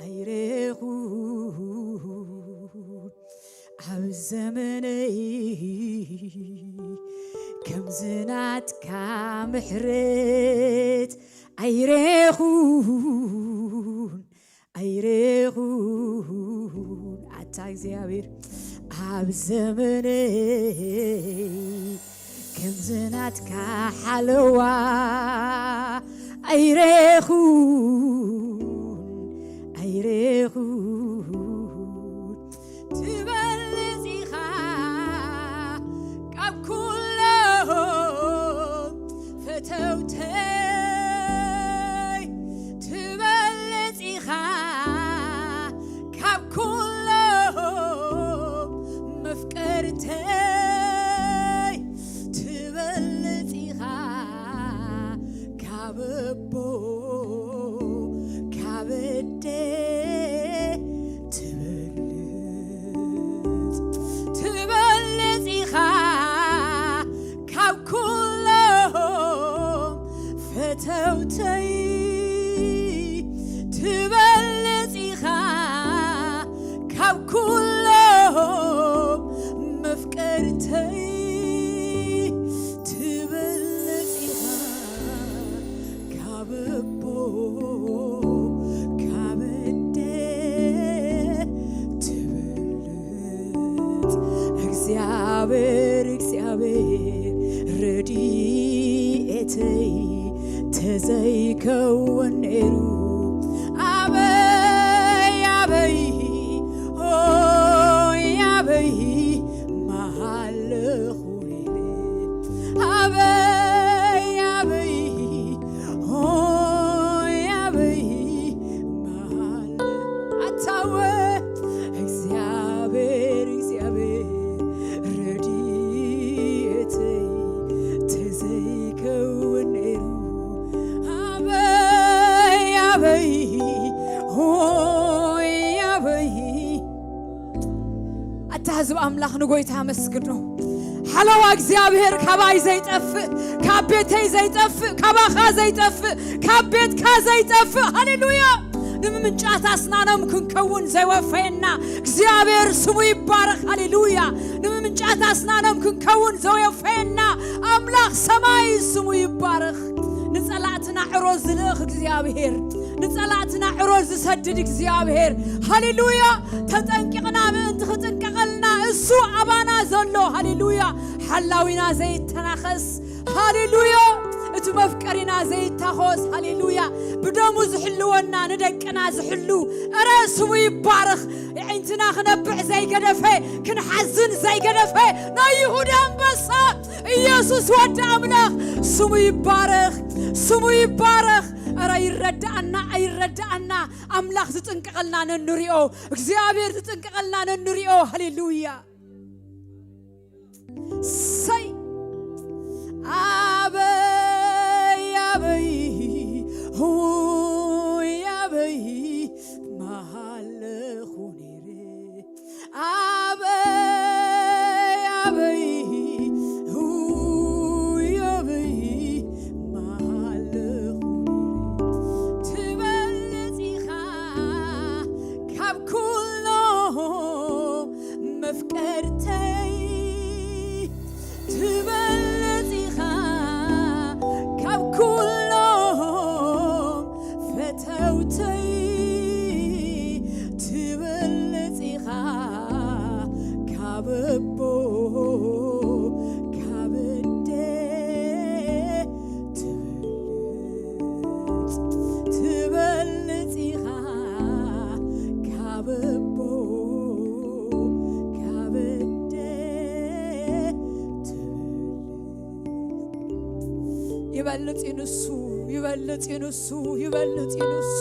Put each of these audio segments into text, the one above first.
ኣይረኹን ኣብ ዘመነይ ከምዚ ናትካ ምሕረት ኣይረኹን ኣይረኹን ኣታ እግዚኣብሔር ኣብ ዘመነይ ከምዚ ናትካ ሓለዋ ኣይረኹን ኣይረኹን ትበልጽ ኢኻ ካብ ኩሎም ፈተውተይ ትበልጽ ኢኻ ካብ ኩሎም መፍቀርተይ ትበልጽ ኢኻ ካብ ኣቦ ካብ ኣደ ትበልጽ ትበልጽ ኢኻ ካብ ኩሎም ፈተውተይ ትበልጽ ኢኻ ካብ ኩሎም መፍቀርተይ ትበልጽ ኢኻ ካብ ኣቦ ካብ ኣደ ትበልጽ እግዚኣብሔር እግዚኣብሔር ረድኤተይ ተዘይከውን ነይሩ ኣበይ ኣበይ ኦይ ኣበይ መሃለኹ ነይረ ኣበይ ኣበይ ኦይ ኣበይ መሃለ ኣታወ እግዚኣብሔር እግዚኣብሔር ረድኤተይ ተዘይከውን ነይሩ ኣበይ ኣበይ ኦይ ኣበይ ኣታ ህዝቢ ኣምላኽ ንጎይታ ኣመስግኖ ሓለዋ እግዚኣብሔር ካባይ ዘይጠፍእ ካብ ቤተይ ዘይጠፍእ ካባኻ ዘይጠፍእ ካብ ቤትካ ዘይጠፍእ ሃሌሉያ ንምምንጫት ኣስናኖም ክንከውን ዘይወፈየና እግዚኣብሔር ስሙ ይባረኽ ሃሌሉያ ንምምንጫት ኣስናኖም ክንከውን ዘይወፈየና ኣምላኽ ሰማይ ስሙ ይባረኽ ንጸላእትና ዕሮ ዝልእኽ እግዚኣብሔር ንጸላእትና ዕሮ ዝሰድድ እግዚኣብሔር ሃሌሉያ ተጠንቂቕና ምእንቲ ክጥንቀቐልና እሱ ኣባና ዘሎ ሃሌሉያ ሓላዊና ዘይተናኸስ ሃሌሉያ እቲ መፍቀሪና ዘይታኾስ ሃሌሉያ ብደሙ ዝሕልወና ንደቅና ዝሕሉ እረ ስሙ ይባረኽ የዒንትና ክነብዕ ዘይገደፈ ክንሓዝን ዘይገደፈ ናይ ይሁዳ ኣንበሳ ኢየሱስ ወዲ ኣምላኽ ስሙ ይባረኽ ስሙ ይባረኽ እረ ይረዳኣና ኣይረዳኣና ኣምላኽ ዝጥንቀቐልና ነንሪኦ እግዚኣብሔር ዝጥንቀቐልና ነንሪኦ ሃሌሉያ ሰይ ኣበይ ኣበይ ሁይ ኣበይ መሃለኹ ነይረ ኣበይ ኣበይ ሁይ ኣበይ መሃለኹ ነይረ ትበልጽ ኢኻ ካብ ኩሎም መፍቀርተይ ትበልጽ ኢኻ ካብ ኩሎም ፈተውተይ ትበልጽ ኢኻ ካብ ኣቦ ካብ ኣደ ትበልጽ ትበልጽ ኢኻ ካብ ኣቦ ካብ ኣደ ትበልጽ ይበልጽ እዩ ንሱ ይበልጽ እዩ ንሱ ይበልጽ እዩ ንሱ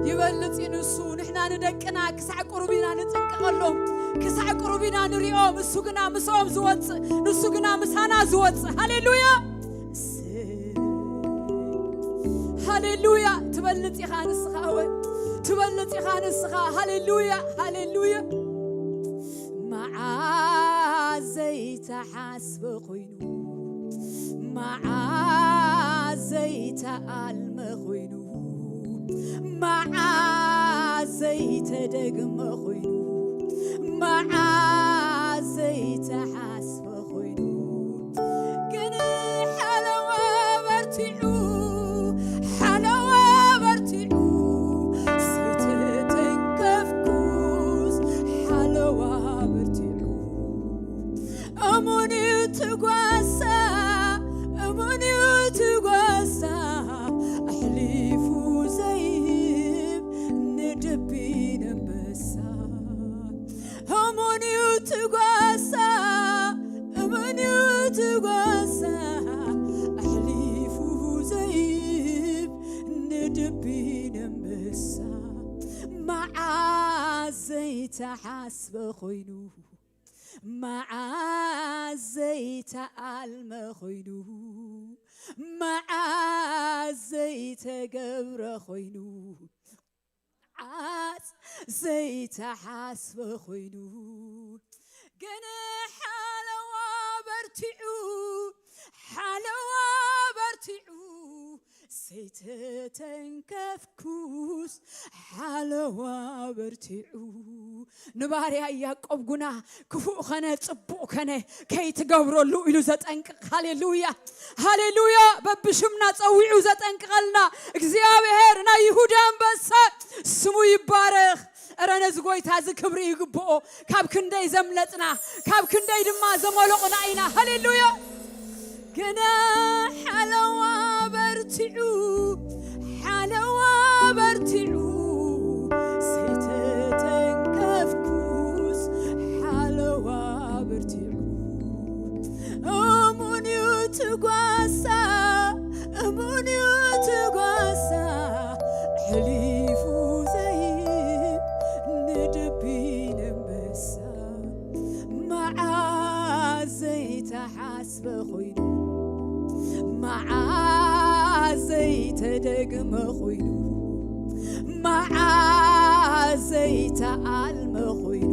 ይበልጽ እዩ ንሱ ንሕና ንደቅና ክሳዕ ቁሩብ ኢና ንጥንቀቐሎም ክሳዕ ቁሩብ ኢና ንሪኦም እሱ ግና ምስኦም ዝወፅእ ንሱ ግና ምሳና ዝወፅእ ሃሌሉያ ሃሌሉያ ትበልጽ ኢኻ ንስኻ ወ ትበልጽ ኢኻ ንስኻ ሃሌሉያ ሃሌሉያ መዓዝ ዘይተሓስበ ኮይኑ መዓዝ ዘይተኣልመ ኮይኑ መዓዝ ዘይተደግመ ኮይኑ፣ መዓስ ዘይተሓስበ ኮይኑ፣ ግን ሓለዋ በርቲዑ፣ ሓለዋ በርቲዑ፣ ዘይተተንከፍኩስ ሓለዋ በርቲዑ። እሙን እዩ እቲ ጓሳ፣ እሙን እዩ እቲ ጓሳ፣ ኣሕሊፉ ዘይህብ ንድቢ ነንበሳ። እሙን እዩ እቲ ጓሳ፣ እሙን እዩ እቲ ጓሳ፣ ኣሕሊፉ ዘይህብ ንድቢ ነንበሳ። መዓስ ዘይተሓስበ ኮይኑ፣ መዓስ ዘይተኣልመ ኮይኑ፣ መዓስ ዘይተገብረ ኮይኑ፣ መዓስ ዘይተሓስበ ኮይኑ፣ ግን ሓለዋ በርቲዑ፣ ሓለዋ በርቲዑ፣ ዘይተተንከፍኩስ ሓለዋ በርቲዑ። ንባርያ ያዕቆብ ጉና ክፉእ ኸነ ጽቡቕ ኸነ ከይትገብረሉ ኢሉ ዘጠንቅቕ። ሃሌሉያ፣ ሃሌሉያ። በብሽምና ጸዊዑ ዘጠንቅቐልና እግዚኣብሔር ናይ ይሁዳ ኣንበሳ ስሙ ይባረኽ። እረ ነዚ ጎይታ እዚ ክብሪ ይግብኦ። ካብ ክንደይ ዘምለጥና፣ ካብ ክንደይ ድማ ዘመለቑና ኢና። ሃሌሉያ። ግና ሓለዋ በርቲዑ፣ ሓለዋ በርቲዑ፣ ዘይተተንከፍኩስ ሓለዋ በርቲዑ። እሙን እዩ እቲ ጓሳ፣ እሙን እዩ እቲ ጓሳ፣ ሕሊፉ ዘይህብ ንድቢ ነንበሳ። መዓስ ዘይተሓስበ ኮይኑ፣ መዓስ ዘይተደግመ ኮይኑ፣ መዓስ ዘይተኣልመ ኮይኑ፣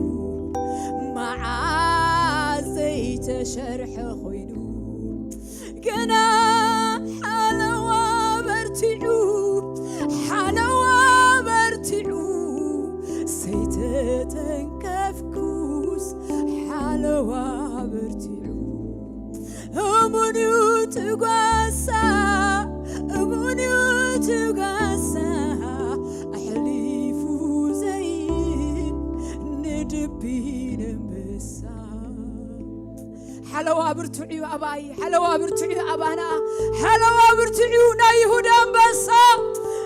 መዓስ ዘይተሸርሐ ኮይኑ፣ ግና ሓለዋ በርቲዑ፣ ሓለዋ በርቲዑ፣ ዘይተተንከፍኩስ ሓለዋ በርቲዑ። እሙን እዩ እቲ ጓሳ፣ እሙን እዩ እቲ ጓሳ፣ ኣሕሊፉ ዘይህብ ንድቢ ነንበሳ። ሓለዋ ብርቱዕ እዩ ኣባይ፣ ሓለዋ ብርቱዕ እዩ ኣባና፣ ሓለዋ ብርቱዕ እዩ ናይ ይሁዳ ኣንበሳ።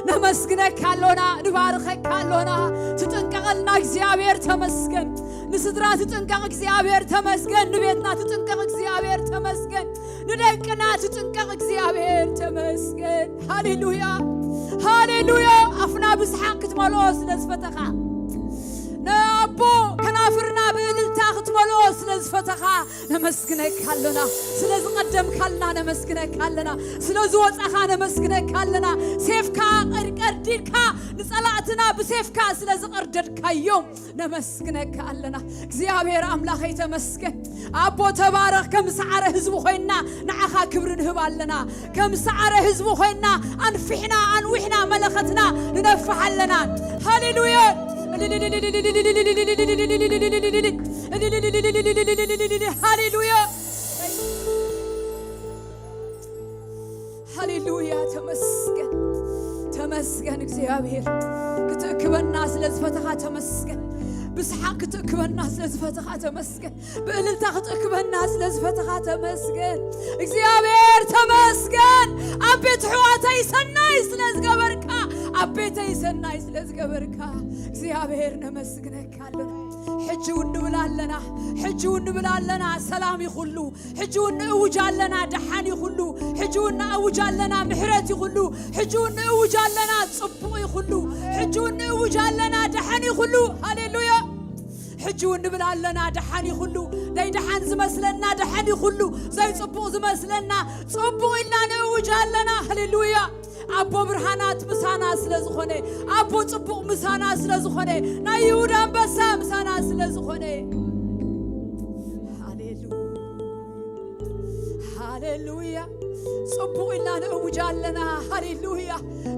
ነመስግነካ ኣሎና፣ ንባርኸካ ኣሎና። ትጥንቀቐልና እግዚኣብሔር ተመስገን። ንስድራ ትጥንቀቕ እግዚኣብሔር ተመስገን። ንቤትና ትጥንቀቕ እግዚኣብሔር ተመስገን። ንደቅና ትጥንቀቕ እግዚኣብሔር ተመስገን። ሃሌሉያ፣ ሃሌሉያ። ኣፍና ብስሓቅ ክትመልኦ ስለ ዝፈተኻ፣ ንኣቦ ከናፍርና ብእልልታ ክትመልኦ ስለ ዝፈተኻ ነመስግነካ ኣለና። ስለ ዝቐደምካልና ነመስግነካ ኣለና። ስለ ዝወጻኻ ነመስግነካ ኣለና። ሴፍካ ቀር-፣ ቀርዲድካ ንጸላእትና ብሴፍካ ስለ ዝቐርደድካዮም ነመስግነካ ኣለና። እግዚኣብሔር ኣምላኸይ ተመስገን። ኣቦ ተባረኽ። ከም ሰዓረ ህዝቢ ኮይንና ንዓኻ ክብሪ ንህብ ኣለና። ከም ሰዓረ ህዝቢ ኮይንና ኣንፊሕና ኣንዊሕና መለኸትና ንነፍሕ ኣለና። ሃሌሉያ፣ ሃሌሉያ፣ ሃሌሉያ። ተመስገን፣ ተመስገን እግዚኣብሔር። ክትእክበና ስለ ዝፈተኻ ተመስገን። ብስሓቅ ክትእክበና ስለ ዝፈተኻ ተመስገን። ብእልልታ ክትእክበና ስለ ዝፈተኻ ተመስገን እግዚኣብሔር፣ ተመስገን። ኣብ ቤት ኣሕዋተይ ሰናይ ስለ ዝገበርካ፣ ኣብ ቤተይ ሰናይ ስለ ዝገበርካ እግዚኣብሔር ነመስግነካ ኣለና። ሕጂ እውን ንብል ኣለና፣ ሕጂ እውን ንብል ኣለና፣ ሰላም ይኹሉ። ሕጂ እውን ንእውጅ ኣለና፣ ደሓን ይኹሉ። ሕጂ እውን ንእውጅ ኣለና፣ ምሕረት ይኹሉ። ሕጂ እውን ንእውጅ ኣለና፣ ጽቡቕ ይኹሉ። ሕጂ እውን ንእውጅ ኣለና፣ ደሓን ይኹሉ። ሃሌሉያ። ሕጂ እውን ንብል ኣለና፣ ደሓን ይኹሉ። ደይ ደሓን ዝመስለና ደሓን ይኹሉ። ዘይ ጽቡቕ ዝመስለና ጽቡቕ ኢልና ንእውጅ ኣለና። ሃሌሉያ። ኣቦ ብርሃናት ምሳና ስለ ዝኾነ፣ ኣቦ ጽቡቕ ምሳና ስለ ዝኾነ፣ ናይ ይሁዳ ኣንበሳ ምሳና ስለ ዝኾነ። ሃሌሉያ፣ ሃሌሉያ። ጽቡቕ ኢልና ንእውጅ ኣለና። ሃሌሉያ።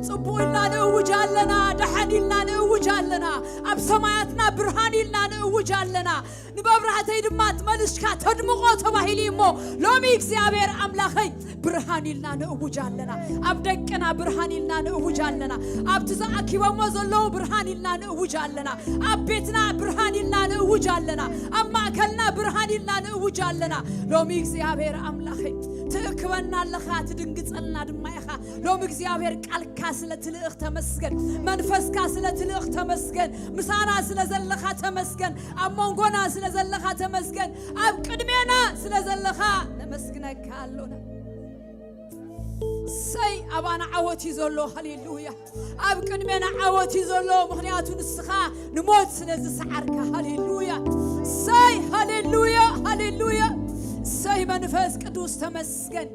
ጽቡቕ ኢልና ንእውጅ ኣለና። ደሓን ኢልና ንእውጅ ኣለና። ኣብ ሰማያትና ብርሃን ኢልና ንእውጅ ኣለና። ንመብራህተይ ድማ ትመልሽካ ተድምቖ ተባሂሉ እዩ እሞ፣ ሎሚ እግዚኣብሔር ኣምላኸይ ብርሃን ኢልና ንእውጅ ኣለና። ኣብ ደቅና ብርሃን ኢልና ንእውጅ ኣለና። ኣብቲ ዝኣኪቦሞ ዘለዉ ብርሃን ኢልና ንእውጅ ኣለና። ኣብ ቤትና ብርሃን ኢልና ንእውጅ ኣለና። ኣብ ማእከልና ብርሃን ኢልና ንእውጅ ኣለና። ሎሚ እግዚኣብሔር ኣምላኸይ ትእክበና ኣለኻ፣ ትድንግጸልና ድማ ኢኻ። ሎሚ እግዚኣብሔር ቃልካ ስለ ትልእኽ ተመስገን። መንፈስካ ስለ ትልእኽ ተመስገን። ምሳና ስለ ዘለኻ ተመስገን። ኣብ መንጎና ስለ ዘለኻ ተመስገን። ኣብ ቅድሜና ስለ ዘለኻ ነመስግነካ ኣሎና። እሰይ ኣባና ዓወት እዩ ዘሎ። ሃሌሉያ። ኣብ ቅድሜና ዓወት እዩ ዘሎ፣ ምኽንያቱ ንስኻ ንሞት ስለ ዝሰዓርካ። ሃሌሉያ። እሰይ ሃሌሉያ፣ ሃሌሉያ። እሰይ መንፈስ ቅዱስ ተመስገን።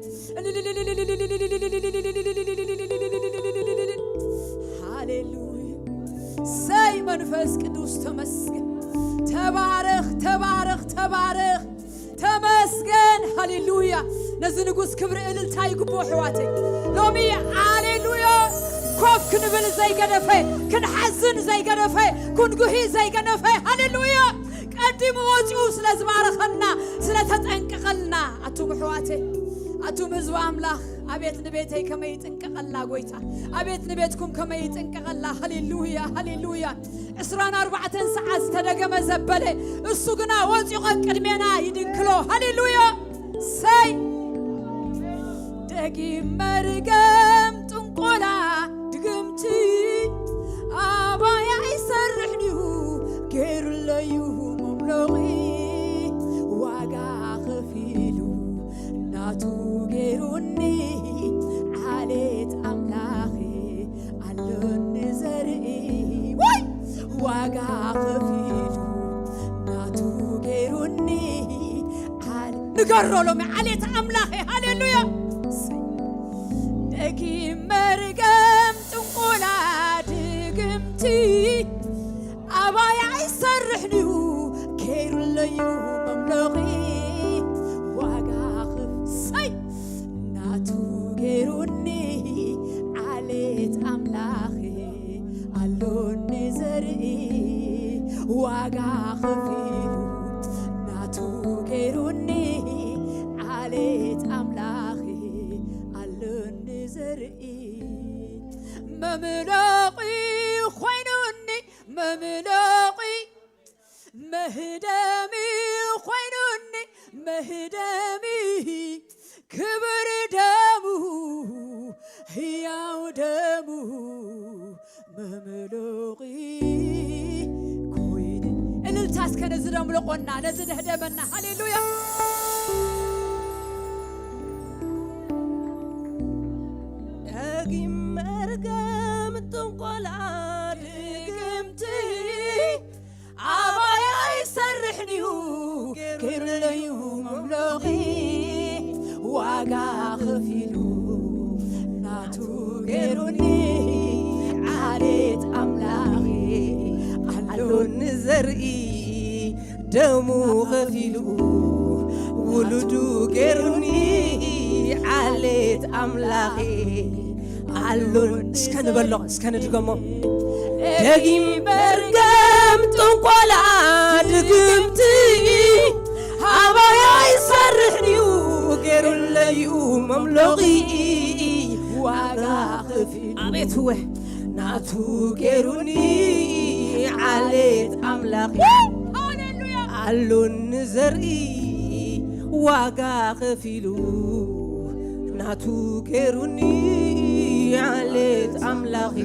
ሃሌሉያ። እሰይ መንፈስ ቅዱስ ተመስገን። ተባረኽ፣ ተባረኽ፣ ተባረኽ። ተመስገን። ሃሌሉያ። ነዚ ንጉስ ክብሪ እልልታ ይግብኦ ኣሕዋተይ። ሎሚ ሃሌሉያ። ኮፍ ክንብል ዘይገደፈ፣ ክንሓዝን ዘይገደፈ፣ ክንጉሂ ዘይገደፈ። ሃሌሉያ። ቀዲሙ ወፂኡ ስለ ዝባረኸና፣ ስለ ተጠንቀቐልና። ኣቱም ኣሕዋተይ፣ ኣቱም ህዝቢ ኣምላኽ፣ ኣቤት ንቤተይ ከመይ ይጥንቀቐላ ጎይታ፣ ኣቤት ንቤትኩም ከመይ ይጥንቀቐላ። ሃሌሉያ፣ ሃሌሉያ። ዕስራን ኣርባዕተን ሰዓት ዝተደገመ ዘበለ፣ እሱ ግና ወፂኡ ቅድሜና ይድንክሎ። ሃሌሉያ። ሰይ ደጊም መርገም ጥንቆላ ድግምቲ ኣባይ ኣይሰርሕንዩ ገይሩለዩ መምሎቒ ዋጋ ከፊሉ ናቱ ገይሩኒ ዓሌት ኣምላኺ ኣሎኒ ዘርኢ ወይ ዋጋ ከፊሉ ናቱ ገይሩኒ ዓል ንገሮ ሎሚ ዓሌት ኣምላኺ ሃሌሉያ ደጊም መርገም ጥንቆላ ድግምቲ ኣባይ ኣይሰርሕንዩ ገይሩለዩ መምለኺ ዋጋ ክፍሰይ ናቱ ገይሩኒ ዓሌት ኣምላኺ ኣሎኒ ዘርኢ ዋጋ ከፊሉ ናቱ ገይሩኒ ዓሌት ኣምላኺ ኣሎኒ ዘርኢ መምለቒ ኮይኑኒ መምለቒ መህደሚ ኮይኑኒ መህደሚ ክብር ደሙ ህያው ደሙ መምለቒ ኮይኑኒ። እልልታ እስከ ነዚ ደምለቖና ነዚ ደህደመና። ሃሌሉያ። ደጊም መርገም ጥንቆላ ድግምቲ ኣባይ ኣይሰርሕንዩ ገይሩለዩ መምለኺ ዋጋ ከፊሉ ናቱ ገይሩኒ ዓሌት ኣምላኺ ኣሎኒ ዘርኢ ደሙ ከፊሉ ውሉዱ ገይሩኒ ዓሌት ኣምላኺ ኣሎን እስከ ንበሎ እስከ ንድገሞ ደጊም መርገም ጥንቆላ ድግምቲ ኣባይ ኣይሰርሕንዩ ገይሩለዩ መምሎቒ ዋጋ ከፊሉ ኣቤት እወ ናቱ ገይሩኒ ዓሌት ኣምላኽ ኣሎኒ ዘርኢ ዋጋ ከፊሉ ናቱ ገይሩኒ ዓሌት ኣምላኺ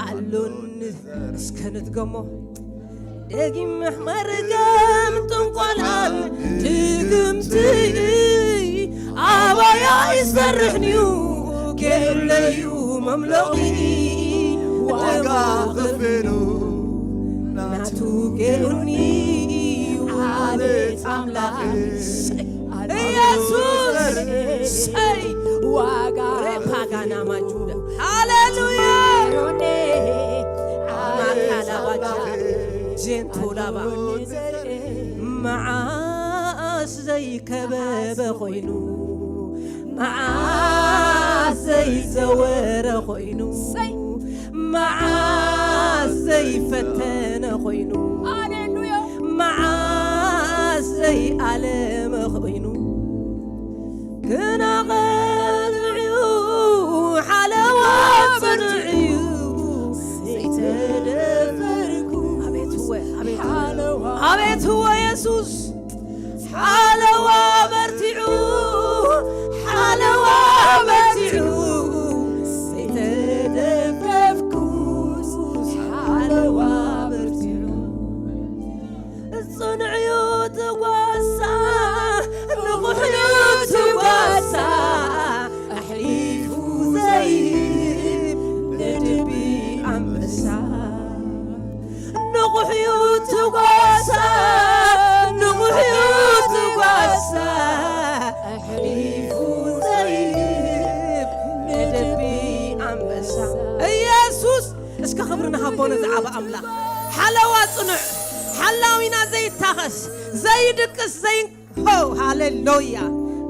ኣሎኒ እስከ ንድገሞ ደጊም መርገም ጥንቆላን ድግምቲ ኣባይ ኣይሰርሕንዩ ገይሩለዩ መምለቒ ዋጋ ከፊሉ ናቱ ገይሩኒ ዓሌት ኣምላኽ ኢየሱስ ሰይ ዋጋ ሬፓጋና ማጁዳ ሃሌሉያ ማካላባጃ ጀንቶላባ መዓስ ዘይከበበ ኮይኑ መዓስ ዘይዘወረ ኮይኑ፣ ሰይ! መዓስ ዘይፈተነ ኮይኑ፣ ሃሌሉያ! መዓስ ዘይኣለመ ኮይኑ፣ ግና ቐልዕዩ ሓለዋ ጽኑዕዩ ዘይተደፈርኩ። ኣቤት እወ፣ ኣቤት እወ። ሓለዋ። ኣቤት እወ የሱስ። ሓለዋ በርቲዑ፣ ሓለዋ በርቲዑ፣ ዘይተደፈፍኩስ ሓለዋ በርቲዑ። ጽኑዕዩ ትጓሳ፣ ንቑሕዩ ትጓሳ፣ ኣሕሊፉ ዘይህብ ንድቢ ኣንበሳ። ንቑሕዩ ትጓሳ፣ ንቑሕዩ ትጓሳ፣ ኣሕሊፉ ዘይህብ ንድቢ ኣንበሳ። ኢየሱስ፣ እስከ ክብሪ ንሃቦ ነዚ ዓቢ ኣምላኽ። ሓለዋ ጽኑዕ፣ ሓላዊና ዘይታኸስ፣ ዘይድቅስ፣ ዘይ-፣ ሆ፣ ሃሌሉያ።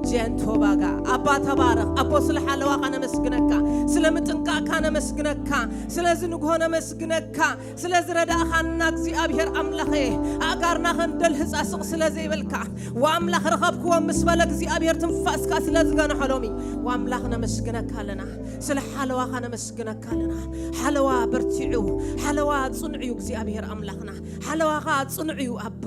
ጀንቶ ባጋ፣ ኣባ ተባረኽ። ኣቦ፣ ስለ ሓለዋኻ ነመስግነካ፣ ስለ ምጥንቃቕካ ነመስግነካ፣ ስለዚ ንግሆ ነመስግነካ፣ ስለዚ ረዳእኻና እግዚኣብሔር ኣምላኸ፣ ኣእጋርና ከንደልህጻ ስቕ ስለ ዘይበልካ፣ ወኣምላኽ ረኸብክዎም ምስ በለ እግዚኣብሔር ትንፋስካ ስለ ዝገንሖ ሎሚ፣ ወኣምላኽ ነመስግነካ ኣለና። ስለ ሓለዋኻ ነመስግነካ ኣለና። ሓለዋ በርቲዑ፣ ሓለዋ ጽኑዕ እዩ እግዚኣብሔር ኣምላኽና። ሓለዋኻ ጽኑዕ እዩ ኣባ።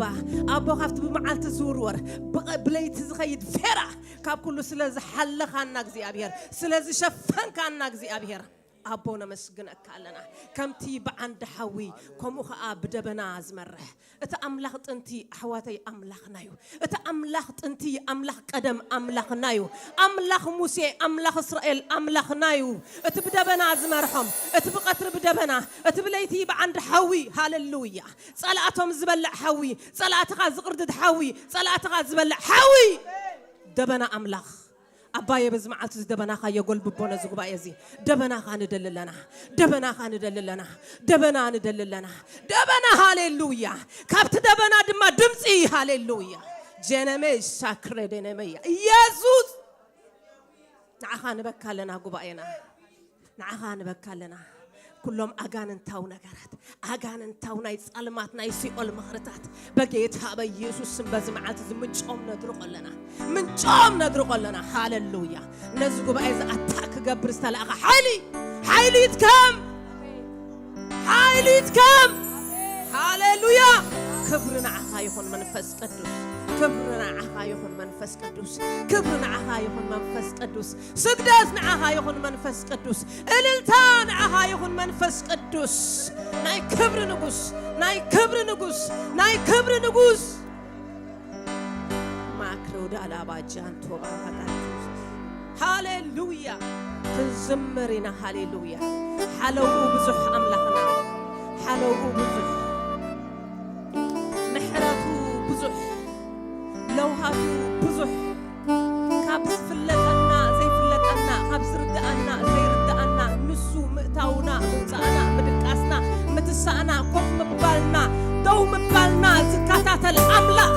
ኣቦ ካብቲ ብመዓልቲ ዝውርወር፣ ብቐ-፣ ብለይቲ ዝኸይድ ፌራ፣ ካብ ኩሉ ስለ ዝሓለኻና እግዚኣብሔር፣ ስለ ዝሸፈንካና እግዚኣብሔር፣ ኣቦ ነመስግነካ ኣለና። ከምቲ ብዓንዲ ሓዊ፣ ከምኡ ኸኣ ብደበና ዝመርሕ እቲ ኣምላኽ ጥንቲ ኣሕዋተይ ኣምላኽና እዩ። እቲ ኣምላኽ ጥንቲ ኣምላኽ ቀደም ኣምላኽና እዩ። ኣምላኽ ሙሴ፣ ኣምላኽ እስራኤል ኣምላኽና እዩ። እቲ ብደበና ዝመርሖም፣ እቲ ብቐትሪ ብደበና፣ እቲ ብለይቲ ብዓንዲ ሓዊ፣ ሃሌሉያ። ጸላእቶም ዝበልዕ ሓዊ፣ ጸላእትኻ ዝቕርድድ ሓዊ፣ ጸላእትኻ ዝበልዕ ሓዊ። ደበና ኣምላኽ። ኣባየ በዚ መዓልቲ እዚ ደበናኻ የጎልብቦ ነዚ ጉባኤ እዚ። ደበናኻ ንደሊ ኣለና። ደበናኻ ንደሊ ኣለና። ደበና ንደሊ ኣለና። ደበና፣ ሃሌሉያ። ካብቲ ደበና ድማ ድምፂ፣ ሃሌሉያ። ጀነመ ሳክረ ደነመያ። ኢየሱስ፣ ንዓኻ ንበካ ኣለና ጉባኤና። ንዓኻ ንበካ ኣለና። ኩሎም ኣጋንንታዊ ነገራት፣ ኣጋንንታዊ ናይ ጸልማት፣ ናይ ሲኦል ምኽርታት በጌታ በኢየሱስ ስም በዚ መዓልቲ እዚ ምንጮም ነድርቆ ኣለና። ምንጮም ነድርቆ ኣለና። ሃሌሉያ። ነዚ ጉባኤ እዚ ኣታክ ክገብር ዝተላእኸ ሓይሊ፣ ሓይሊ ይትከም። ሓይሊ ይትከም። ሃሌሉያ። ክብሪ ንዓኻ ይኹን መንፈስ ቅዱስ። ክብሪ ንዓኻ ይኹን መንፈስ ቅዱስ። ክብሪ ንዓኻ ይኹን መንፈስ ቅዱስ። ስግደት ንዓኻ ይኹን መንፈስ ቅዱስ። እልልታ ንዓኻ ይኹን መንፈስ ቅዱስ። ናይ ክብሪ ንጉስ፣ ናይ ክብሪ ንጉስ፣ ናይ ክብሪ ንጉስ። ማክሮ ዳላባ ጃንቶ ባራጋቱ። ሃሌሉያ። ክንዝምር ኢና። ሃሌሉያ። ሓለውኡ ብዙሕ ኣምላኽና። ሓለውኡ ብዙሕ። ምሕረቱ ብዙሕ። ለውሃቱ ብዙሕ። ካብ ዝፍለጠና ዘይፍለጠና፣ ካብ ዝርድኣና ዘይርድኣና፣ ንሱ ምእታውና፣ ምውፃእና፣ ምድቃስና፣ ምትሳእና፣ ኮፍ ምባልና፣ ደው ምባልና ዝከታተል ኣምላኽ።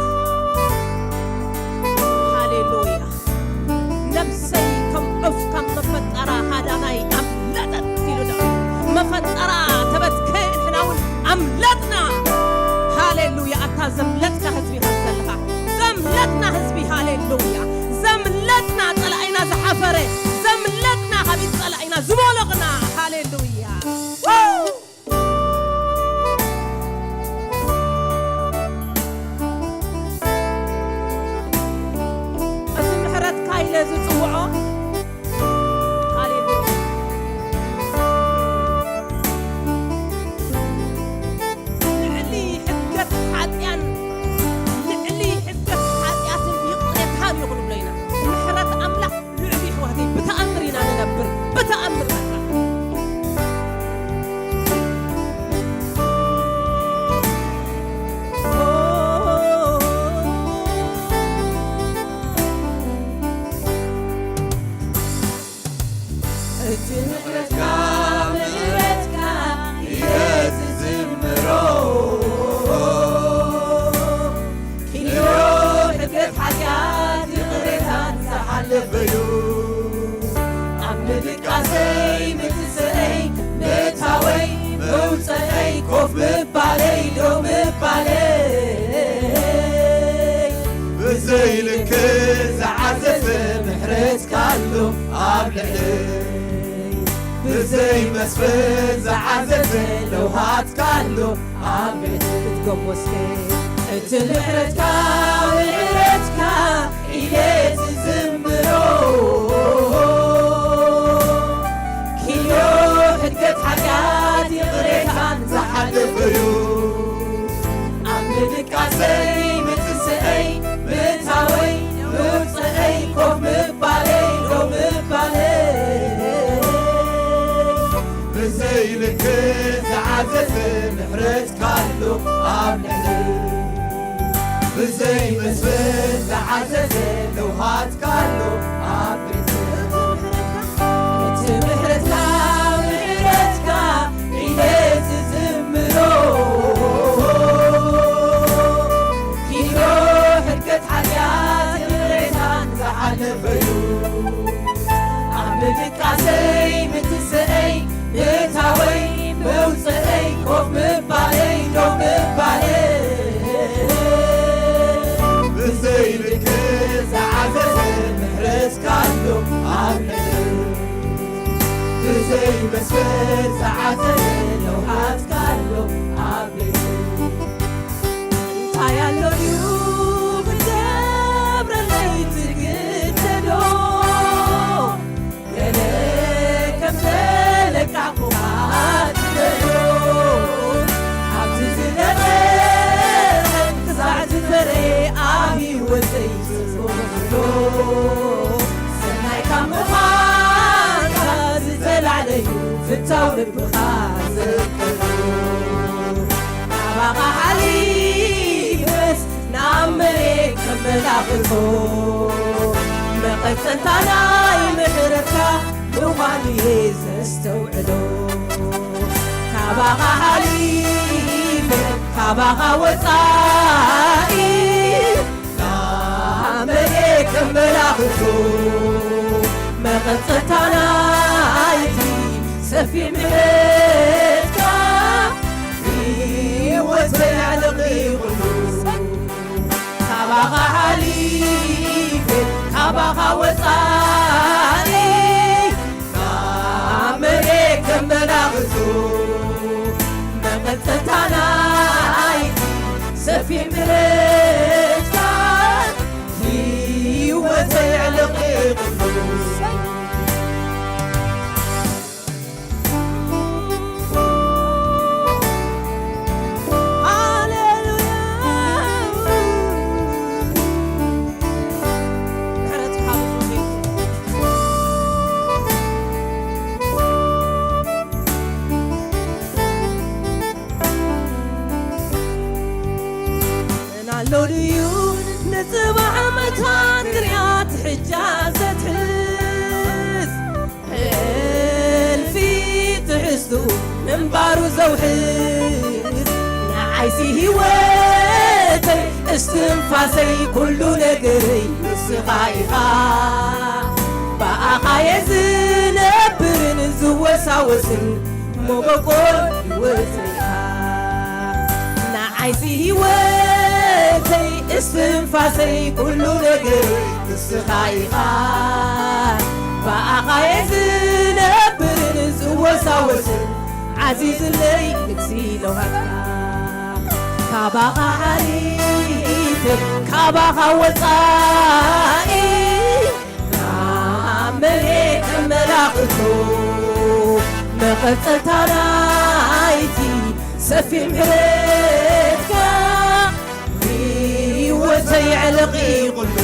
ሃሌሉያ። ነብሰይ ከም ዑፍ ካብ መፈጠራ ሃዳናይ ኣምለጠት ኢሉ ዳዊት። መፈጠራ ተበትከ፣ ንሕና እውን ኣምለጥና። ሃሌሉያ። ኣታ ዘምለጥካ ህዝቢ ኢኻ ዘለኻ። ዘምለጥና ህዝቢ፣ ሃሌሉያ። ዘምለጥና ጸላኢና ዝሓፈረ፣ ዘምለጥና ካብ ኢድ ጸላኢና ዝሞለቕና፣ ሃሌሉያ። እዚ ምሕረትካ ኢለ ዝጽውዖ፣ ሃሌሉያ። ልዕሊ ሕድገት ሓጥያን፣ ልዕሊ ሕድገት ሓጢኣትን ይቕሬታን እዩ ክንብሎ ኢና። ምሕረት ኣምላኽ ልዕሊ ኣሕዋተይ ብተኣምር ኢና ንነብር። ብተኣምር በቃ። እቲ ምሕረትካ፣ ምሕረትካ እየ ዝዝምሮ። ኪሎ ሕድገት ሓጢኣት ይቕሬታን ዝሓለፈዩ። ብዘይ መስፍን ዝዓዘዘ ለውሃትካ ኣሎ ኣብ ልዕሊ ክትገሞስከ እቲ ምሕረትካ ምሕረትካ ኢለ ዝዝምሮ ኪሎ ሕድገት ሓጢኣት ይቕሬታን ዝሓለፈዩ ኣብ ምድቃሰይ ምትስአይ ምእታወይ ምውፅአይ ኮፍ ምባለይ ደው ምባለይ ብዘይ ልክ ዝዓዘዘ ምሕረትካ ኣሎ ኣብ ልዕሊ ብዘይ መስፍን ዝዓዘዘ ለውሃትካ ኣሎ ኣብ ልዕሊ እቲ ምሕረትካ ምሕረትካ ኢለ ዝዝምሮ ኪሎ ሕድገት ሓጢኣት ይቕሬታን ዝሓለፈዩ ኣብ ምድቃሰይ ምትስአይ ምእታወይ መውፅአይ ኮፍ ምባለይ ደው ምባለይ ብዘይ ልክ ዝዓዘዘ ምሕረትካ ኣሎ ኣብ ልዕሊ ብዘይ መስፈር ዝዓዘዘ ለውሃትካ ኣሎ ኣብ ልዕሊ እንታይ ኣሎ ድዩ ክትገብረለይ ትግደዶ ገለ ከም ዘለቃቑኻ ትደዶ ኣብቲ ዝነበረ ክሳዕ ዝበረ ኣብ ህይወተይ ጽቡቕ ዘሎ ሰናይ ካብ ምዃንካ ዝተላዕለዩ ፍታው ልብኻ ዘከዶ ናባኻ ሓሊፈስ ናብ መሬት ከመላኽቶ መቐጸልታ ናይ ምሕረትካ ምዃኑ እየ ዘስተውዕሎ ካባኻ ሓሊፈ ካባኻ ወጻኢ መሬት ከመላኽቶ መቐጸልታ ናይቲ ሰፊሕ ምሕረትካ ህይወተይ ኣዕለቒቑሉ ካባኻ ሓሊፈ ካባኻ ወጻኢ መሬት ከመላኽቶ መቐጸልታ ናይቲ ሰፊሕ ምሕረትካ ህይወተይ ኣዕለቒቑሉ መን ኣሎ ድዩ ንጽባሕ መታን ክርያ ትሕጃ ዘትሕዝ እልፊ ትሕዝቱ ምንባሩ ዘውሕዝ ንዓይሲ ህይወተይ እስትንፋሰይ ኩሉ ነገረይ ንስኻ ኢኻ ብኣኻ እየ ዝነብርን ዝወሳወስን ሞበቆል ህይወተይ ኢኻ ንዓይሲ ህይወተይ እስትንፋሰይ ኩሉ ነገረይ ንስኻ ኢኻ ብኣኻ እየ ዝነብርን ዝወሳወስን ዓዚዝለይ ንግሲ ለውሃትካ ካባኻ ሓሊፈ ካባኻ ወጻኢ ናብ መሬት ከመላኽቶ መቐጸልታ ናይቲ ሰፊሕ ምሕረትካ ህይወተይ ኣዕለቒቑሉ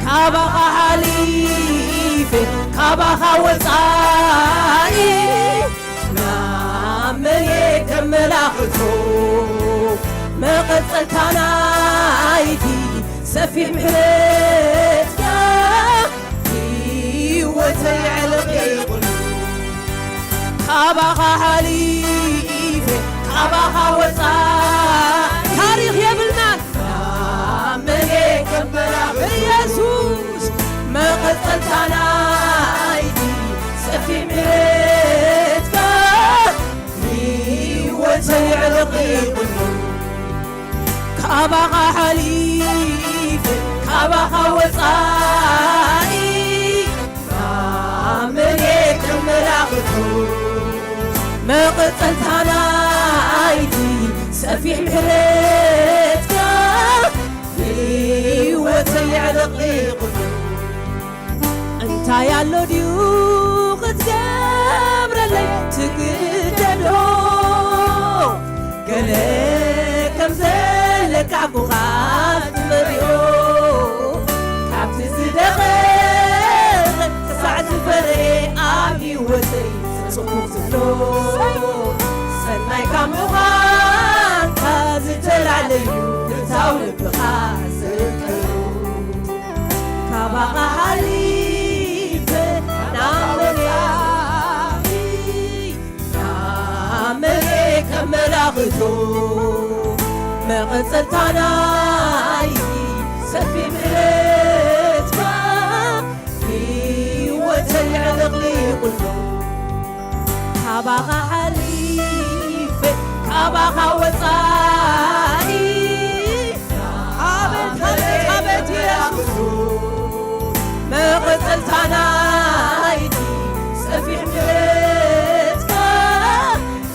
ካባኻ ሓሊፈ ካባኻ ወጻኢ ናብ መሬት ከመላኽቶ መቐጸልታ ናይቲ ሰፊሕ ምሕረትካ ህይወተይ ኣዕለቒቑሉ ካባኻ ሓሊፈ ካባኻ ወጻኢ ታሪኽ የብልናን ኣመኔ ከበላ ኢየሱስ መቐጸልታ ናይቲ ሰፊሕ ምሕረትካ ህይወተይ ኣዕለቒቑሉ ካባኻ ሓሊፈ ካባኻ ወጻኢ ሰፊሕ ምሕረትካ ህይወተይ የዕለቕሊቑ። እንታይ ኣሎ ድዩ ክትገብረለይ ትግደዶ? ገለ ከም ዘለካ እኳ ትበርዮ። ካብቲ ዝደቐቐ ክሳዕ ዝፈረየ ኣብ ህይወተይ ጽፉፍ ዘሎ ሰናይ ካብ ምዃንካ ዝተላለዩ ፍታው ልብኻ ዘቀዩ። ካባኻ ሓሊፈ ናብ መን ናብ መን ከመላኽቶ መቐጸልታ ናይ ሰፊሕ ምሕረትካ ህይወተይ ኣዕለቕሊቑ። ካባኻ ሓሊፈ ካባኻ ወጻኢ ኣቤት ኣቤት ኣቤት የሱስ መቐጸልታ ናይቲ ሰፊሕ ምሕረትካ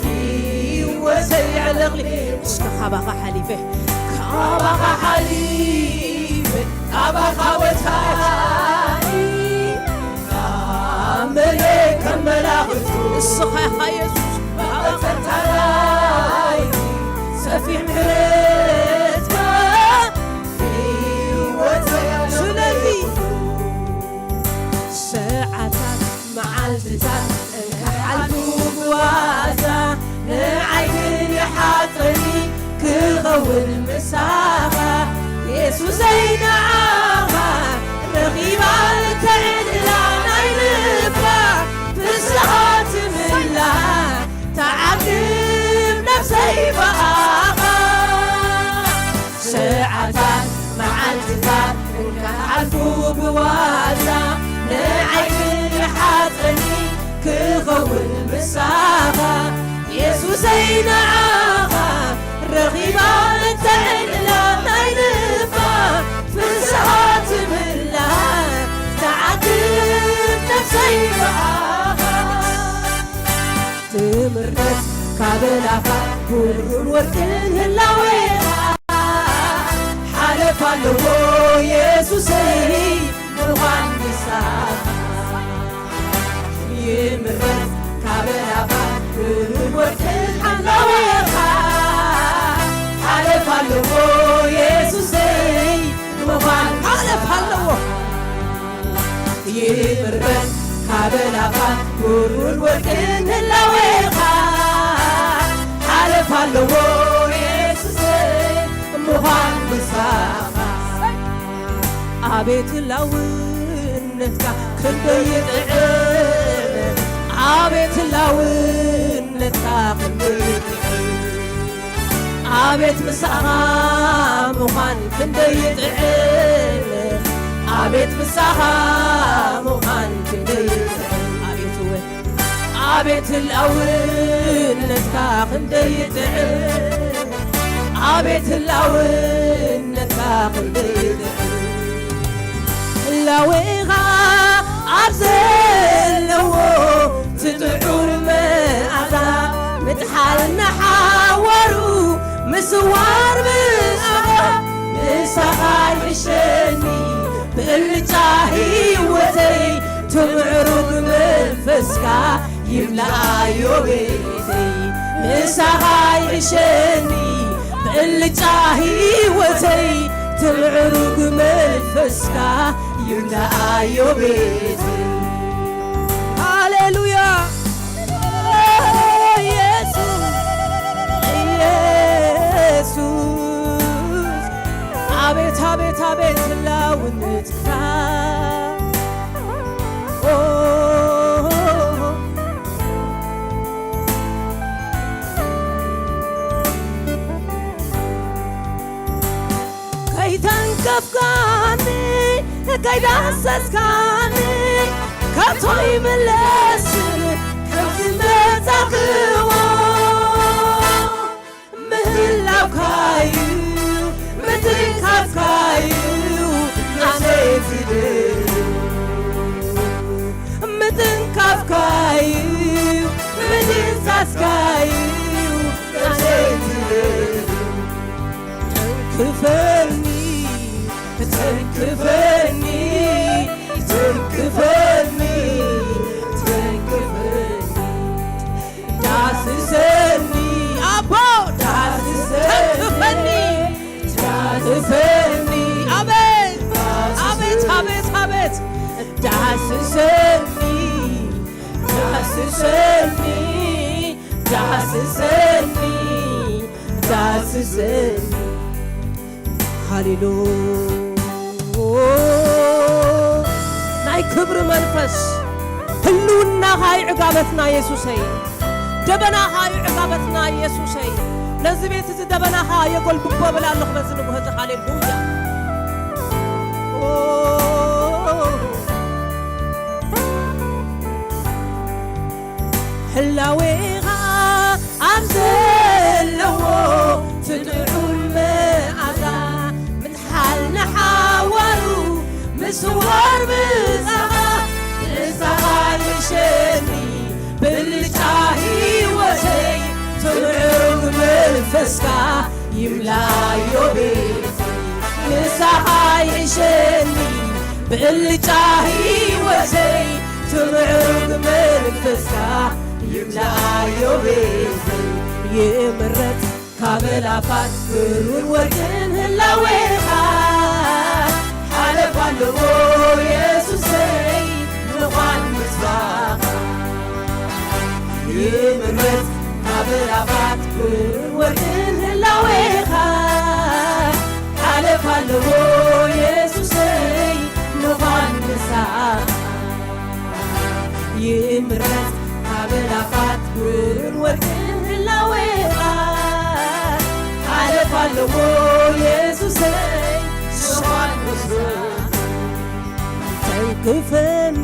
ህይወተይ የዕለቕሊ። እስከ ካባኻ ሓሊፈ ካባኻ ሓሊፈ ካባኻ ወጻኢ ኣመለ ከመላኽቱ እስኻ ኢኻ የሱስ መቐጸልታ ናይቲ ሰፊሕ ምሕረትካ ህይወተይ ስለዚ ሰዓታት መዓልትታት እንክሓልፉ ብዋዛ ንዓይ ግን ይሓጽረኒ ክኸውን ምሳኻ የሱሰይ ንዓኻ ረኺባ እተዕልላ ናይ ልባ ፍስሃ ትምላ ተዓግብ ነፍሰይ ብኣኻ ሰዓታት መዓልትታት እንክሓልፉ ብዋዛ ንዓይ ግን ይሓጽረኒ ክኸውን ምሳኻ የሱሰይ ንዓኻ ረኺባ እተዕልላ ናይ ልባ ፍስሃ ትምላ ተዓግብ ነፍሰይ ብኣኻ ትምረት ካበላኻ ብሩር ወርቅን ህላዌኻ ሓለፍ ኣለዎ የሱሰይ ምዃን ምሳኻ ይምረት ካበላኻ ብሩር ወርቅን ህላዌኻ ሓለፍ ኣለዎ የሱሰይ ምዃን ሓለፍ ኣለዎ ይምረት ካበላኻ ብሩር ወርቅን ህላዌኻ ሓለፍ ኣለዎ የሱሰይ ምዃን ምሳኻ ኣቤት ህላውነትካ ክንደይ ይጥዕም ኣቤት ህላውነትካ ክንደይ ይጥዕም ኣቤት ምሳኻ ምዃን ክንደይ ይጥዕም ኣቤት ምሳኻ ምዃን ክንደይ ይጥዕም ኣቤት እወ ኣቤት ህላውነትካ ክንደይ ይጥዕም ኣቤት ህላውነትካ ክንደይ ይጥዕም ህላዌኻ ኣብ ዘለዎ ትጥዑም መዓዛ ምጥሓል ንሓዋሩ ምስዋር ብኣኻ ምሳኻ ይሕሸኒ ብእልጫ ህይወተይ ትምዕሩግ መንፈስካ ይምላኣዮ ቤተይ ምሳኻ ይሕሸኒ ብእልጫ ህይወተይ ትምዕሩግ መንፈስካ ይምላኣዮ ቤተይ ሃሌሉያ ኢየሱስ ኢየሱስ ኣቤት ኣቤት ኣቤት ህላውነትካ ኦ ከይተንከፍካኒ ከይዳሰስካኒ ከቶ ይምለስን ከምዚ መጻኽዎ ምህላውካዩ ምትንካፍካዩ ኣነ ዝደልዩ ምትንካፍካዩ ምድንዛዝካዩ ኣነ ዝደልዩ ትንክፈኒ፣ ትንክፈኒ፣ ትንክፈኒ፣ ዳስሰኒ፣ ኣቦ፣ ዳስሰኒ፣ ተንክፈኒ፣ ዳስሰኒ፣ ኣቤት፣ ኣቤት፣ ኣቤት፣ ኣቤት፣ ዳስሰኒ፣ ዳስሰኒ፣ ዳስሰኒ፣ ዳስሰኒ። ሃሌሉ። ናይ ክብሪ መንፈስ፣ ህልውናኻ እዩ ዕጋበትና የሱሰይ። ደበናኻ እዩ ዕጋበትና የሱሰይ። ነዚ ቤት እዚ ደበናኻ የጎልብቦ ብል ኣለኹ በዚ ንግሆ እዚ። ሃሌሉያ። ህላዌኻ ኣብ ዘለዎ እቲ ጥዑም መዓዛ፣ ምትሓል ንሓዋሩ ምስዋር ብጻኻ፣ ንስኻ ይሸኒ ብልጫ ህይወተይ፣ ትምዕሩግ መንፈስካ ይምላዮ ቤተይ፣ ንስኻ ይሸኒ ብልጫ ህይወተይ፣ ትምዕሩግ መንፈስካ ይምላዮ ቤተይ። ይምረጽ ካብ ኣእላፋት ብሩር ወርቅን ህላዌኻ፣ ሓለፋ ኣለዎ የሱሰይ ምዃን ምስባኻ። ይምረጽ ካብ ኣእላፋት ብሩር ወርቅን ህላዌኻ፣ ሓለፋ ኣለዎ የሱሰይ ምዃን ምሳኻ። ይምረጽ ካብ ኣእላፋት ብሩር ወርቅን ህላዌኻ፣ ሓለፋ ኣለዎ የሱሰይ ምዃን ምስጋና። ተንክፈኒ፣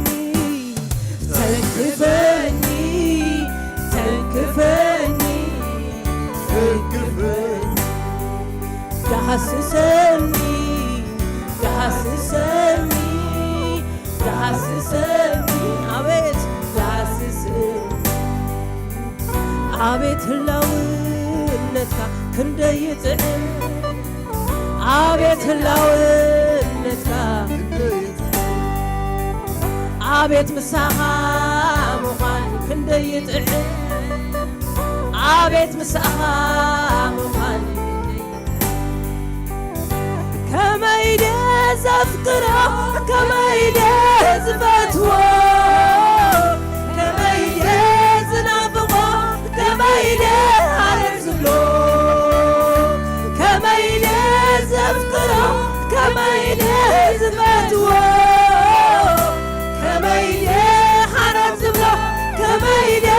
ተንክፈኒ፣ ተንክፈኒ፣ ተንክፈኒ። ዳህስሰኒ፣ ዳህስሰኒ፣ ዳህስሰኒ፣ ኣቤት ዳህስሰኒ። ኣቤት ህላውነትካ ክንደይ ይጥዕም፣ ኣቤት ህላውነትካ፣ ኣቤት ምሳኻ ምዃን ክንደይ ይጥዕም፣ ኣቤት ምሳኻ ምዃን ክንደይ ይጥዕም። ከመይ ድየ ዘፍቅሮ፣ ከመይ ድየ ዝፈትዎ፣ ከመይ ድየ ዝናፍቆ፣ ከመይ ድየ ሃረር ዝብሎ፣ ከመይ ድየ ዘፍቅሮ፣ ከመይ ድየ ዝፈትዎ፣ ከመይ ድየ ሃረር ዝብሎ፣ ከመይ ድየ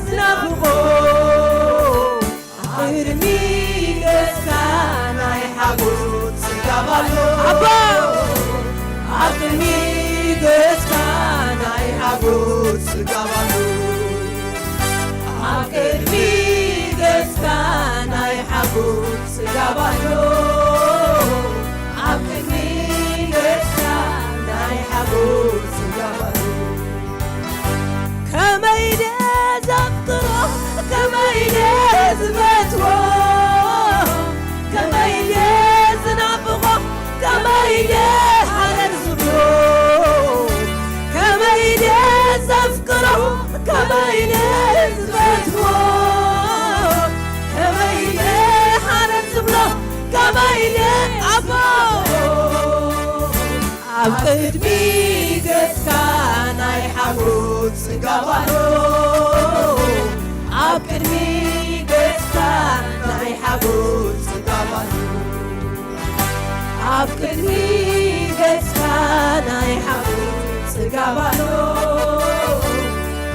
ዝናፍቆ። ኣብ ቅድሚ ገጽካ ናይ ሓጎስ ጽጋብ ኣሎ። ኣቦ! ኣብ ቅድሚ ገጽካ ናይ ሓጎስ ጽጋብ ኣሎ። ኣብ ቅድሚ ገጽካ ናይ ሓጎስ ጽጋብ ኣሎ። ኣብ ቅድሚ ገጽካ ናይ ሓጎስ ጽጋብ ኣሎ። ከመይ ድየ ዘፍቅሮ፣ ከመይ ድየ ዝፈትዎ፣ ከመይ ድየ ዝናፍቆ፣ ከመይ ድየ ሃረር ዝብሎ፣ ከመይ ድየ ዘፍቅሮ፣ ከመይ ድየ ዝፈትዎ፣ ከመይ ድየ ሃረር ዝብሎ፣ ከመይ ድየ ኣቦ። ኣብ ቅድሚ ገጽካ ናይ ሓጎስ ጽጋብ ኣሎ። ኣብ ቅድሚ ገጽካ ናይ ሓጎስ ጽጋብ ኣሎ። ኣብ ቅድሚ ገጽካ ናይ ሓጎስ ጽጋብ ኣሎ።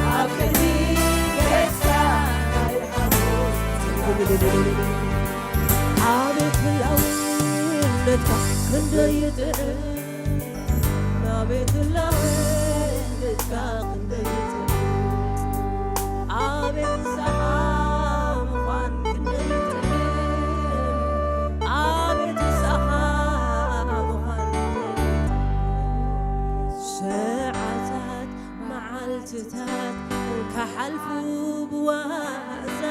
ኣብ ቅድሚ ገጽካ ናይ ሓጎስ ጽጋብ ኣሎ። ኣቤት ህላውነትካ ክንደይ ይጥዕም። ኣቤት ህላዌ ልካ ክንደይ ይጥዕም። ኣቤት ንስኻ ምዃን ክንደይ ይጥዕም። ኣቤት ንስኻ ምዃን ክንደይ ይጥዕም። ሰዓታት መዓልትታት እንካሓልፉ ብዋዛ፣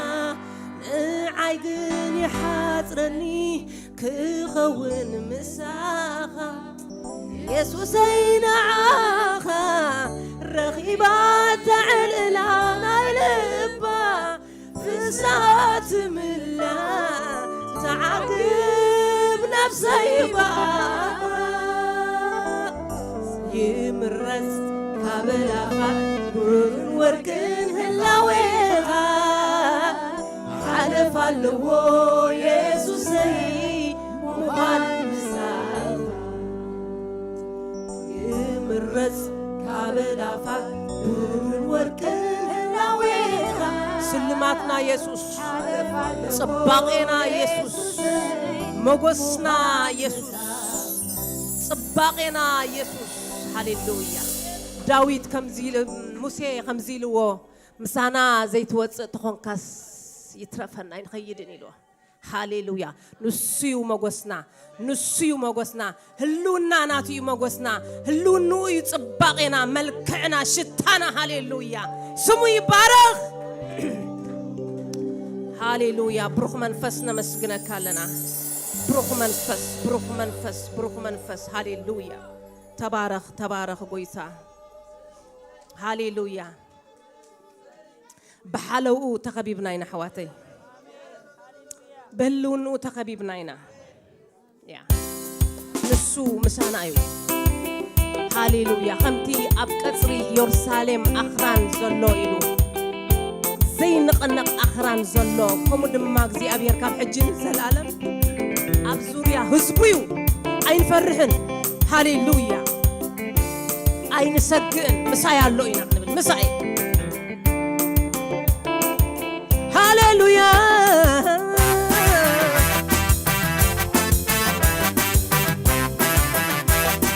ንዓይ ግን ይሓጽረኒ ክኸውን ምሳኻ። የሱሰይ ንዓኻ ረኺባ ተዕልላ ናይ ልባ ፍስሃ ትምላ ተዓግብ ነፍሰይ ብኣኻ ይምረጽ ካብ ኣእላፋት ብሩርን ወርቅን ህላዌኻ ሓለፍ ኣለዎ የሱሰይ ምዃን ምሳኻ ይምረጽ ካብ ኣእላፋት ብሩርን ወርቅን ህላዌኻ ስልማትና የሱስ ጽባቄና የሱስ ሞጎስና የሱስ ጽባቄና የሱስ ሃሌሉያ ዳዊት ከምዚ ኢሉ ሙሴ ከምዚ ኢልዎ ምሳና ዘይትወጽእ ተኾንካስ ይትረፈና ኣይንኸይድን ኢልዎ ሃሌሉያ ንሱ እዩ ሞጎስና ንሱ እዩ ሞጎስና ህልውና ናቱ እዩ ሞጎስና ህልውንኡ እዩ ጽባቄና መልክዕና ሽታና ሃሌሉያ ስሙ ይባረኽ ሃሌሉያ ብሩኽ መንፈስ ነመስግነካ ኣለና ብሩኽ መንፈስ ብሩኽ መንፈስ ብሩኽ መንፈስ ሃሌሉያ ተባረኽ ተባረኽ ጎይታ ሃሌሉያ ብሓለውኡ ተኸቢብና ኢና ኣሕዋተይ ብህልውንኡ ተኸቢብና ኢና ንሱ ምሳና እዩ ሃሌሉያ ከምቲ ኣብ ቀፅሪ የሩሳሌም ኣኽራን ዘሎ ኢሉ ዘይንቕነቕ ኣኽራን ዘሎ ከምኡ ድማ እግዚኣብሔር ካብ ሕጂ ንዘለኣለም ኣብ ዙርያ ህዝቡ እዩ ኣይንፈርሕን ሃሌሉያ ኣይንሰግእን ምሳይ ኣሎ ኢና ክንብል ምሳይ ሃሌሉያ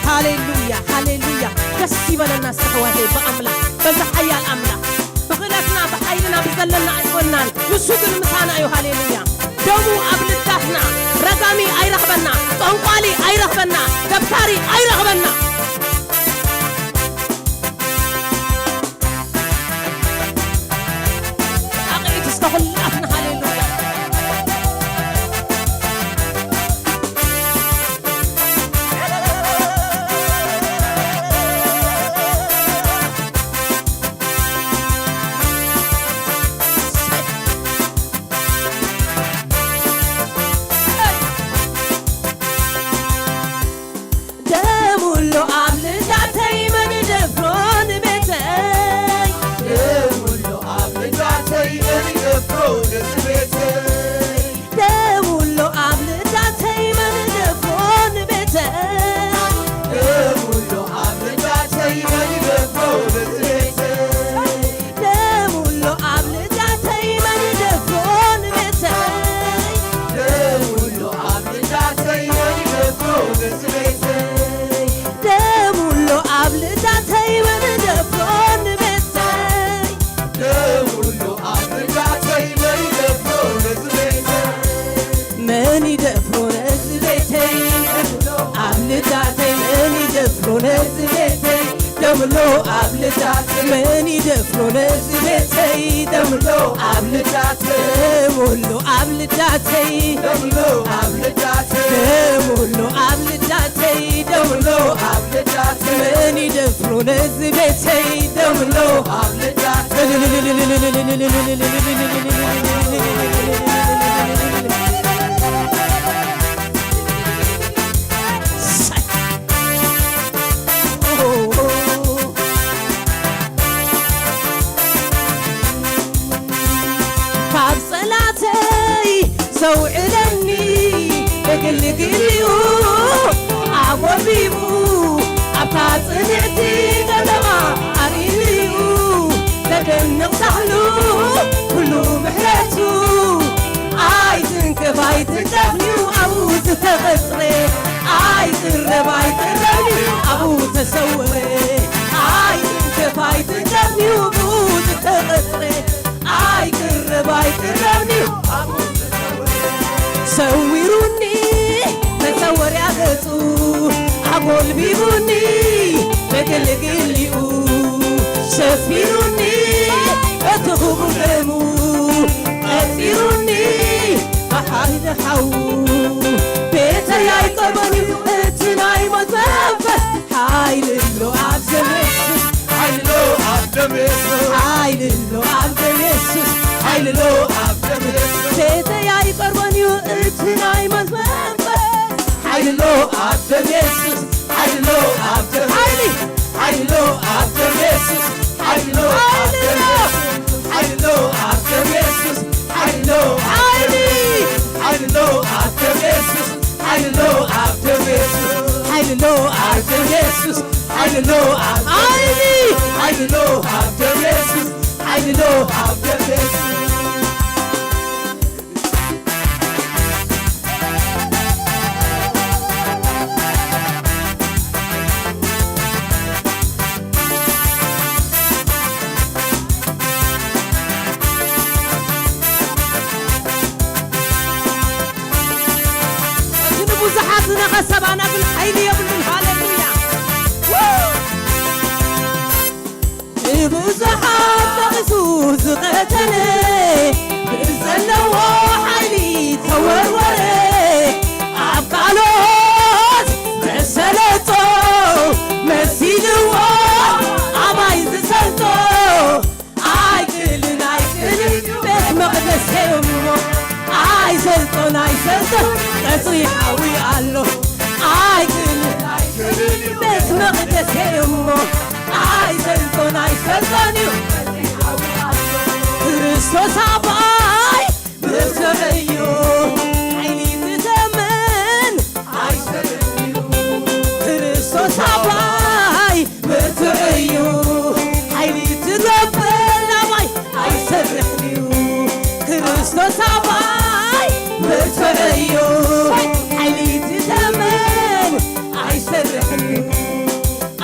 ሃሌሉያ ሃሌሉያ ደስ ይበለና ኣሕዋተይ ብኣምላኽ በዚ ሓያል ኣምላኽ ብኽእለትና ብሓይልና ብዘለና ኣይኮንናን ንሱ ግን ምሳና እዩ ሃሌሉያ ደሙ ኣብ ልዳትና ረጋሚ ኣይረኽበና ጠንቋሊ ኣይረኽበና ደብታሪ ኣይረኽበና ኣቕዒት እስከ ኩላትና ሃሌሉያ ደሙሎ ኣብ ልዳተይ መን ደፍሮ ንቤተይ ደሙሎ ኣብ ልዳተይ መን ደፍሮ ንቤተይ ደሙሎ ኣብ ልዳተይ መን ደፍሮ ንቤተይ ደሙሎ ኣብ ልዳተይ መን ደፍሮ ንቤተይ ደሙሎ ኣብ ልዳተይ መን ደፍሮ ንቤተይ ደሙሎ ኣብ ልዳተይ መን ደፍሮ ንቤተይ ደሙሎ ኣብ ልዳተይ መን ደፍሮ ንቤተይ ደሙሎ ኣብ ልዳተይ መን ደፍሮ ንቤተይ መን ይደፍሮ ነዚ ቤተይ ኣብ ልዳተይ መን ይደፍሮ ነዚ ቤተይ ደምሎ ኣብ ልዳተይ መን ይደፍሮ ነዚ ቤተይ ደምሎ ኣብ ልዳተይ ደምሎ ኣብ ልዳተይ ደምሎ ኣብ ልዳተይ ደምሎ ኣብ ልዳተይ ደምሎ ኣብ ልዳተይ መን ይደፍሮ ነዚ ቤተይ ደምሎ ኣብ ልዳተይ ካብ ጸላተይ ዘውዕለኒ እግልግልኡ ኣጎቢቡ ኣብታ ጽንዕቲ ከተማ ኣርኢኒኡ ዘደንቕ ሳሕሉ ኩሉ ምሕረቱ ኣይትንከፍ ኣይትንከፍንዩ ኣብኡ ዝተቐጽረ ኣይትረብ ኣይትረብንዩ ኣብኡ ተሰወረ ኣይትንከፍ ኣይትንከፍንዩ ብኡ ዝተቐጽረ ኣይትረብ ኣይትረብንዩ ኣብኡ ዝተሰወረ ሰዊሩኒ መሰወርያ ገጹ ኣጎልቢቡኒ መገልገሊኡ ሸፊኑኒ በቲ ክቡር ደሙ ቀጺሩኒ መሓሪ ሓዉ ቤተይ ኣይቀርቦን እዩ እቲ ናይ ሞት መንፈስ ሓይሊ ኣሎ ኣብ ደም የሱስ፣ ሓይሊ ኣሎ ኣብ ደም የሱስ። ቤተይ ኣይቀርቦን እዩ እቲ ናይ ሞት መንፈስ። ሓይሊ ኣሎ ኣብ ደም የሱስ፣ ሓይሊ ኣሎ ኣብ ደም ሓይሊ! የሱስ፣ ሓይሊ ኣሎ ኣብ ደም የሱስ፣ ሓይሊ ኣሎ ኣብ ደም የሱስ፣ ሓይሊ ኣሎ ኣብ ደም የሱስ፣ ሓይሊ ኣሎ ኣብ ደም የሱስ። ሓይሊ! ሓይሊ ኣሎ ኣብ ደም የሱስ፣ ሓይሊ ኣሎ ኣብ ደም የሱስ፣ ሓይሊ ኣሎ ኣብ ደም ሓይሊ! የሱስ፣ ሓይሊ ኣሎ ኣብ ደም የሱስ፣ ሓይሊ ኣሎ ኣብ ደም የሱስ። እቲ ንብዙሓት ዝነኸሰ ባና ግን ሓይሊ የብሉን። ሃሌሉያ! ንብዙሓት ጠቒሱ ዝቐተለ፣ ብዘለዎ ሓይሊ ተወርወረ። ኣብ ካልኦት መሰለጦ መሲልዎ፣ ኣባይ ዝሰልጦ። ኣይክእልን፣ ኣይክእልን፣ ቤት መቕደሰይ እሞ ኣይሰልጦን፣ ኣይሰልጦን፣ ቀጽሪ ሓዊ ኣሎ። ኣይክእልን፣ ኣይክእልን፣ ቤት መቕደሰይ እሞ ኣይሰልጦን፣ ኣይሰልጦን እዩ። ክርስቶስ ኣባይ ብርቱዕ እዩ፣ ሓይሊ ትተምን ኣይሰልጥን እዩ። ክርስቶስ ኣባይ ብርቱዕ እዩ፣ ሓይሊ ትገብር ኣባይ ኣይሰርሕን እዩ። ክርስቶስ ኣባይ ብርቱዕ እዩ፣ ሓይሊ ትተምን ኣይሰርሕን እዩ።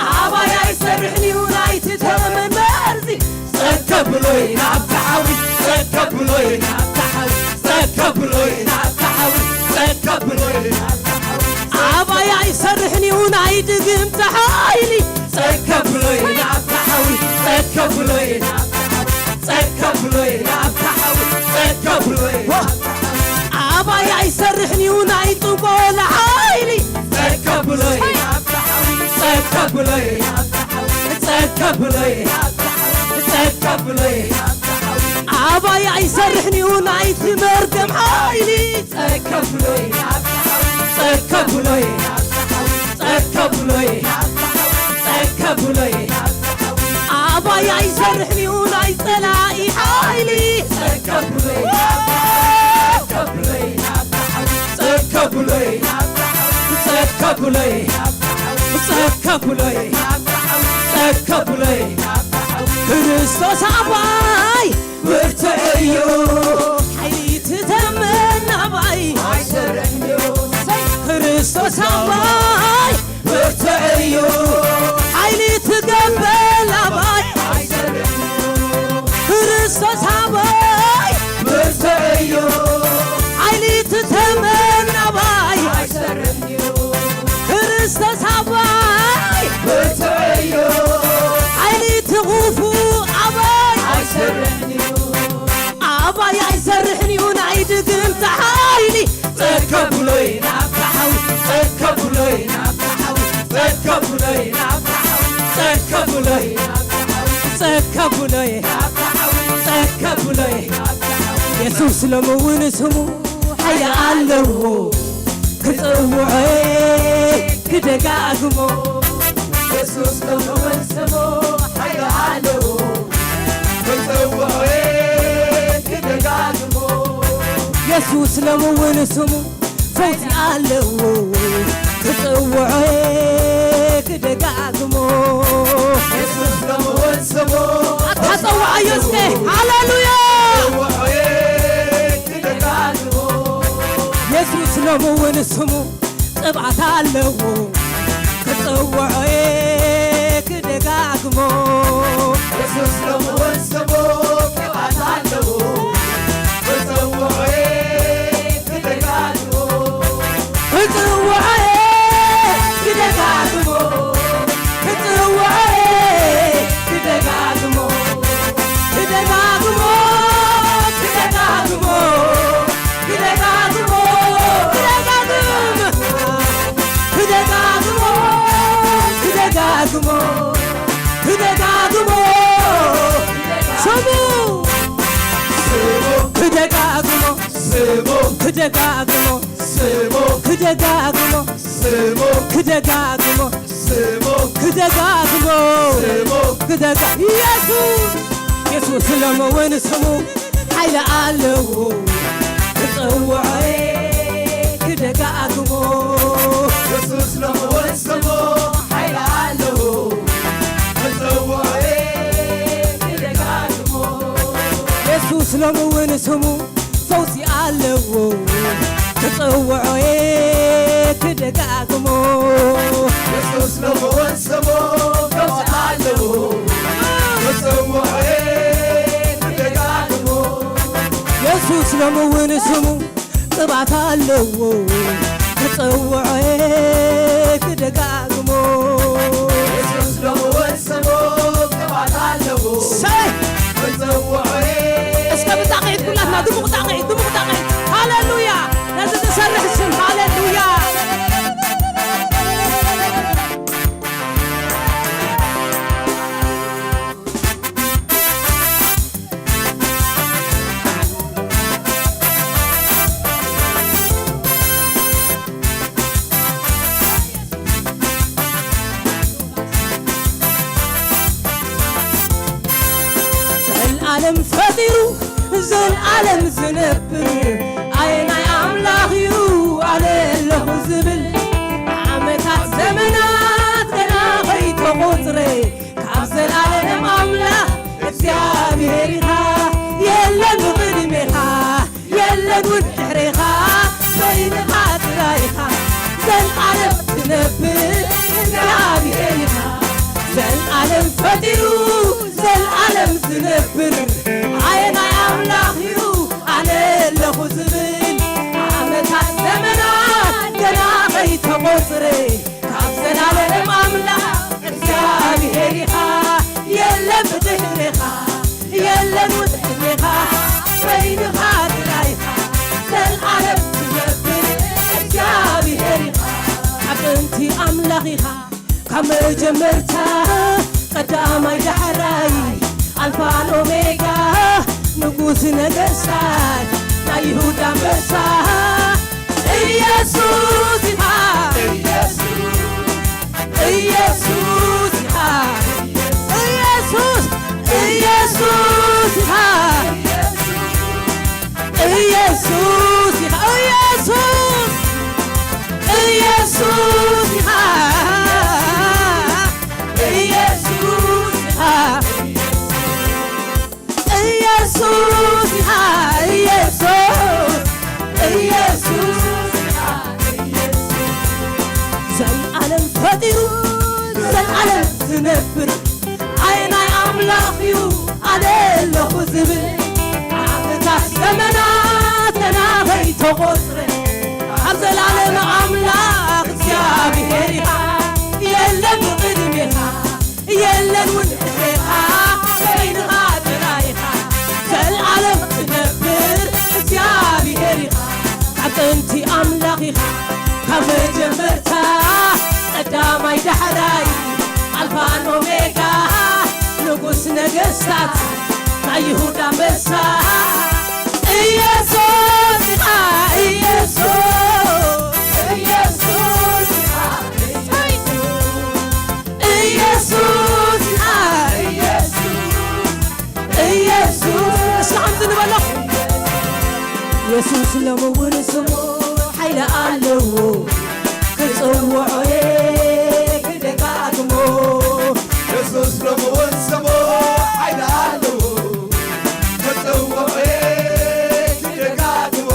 ኣባይ ኣይሰርሕን እዩ ናይቲ ተመን መርዚ። ጸከብሎይ ናብታ ሓዊ፣ ጸከብሎይ ናብታ ሓዊ፣ ጸከብሎይ ናብታ ሓዊ፣ ጸከብሎይ ናብታ ሓዊ። ኣባይ ኣይሰርሕን እዩ ናይ ድግምቲ ሓይሊ። ጸከብሎይ ናብታ ሓዊ፣ ጸከብሎይ ናብታ ሓዊ፣ ጸከብሎይ ናብታ ሓዊ፣ ጸከብሎይ ናብታ ሓዊ። ኣባይ ኣይሰርሕን እዩ ናይ ጥንቆላ ሓይሊ። ጸከብሎይ ናብታ ሓዊ፣ ጸከብሎይ ናብታ ሓዊ፣ ጸከብሎይ ናብታ ሓዊ፣ ጸከብሎይ ናብታ ሓዊ። ኣባይ ኣይሰርሕን እዩ ናይቲ መርገም ሓይሊ። ጸከብሎይ ናብታ ሓዊ፣ ጸከብሎይ ናብታ ሓዊ፣ ጸከብሎይ ናብታ ሓዊ፣ ጸከብሎይ ናብታ ሓዊ። ኣባይ ኣይሰርሕን እዩ ናይ ጸላኢ ሓይሊ። ጸከብሎይ ናብታ ሓዊ፣ ጸከብሎይ ናብታ ሓዊ፣ ጸከብሎይ ናብታ ሓዊ፣ ጸከብሎይ ናብታ ሓዊ፣ ጸከብሎይ ናብታ ሓዊ፣ ጸከብሎይ ናብታ ሓዊ። ክርስቶስ ኣባይ ብርቱዕ እዩ። ሓይሊ ትተመን ኣባይ ኣይሰርሕን እዩ። ክርስቶስ ኣባይ ብርቱዕ እዩ። ሓይሊ ትገብር ኣባይ ኣይሰርሕን እዩ። ክርስቶስ ኣባይ ብርቱዕ እዩ። ሓይሊ ትተመን ኣባይ ኣይሰርሕን እዩ። ክርስቶስ ኣባይ ብርቱዕ እዩ። ሓይሊ ትኹፉ ኣባይ ኣይሰርሕን እዩ። ኣባይ ኣይሰርሕን እዩ ናይ ድግምቲ ሓይሊ። ጸከብሎይ ናብታ ሓዊ፣ ጸከብሎይ ናብታ ሓዊ፣ ጸከብሎይ ናብታ ሓዊ፣ ጸከብሎይ ናብታ ሓዊ፣ ጸከብሎይ ናብታ ሓዊ፣ ጸከብሎይ ናብታ ሓዊ። የሱስ ሎሚ እውን ስሙ ሓይሊ ኣለዎ። ክጽውዖ ክደጋግሞ። የሱስ ሎሚ እውን ስሙ ሓይሊ ኣለዎ። ክጽውዖ ክደጋግሞ። የሱስ ሎሚ እውን ስሙ ፈውሲ ኣለዎ። ክጽውዖ ክደጋግሞ። የሱስ ሎሚ እውን ስሙ ኣታ ጸውዓዮ እስከ። ሃሌሉያ። ክጽውዖ ክደጋግሞ። የሱስ ሎሚ እውን ስሙ ቅብኣት ኣለዎ። ክጽውዖ ክደጋግሞ። የሱስ ሎሚ እውን ስሙ ቅብኣት ኣለዎ። ክጽውዖ ክደጋግሞ። ክጽውዖ ክደጋግሞ። ክጽውዖ ክደጋግሞ። ክደጋግሞ። ክደጋግሞ። ክደጋግሞ፣ ክደጋግም፣ ክደጋግሞ፣ ክደጋግሞ፣ ክደጋግሞ፣ ክደጋግሞ ስሙ ክደጋግሞ ስሙ ክደጋግሞ ስሙ ክደጋግሞ ስሙ ክደጋ ኢየሱስ ኢየሱስ ሎሚ እውን ስሙ ሓይሊ ኣለዎ ክጽውዖ ክደጋግሞ ኢየሱስ ሎሚ እውን ስሙ ሓይሊ ኣለዎ ክጽውዖ ክደጋግሞ ኢየሱስ ሎሚ እውን ስሙ ፈውሲ ኣለዎ ክጽውዖ ክደጋግሞ ኢየሱስ ሎሚ እውን ስሙ ፈውሲ ኣለዎ ክጽውዖ ክደጋግሞ ኢየሱስ ሎሚ እውን ስሙ ቅባት ኣለዎ ክጽውዖ ክደጋግሞ ኢየሱስ ሎሚ እውን ስሙ ቅባት ኣለዎ ሰይ ክጽውዖ እስከ ብጣቂት ኩላትና ድሙቕ ጣቂት ድሙቕ ጣቂት ሃሌሉያ ነዚ ዝሰርሕ ስም ሃሌሉያ ዘልኣለም ፈጢሩ ዘልኣለም ዝነብር ኣየናይ ኣምላኽ እዩ ኣነ ኣለኹ ዝብል ዓመታት ዘመናት ገና ከይተቖጽረ ካብ ዘላለም ኣምላኽ እግዚኣብሔር ኢኻ የለን ቅድሜኻ የለን እውን ድሕሬኻ በይንኻ ጥራይኻ ዘልኣለም ትነብር እግዚኣብሔር ኢኻ ዘልኣለም ፈጢሩ ዘልኣለም ዝነብር ኣየናይ ኣምላኽ እዩ ኣነ ኣለኹ ዝብል ዓመታት ዘመናት ገና ከይተቖጽረ ካብ ዘላለም ኣምላኽ እግዚኣብሔር ኢኻ የለን ብድሕሬኻ የለን ውድሕሬኻ በይንኻ ጥራይኻ ዘልዓለም ትነብር እግዚኣብሔር ኢኻ ካብ ጥንቲ ኣምላኽ ኢኻ ካብ መጀመርታ ቀዳማይ ዳሕራይ ኣልፋን ኦሜጋ ንጉስ ነገስታት ናይ ይሁዳ ኣንበሳ ኢየሱስ ኢኻ ኢየሱስ ኢየሱስ ኢኻ ኢየሱስ ኢየሱስ ኢኻ ኢየሱስ ኢኻ ኢየሱስ ኢየሱስ ኢኻ ኢየሱስ ኢኻ ኢየሱስ ኢኻ ኢየሱስ ኢየሱስ ኢኻ ኢየሱስ ዘልዓለም ፈጢሩ ዘልዓለም ዝነብር ኣየናይ ኣምላኽ እዩ ኣነ ኣለኹ ዝብል ዓመታት ዘመናት ገና ከይተቖጽረ ኣብ ዘላለም ኣምላኽ እግዚኣብሔር ኢኻ የለን ብቕድሜኻ የለን እውን ድሕሬኻ በይንኻ ጥራይኻ ዘልዓለም ትነብር እግዚኣብሔር ኢኻ ካብ ጥንቲ ኣምላኽ ኢኻ ካብ መጀመርታ ቀዳማይ ዳሕራይ ኣልፋን ኦሜጋ ንጉስ ነገስታት ናይ ይሁዳ ኣንበሳ ኢየሱስ ኢኻ ኢየሱስ ኢየሱስ ኢኻ ኢየሱስ ኢየሱስ ኢየሱስ ኢየሱስ እስኪ ሓንቲ ንበሎ ኢየሱስ ሎሚ እውን ስሙ ሓይሊ ኣለዎ ክጽውዖ ክደጋግሞ ኢየሱስ ሎሚ እውን ስሙ ሓይሊ ኣለዎ ክጽውዖ ክደጋግሞ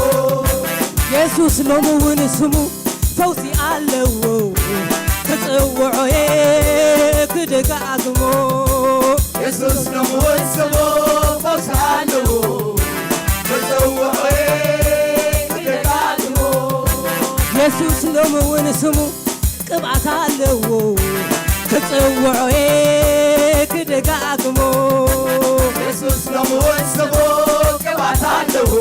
ኢየሱስ ሎሚ እውን ስሙ ፈውሲ ኣለዎ ክጽውዖ ክደጋግሞ የሱስ ነምወሰቦ ፈውሲ ኣለዎ ክጽውዖ ክደጋግሞ የሱስ ሎሚ እውን ስሙ ቅብኣት ኣለዎ ክጽውዖ ክደጋግሞ የሱስ ነምወሰቦ ቅብኣት ኣለዎ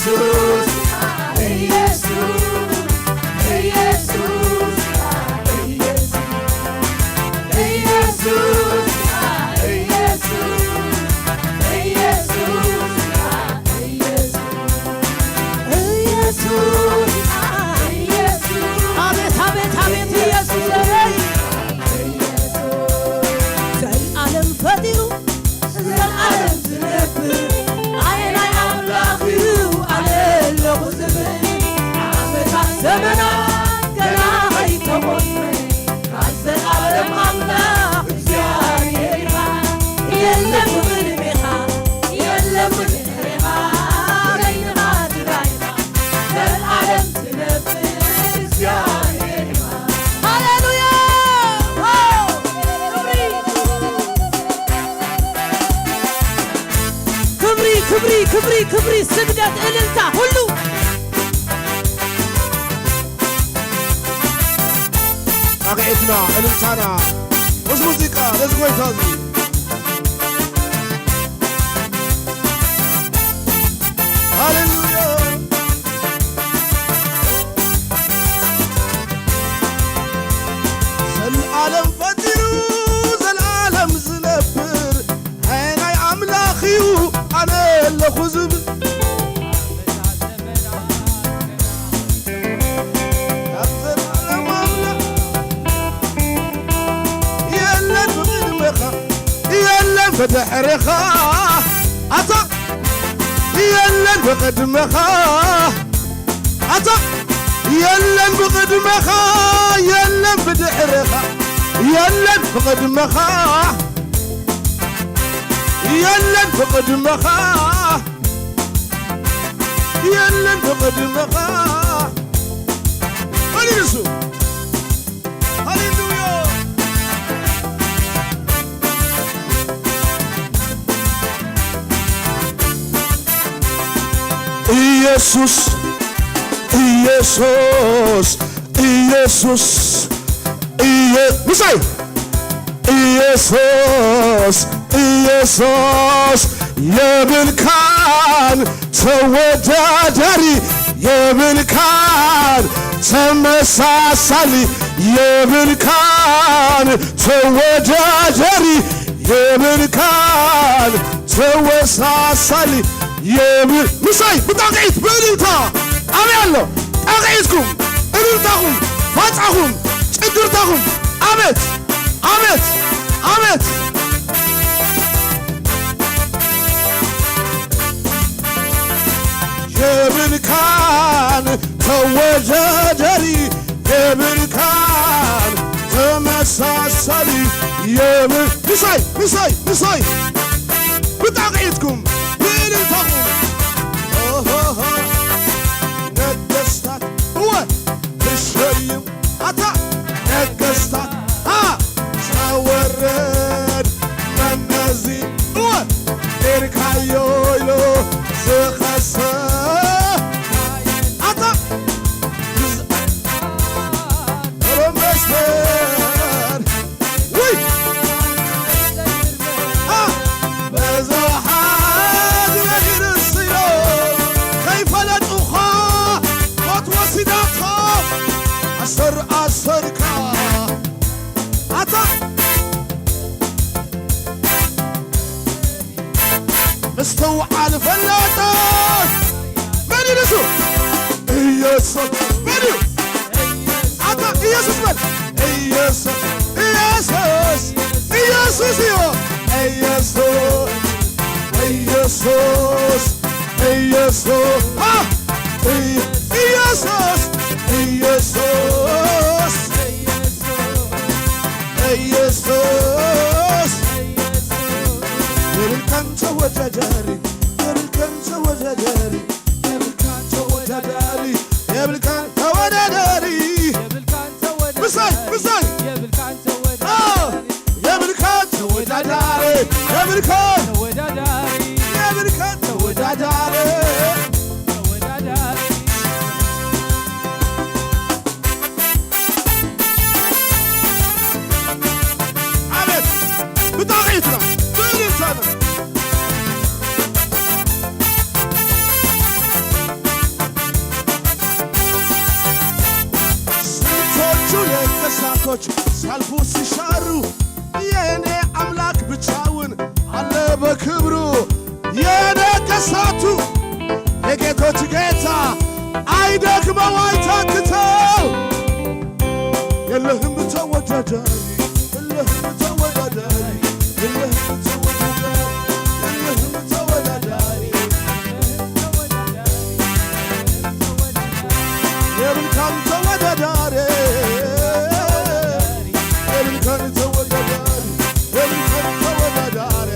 ኢየሱስ፣ ኢየሱስ፣ ኢየሱስ፣ ኢየሱስ፣ ኢየሱስ፣ ኢየሱስ፣ ኢየሱስ፣ ኢየሱስ፣ ኢየሱስ። አቤት፣ አቤት፣ አቤት፣ ኢየሱስ፣ ኢየሱስ። ዘልዓለም ፈጢሩ ዘልዓለም ዝነብር ኣየናይ ኣምላኽ እዩ ኣነ ኣለኹ ዝብል? ዓመታት ዘመናት ገና ከይተቖጽረ ካብ ዘልዓለም ኣምላኽ እግዚኣብሔር ኢኻ። የለን ብቕድሜኻ፣ የለን ብድሕሬኻ፣ በይንኻ ጥራይ ኢኻ ዘልዓለም ትነብር እግዚኣብሔር ኢኻ። ሃሌሉያ! ክብሪ፣ ክብሪ፣ ክብሪ፣ ክብሪ፣ ስግደት፣ እልልታ፣ ሁሉ። ጣቕዒትና፣ እልልታና፣ ምስ ሙዚቃ፣ ነዚ ጎይታ እዚ። ሃሌሉያ። ዘልዓለም ፈጢሩ ዘልዓለም ዝነብር፣ ኣየናይ ኣምላኽ እዩ ኣነ ኣለኹ ዝብል? ካብ ዘልዓለም ኣምላኽ የለን ብቕድሜኻ፣ የለን ብድሕሬኻ። ኣታ የለን ብቕድሜኻ፣ ኣታ የለን ብቕድሜኻ፣ የለን ብድሕሬኻ፣ የለን ብቕድሜኻ፣ የለን ብቕድሜኻ፣ የለን ብቕድሜኻ። መን እዩ ንሱ? ሃሌሉያ። ኢየሱስ፣ ኢየሱስ፣ ኢየሱስ፣ ኢየ-፣ ምሳይ! ኢየሱስ፣ ኢየሱስ የብልካን ተወዳዳሪ፣ የብልካን ተመሳሳሊ፣ የብልካን ተወዳዳሪ፣ የብልካን ተወሳሳሊ፣ የብል-፣ ምሳይ ብጣቕዒት ብእልልታ ኣበይ ኣሎ? ጣቕዒትኩም፣ እልልታኹም፣ ፋጻኹም፣ ጭድርታኹም፣ ኣቤት፣ ኣቤት፣ ኣቤት። የብልካን ተወዳዳሪ፣ የብልካን ተመሳሳሊ፣ የብል-፣ ምሳይ፣ ምሳይ፣ ምሳይ። ብጣቕዒትኩም፣ ብእልልታኹም። ኦሆሆ። ነገስታት እወ ትሸይም ኣታ ነገስታት ኣ ተወረድ መነዚ እወ ጌርካዮ ኢሎ ዝኸሰ ኣታ ሮም መስመር ውይ! ኣ! ብዙሓት ነጊርስ ኢሎም ከይፈለጡኻ ሞት ወሲዳቶም ኣሰር ኣሰርካ ኣታ ምስትውዓል ፈላጣት መን እዩ ንሱ? ኢየሱስ መን እዩ? ኣታ ኢየሱስ በል። ኢየሱስ፣ ኢየሱስ፣ ኢየሱስ እዩ። ኢየሱስ፣ ኢየሱስ፣ ኢየሱስ፣ አ! ኢየ-፣ ኢየሱስ፣ ኢየሱስ፣ ኢየሱስ፣ የብልካን ተወዳዳሪ፣ የብልካን ተወዳዳሪ፣ የብልካን ተወዳዳሪ፣ የብልካን ተወዳዳሪ። የብልካን ተወዳዳሪ፣ ምሳይ፣ ምሳይ። የብልካን ተወዳዳሪ፣ አ! የብልካን ተወዳዳሪ፣ የብልካን ተወዳዳሪ፣ የብልካን ተወዳዳሪ። ተወዳዳሪ። ኣቤት! ብጣቕዒትና፣ ብእልልታና። ያልፉ ሲሻሩ የኔ አምላክ ብቻውን አለ በክብሩ። የነገስታቱ የጌቶች ጌታ አይደክመው አይታክተው። የለህም ተወዳዳሪ፣ የለህም ተወዳዳሪ፣ የለህም ተወዳዳሪ፣ የለህም ተወዳዳሪ። የብልካን ተወዳዳሪ፣ የብልካን ተወዳዳሪ፣ የብልካን ተወዳዳሪ፣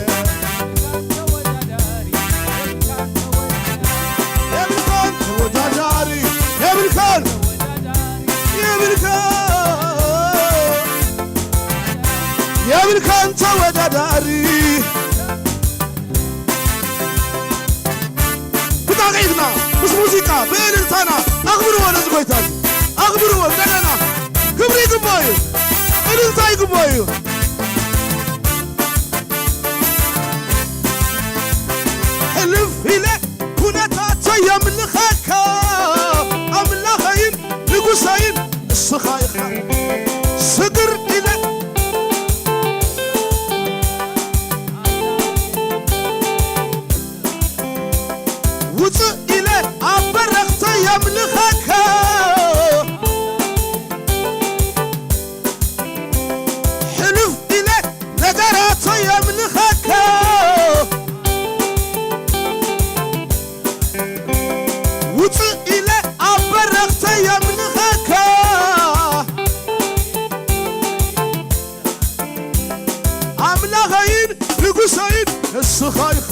የብልካን ተወዳዳሪ፣ የብልካን፣ የብልካን፣ የብልካን ተወዳዳሪ። ብጣቂትና ምስ ሙዚቃ ብእልልታና ኣኽብርዎ ነዚ ጎይታ እዚ። ኣኽብርዎ እንደገና። ክብሪ ይግባዩ። እልልታ ይግባዩ። ሕልፍ ኢለ ኩነታተይ የምልኸካ ኣምላኸይን ንጉሰይን እስኻ ኢኻ። ስግር ኢለ ውፅእ ኢለ ኣብ በረኽተይ የምልኸካ። ሕልፍ ኢለ ነገራተይ የምልኸካ። ውፅእ ኢለ ኣብ በረኽተይ የምልኸካ። ኣምላኸይን ንጉሰይን ንስኻ ኢኻ።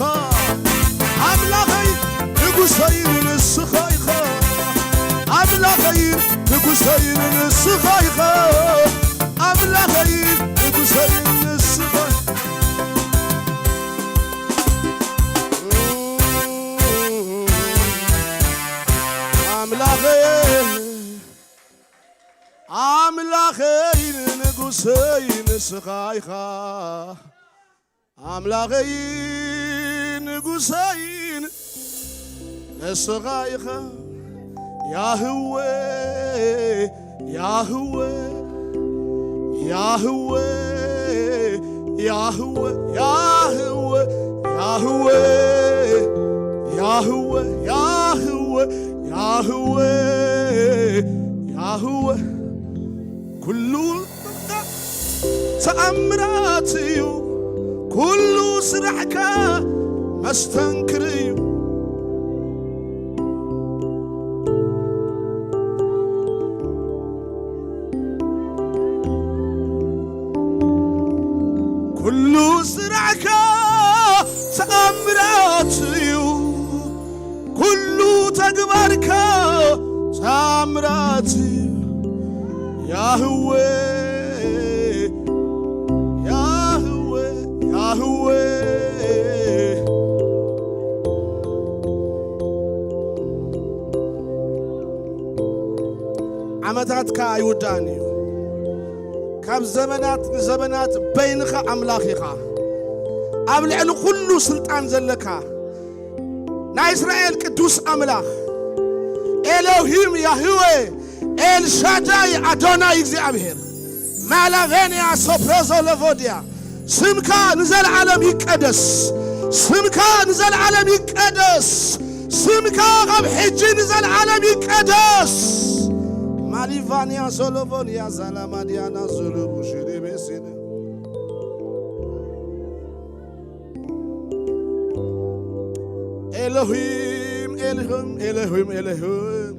ኣምላኸይን ንጉሰይን ንስኻ ኢኻ። ኣምላኸይን ንጉሰይን ንስኻ ኢኻ። ኣምላኸይን ንጉሰይን ንስኻ። ኣምላኸይ ኣምላኸይን ንጉሰይን ንስኻ ኢኻ። ኣምላኸይ ንጉሰይን ንስኻ ኢኻ። ያህዌ ያህዌ ያህዌ ያህዌ ያህዌ ያህዌ ያህዌ ያህዌ ያህዌ ያህዌ ኩሉ ተኣምራት እዩ፣ ኩሉ ስራሕካ መስተንክር እዩ። ኩሉ ስራሕካ ተኣምራት እዩ፣ ኩሉ ተግባርካ ተኣምራት እዩ። ያህዌ ያህዌ ያህዌ ዓመታትካ ኣይውዳእን እዩ። ካብ ዘመናት ንዘመናት በይንኻ ኣምላኽ ኢኻ። ኣብ ልዕሊ ኩሉ ስልጣን ዘለካ ናይ እስራኤል ቅዱስ ኣምላኽ ኤሎሂም ያህዌ ኤልሻዳይ ኣዶናይ እግዚኣብሔር ማላቬንያ ሶፕሮዞ ለቮድያ ስምካ ንዘለዓለም ይቀደስ። ስምካ ንዘለዓለም ይቀደስ። ስምካ ካብ ሕጂ ንዘለዓለም ይቀደስ። ማሊቫንያ ሶሎቮንያ ዛላማድያና ዞሎቡ ሽሪቤሲነ ኤሎሂም ኤሎሂም ኤሎሂም ኤሎሂም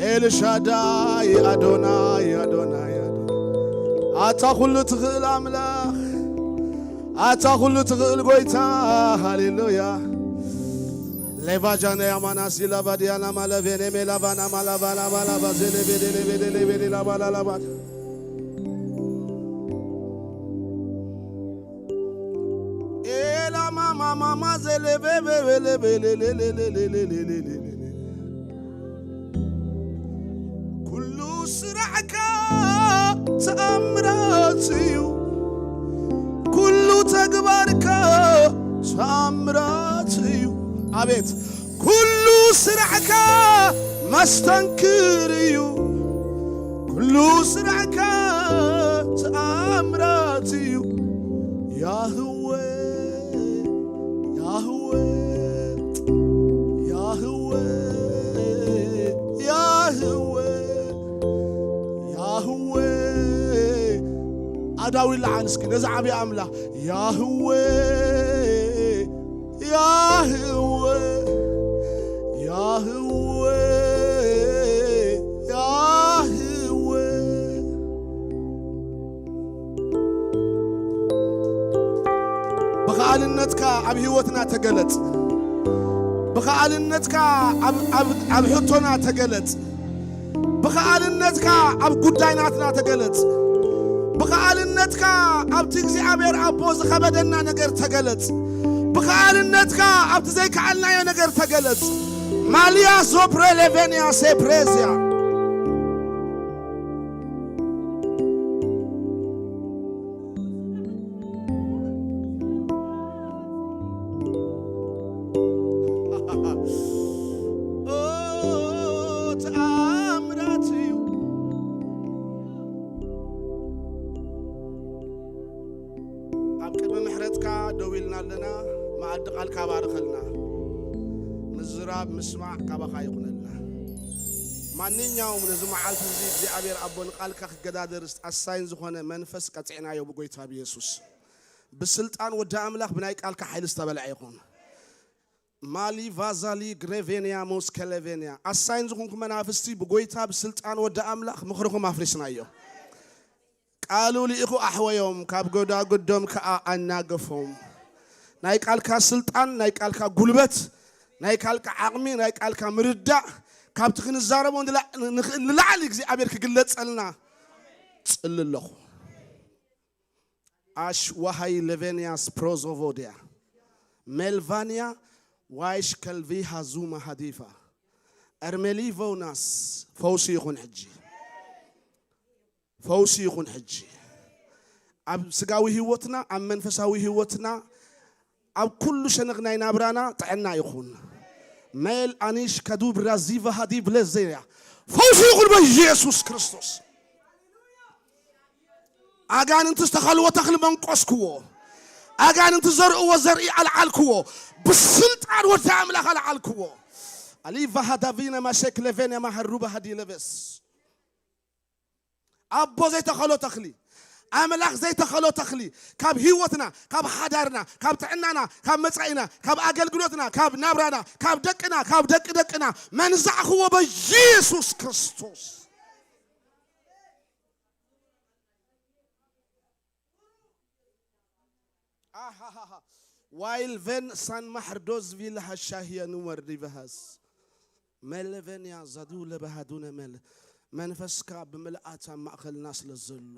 ኤልሻዳይ ኣዶናይ ኣዶናይ ኣዶናይ ኣታ ኩሉ ትኽእል ኣምላኽ ኣታ ኩሉ ትኽእል ጎይታ ሃሌሉያ። ሌቫጃነ ያማናሲ ላቫዲያና ማለቬኔ ሜላቫና ማላቫና ማላቫ ዜሌቬዴሌቬዴሌቬዴ ላቫላላቫ ኤላማማማማ ዜሌቬቬሌቬሌሌሌሌሌሌሌ ኩሉ ስራሕካ ተኣምራት እዩ፣ ኩሉ ተግባርካ ተኣምራት እዩ። ኣቤት ኩሉ ስራሕካ መስተንክር እዩ፣ ኩሉ ስራሕካ ተኣምራት እዩ። ያህዌ፣ ያህዌ፣ ያህዌ፣ ያህዌ፣ ያህዌ። ኣዳዊ ለዓል እስኪ ነዚ ዓብዪ ኣምላኽ። ያህዌ፣ ያህዌ፣ ያህዌ፣ ያህዌ። ብኸኣልነትካ ኣብ ህይወትና ተገለጽ። ብኸኣልነትካ ኣብ፣ ኣብ፣ ኣብ ሕቶና ተገለጽ። ብኸኣልነትካ ኣብ ጉዳይ ናትና ተገለጽ። ብኸኣልነትካ ኣብቲ እግዚኣብሔር ኣቦ ዝኸበደና ነገር ተገለጽ። ብኸኣልነትካ ኣብቲ ዘይከኣልናዮ ነገር ተገለጽ። ማልያ ዞፕሬ ሌቬንያ ሴፕሬዝያ። ኦ፣ ተኣምራት እዩ። ኣብ ቅድሚ ምሕረትካ ደው ኢልና ኣለና። መኣዲ ቃልካ ባርኸልና። ምዝራብ ምስማዕ ካባኻ ይኹነልና። ማንኛውም ነዚ መዓልቲ እዚ እግዚኣብሔር ኣቦ ንቃልካ ክገዳደር ኣሳይን ዝኾነ መንፈስ ቀጺዕናዮ ብጎይታ ብየሱስ። ብስልጣን ወዲ ኣምላኽ ብናይ ቃልካ ሓይሊ ዝተበልዐ ይኹን። ማሊ ቫዛሊ ግሬቬንያ ሞስከለቬንያ። ኣሳይን ዝኾንኩም መናፍስቲ ብጎይታ ብስልጣን ወዲ ኣምላኽ ምኽርኹም ኣፍሪስናዮ። ቃሉ ልኢኹ ኣሕወዮም፣ ካብ ጎዳጉዶም ከኣ ኣናገፎም። ናይ ቃልካ ስልጣን፣ ናይ ቃልካ ጉልበት፣ ናይ ቃልካ ዓቕሚ፣ ናይ ቃልካ ምርዳእ፣ ካብቲ ክንዛረቦ ንላ-፣ ንኽእል ንላዕሊ እግዚኣብሔር ክግለጸልና ጽሊ ኣለኹ። ኣሽ ዋሃይ ለቨንያስ ፕሮዞቮድያ ሜልቫንያ ዋይሽ ከልቪ ሃዙማ ሃዲፋ ኤርሜሊቮናስ። ፈውሲ ይኹን ሕጂ፣ ፈውሲ ይኹን ሕጂ። ኣብ ስጋዊ ህይወትና፣ ኣብ መንፈሳዊ ህይወትና፣ ኣብ ኩሉ ሸነኽ ናይ ናብራና ጥዕና ይኹን። ሜል ኣኒሽ ከዱብ ራዚቫ ሃዲብ ለዘያ። ፈውሲ ይኹን በኢየሱስ ክርስቶስ። ኣጋንንቲ ዝተኸልዎ ተኽሊ መንቆስክዎ። ኣጋንንቲ ዘርእዎ ዘርኢ ኣልዓልክዎ። ብስልጣን ወዲ ኣምላኽ ኣልዓልክዎ። ኣሊቫ ሃዳቪነ ማሸክ ለቬነ ማሃሩባ ሃዲ ለቨስ። ኣቦ ዘይተኸሎ ተኽሊ፣ ኣምላኽ ዘይተኸሎ ተኽሊ ካብ ህይወትና፣ ካብ ሓዳርና፣ ካብ ጥዕናና፣ ካብ መጻኢና፣ ካብ ኣገልግሎትና፣ ካብ ናብራና፣ ካብ ደቅና፣ ካብ ደቂ ደቅና መንዛዕኽዎ በኢየሱስ ክርስቶስ። ኣሃሃሃ። ዋይል ቨን ሳን ማሕርዶዝ ቪል ሃሻህየ ንወርድ ይበሃስ። መለቨንያ ዛዱ ለባሃዱነ መል። መንፈስካ ብምልኣት ኣብ ማእኸልና ስለ ዘሎ፣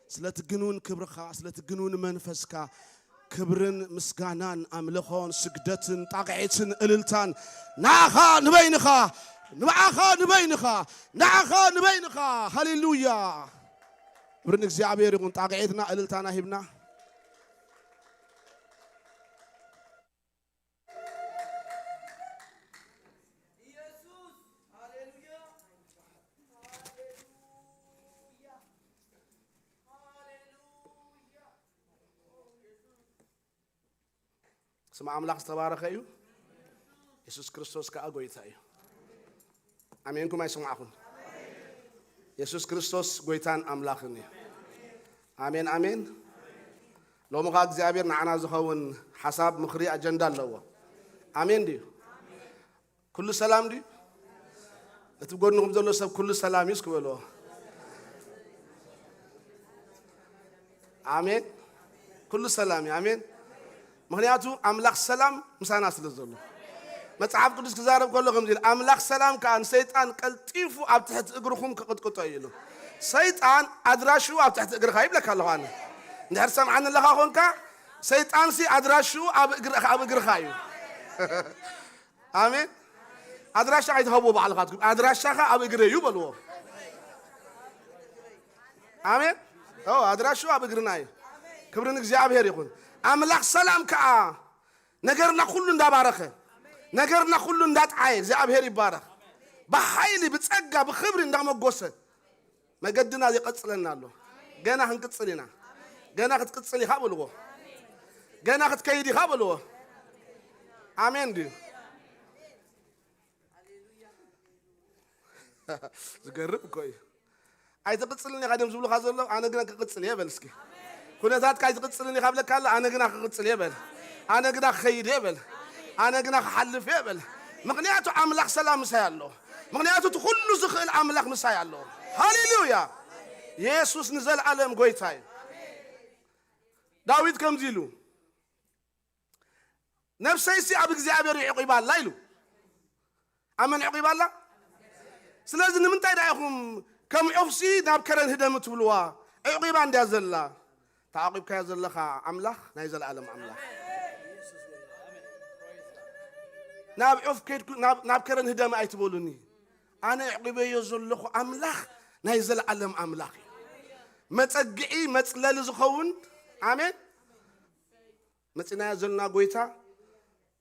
ስለቲ ግኑን ክብርኻ፣ ስለቲ ግኑን መንፈስካ ክብርን ምስጋናን ኣምልኾን ስግደትን ጣቕዒትን እልልታን ንዓኻ ንበይንኻ፣ ንዓኻ ንበይንኻ፣ ንዓኻ ንበይንኻ። ሃሌሉያ። ክብሪ ንእግዚኣብሔር ይኹን። ጣቕዒትና እልልታና ሂብና። ስም ኣምላኽ ዝተባረኸ እዩ። የሱስ ክርስቶስ ከኣ ጎይታ እዩ። ኣሜንኩም ኣይሰማዕኹን? የሱስ ክርስቶስ ጎይታን ኣምላኽን እዩ። ኣሜን፣ ኣሜን። ሎሚ ኸኣ እግዚኣብሔር ንዓና ዝኸውን ሓሳብ፣ ምኽሪ፣ ኣጀንዳ ኣለዎ። ኣሜን ድዩ? ኩሉ ሰላም ድዩ? እቲ ጎንኹም ዘሎ ሰብ ኩሉ ሰላም እዩ እስኪ በልዎ። ኣሜን። ኩሉ ሰላም እዩ። ኣሜን። ምኽንያቱ ኣምላኽ ሰላም ምሳና ስለ ዘሎ። መጽሓፍ ቅዱስ ክዛረብ ከሎ ከምዚ ኢሉ፣ ኣምላኽ ሰላም ከኣ ንሰይጣን ቀልጢፉ ኣብ ትሕቲ እግርኹም ክቕጥቅጦ እዩ ኢሉ። ሰይጣን ኣድራሽኡ ኣብ ትሕቲ እግርኻ ይብለካ ኣለኹ ኣነ። እንድሕር ሰምዓኒ ኣለኻ ኾንካ፣ ሰይጣንሲ ኣድራሽኡ ኣብ እግር-፣ ኣብ እግርኻ እዩ። ኣሜን። ኣድራሻ ኣይትሃብዎ ባዕልኻትኩም። ኣድራሻኻ ኣብ እግረ እዩ በልዎ። ኣሜን። ኦ፣ ኣድራሽኡ ኣብ እግርና እዩ። ክብሪ ንእግዚኣብሔር ይኹን። ኣምላኽ ሰላም ከኣ ነገርና ኩሉ እንዳባረኸ፣ ነገርና ኩሉ እንዳጥዓየ፣ እግዚኣብሔር ይባረኽ። ብሓይሊ፣ ብጸጋ፣ ብኽብሪ እንዳመጎሰ መገድና የቐጽለና ኣሎ። ገና ክንቅጽል ኢና። ገና ክትቅጽል ኢኻ በልዎ። ገና ክትከይድ ኢኻ በልዎ። ኣሜን ድዩ? ዝገርም እኮ እዩ። ኣይትቕጽልን ኢኻ ድዮም ዝብሉኻ ዘለዉ? ኣነ ግና ክቕጽል እየ በል እስኪ። ኩነታትካ ኣይትቕጽልን ኢኻ ብለካ ኣሎ፣ ኣነ ግና ክቕጽል እየ በል። ኣነ ግና ክኸይድ እየ በል። ኣነ ግና ክሓልፍ እየ በል። ምኽንያቱ ኣምላኽ ሰላም ምሳይ ኣሎ። ምኽንያቱ እቲ ኩሉ ዝኽእል ኣምላኽ ምሳይ ኣሎ። ሃሌሉያ! የሱስ ንዘለኣለም ጎይታ እዩ። ዳዊት ከምዚ ኢሉ፣ "ነፍሰይሲ ኣብ እግዚኣብሔር ይዕቂባ ኣላ" ኢሉ። ኣብ መን ዕቂባ ኣላ? ስለዚ ንምንታይ ደኣ ኢኹም ከም ዑፍሲ ናብ ከረን ህደም ትብልዋ? ዕቂባ እንድያ ዘላ። ተዓቂብካዮ ዘለኻ ኣምላኽ ናይ ዘለኣለም ኣምላኽ። ናብ ዑፍ ከይድኩ፣ ናብ፣ ናብ ከረን ህደም ኣይትበሉኒ። ኣነ ዕቂበዮ ዘለኹ ኣምላኽ ናይ ዘለኣለም ኣምላኽ እዩ። መጸግዒ፣ መጽለሊ ዝኸውን፣ ኣሜን። መጺናዮ ዘለና ጎይታ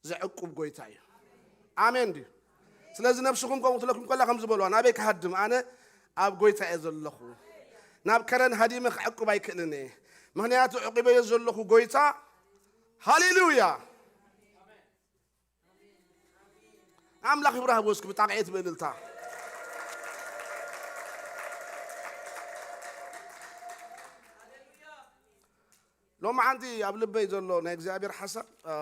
ዘዕቁብ ጎይታ እዩ። ኣሜን ድዩ? ስለዚ ነብስኹም ከምኡ ክትለኩም ከላ ከም ዝበልዋ፣ "ናበይ ክሃድም? ኣነ ኣብ ጎይታ እየ ዘለኹ። ናብ ከረን ሃዲመ ክዕቁብ ኣይክእልን እየ። ምኽንያቱ ዕቂበዮ ዘለኹ ጎይታ፣ ሃሌሉያ!" ኣምላኽ ይብራህ። ወስክ ብጣቕዒት ብእልልታ። ሎሚ ሓንቲ ኣብ ልበይ ዘሎ ናይ እግዚኣብሔር ሓሳብ፣ አ፣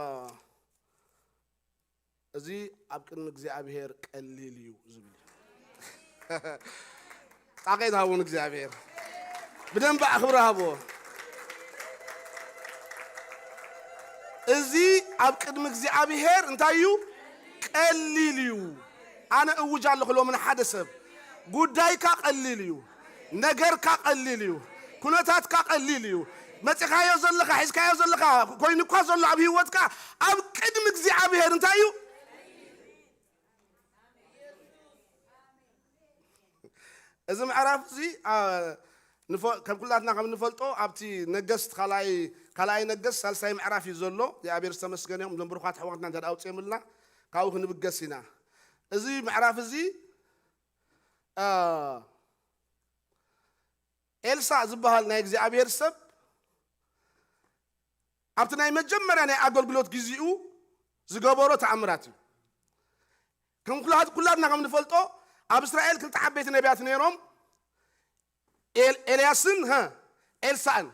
"እዚ ኣብ ቅድሚ እግዚኣብሔር ቀሊል እዩ" ዝብል እዩ። ጣቕዒት ሃቡን እግዚኣብሔር። ብደንብ ኣኽብሮ ሃብዎ። "እዚ ኣብ ቅድሚ እግዚኣብሔር እንታይ እዩ? ቀሊል እዩ።" ኣነ እውጅ ኣለኹ ሎሚ ንሓደ ሰብ፣ ጉዳይካ ቀሊል እዩ። ነገርካ ቀሊል እዩ። ኩነታትካ ቀሊል እዩ። መጺኻዮ ዘለኻ፣ ሒዝካዮ ዘለኻ፣ ኮይኑ እኳ ዘሎ ኣብ ህይወትካ፣ ኣብ ቅድሚ እግዚኣብሔር እንታይ እዩ? እዚ ምዕራፍ እዚ፣ አ፣ ንፈ-፣ ከም ኩላትና ከም ንፈልጦ ኣብቲ ነገስት ካልኣይ፣ ካልኣይ ነገስት ሳልሳይ ምዕራፍ እዩ ዘሎ። እግዚኣብሔር ዝተመስገነ ይኹን። እዞም ብሩኻት ኣሕዋትና እንተ ደኣ ኣውፅኦምልና ካብኡ ክንብገስ ኢና። እዚ ምዕራፍ እዚ፣ አ፣ ኤልሳዕ ዝበሃል ናይ እግዚኣብሔር ሰብ ኣብቲ ናይ መጀመርያ ናይ ኣገልግሎት ግዜኡ ዝገበሮ ተኣምራት እዩ። ከም ኩላት-፣ ኩላትና ከም ንፈልጦ ኣብ እስራኤል ክልተ ዓበይቲ ነቢያት ነይሮም፣ ኤል-፣ ኤልያስን፣ ሀ፣ ኤልሳዕን።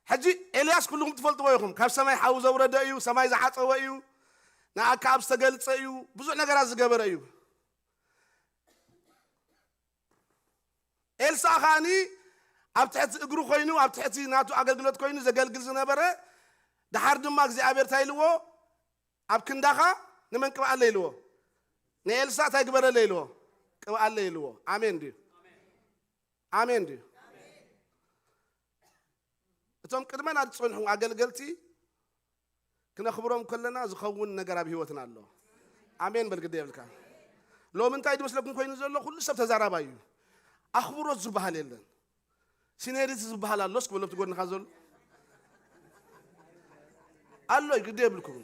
ሕጂ ኤልያስ ኩልኹም ትፈልጥዎ ኢኹም። ካብ ሰማይ ሓዊ ዘውረደ እዩ፣ ሰማይ ዝዓጸወ እዩ፣ ንኣከኣብ ዝተገልጸ እዩ፣ ብዙሕ ነገራት ዝገበረ እዩ። ኤልሳዕ ከኣኒ ኣብ ትሕቲ እግሩ ኮይኑ፣ ኣብ ትሕቲ ናቱ ኣገልግሎት ኮይኑ ዘገልግል ዝነበረ፣ ደሓር ድማ እግዚኣብሔር እንታይ ኢልዎ? "ኣብ ክንዳኻ ንመን ቅብኣለ?" ኢልዎ። ንኤልሳዕ እንታይ ግበረለ ኢልዎ? "ቅብኣለ" ኢልዎ። ኣሜን ድዩ? ኣሜን ድዩ? እቶም ቅድመና ዝጸንሑ ኣገልገልቲ ክነኽብሮም ከለና ዝኸውን ነገር ኣብ ህይወትና ኣሎ። ኣሜን በል፣ ግደ የብልካ። ሎሚ እንታይ ዝመስለኩም ኮይኑ ዘሎ? ኩሉ ሰብ ተዛራባይ እዩ። ኣኽብሮት ዝበሃል የለን። ሲኒየሪቲ ዝበሃል ኣሎ? እስኪ በሎ፣ ኣብቲ ጎድንኻ ዘሎ። ኣሎ እዩ፣ ግደ የብልኩም።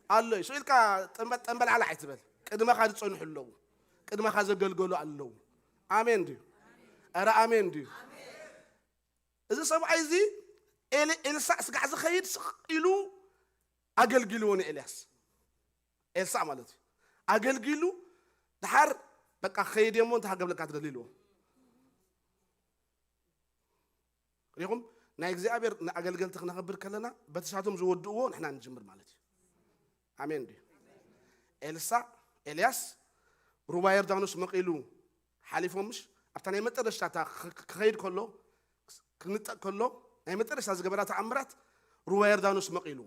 ኣሎ እዩ። ስቕ ኢልካ ጠንበ-፣ ጠንበላዕላዕ ኣይትበል። ቅድመኻ ዝጸንሑ ኣለዉ። ቅድመኻ ዘገልገሉ ኣለዉ። ኣሜን ድዩ? ኧረ ኣሜን ድዩ? እዚ ሰብኣይ እዚ ኤል-፣ ኤልሳዕ ስጋዕ ዝኸይድ ስቕ ኢሉ ኣገልጊልዎ ንኤልያስ። ኤልሳዕ ማለት እዩ። ኣገልጊሉ ደሓር በቃ ክኸይድ እየ እሞ እንታይ ክገብረልካ ትደሊ ኢልዎ። ሪኹም ናይ እግዚኣብሔር ንኣገልገልቲ ክነኸብር ከለና በቲ ሳቶም ዝወድእዎ ንሕና ንጅምር ማለት እዩ። ኣሜን ድዩ? ኤልሳዕ፣ ኤልያስ ሩባ ዮርዳኖስ መቒሉ ሓሊፎም ምሽ ኣብታ ናይ መጠረሽታ እታ ክ-፣ ክ-፣ ክኸይድ ከሎ፣ ክንጠቕ ከሎ ናይ መጠረሽታ ዝገበራ ተኣምራት ሩባ ዮርዳኖስ መቒሉ።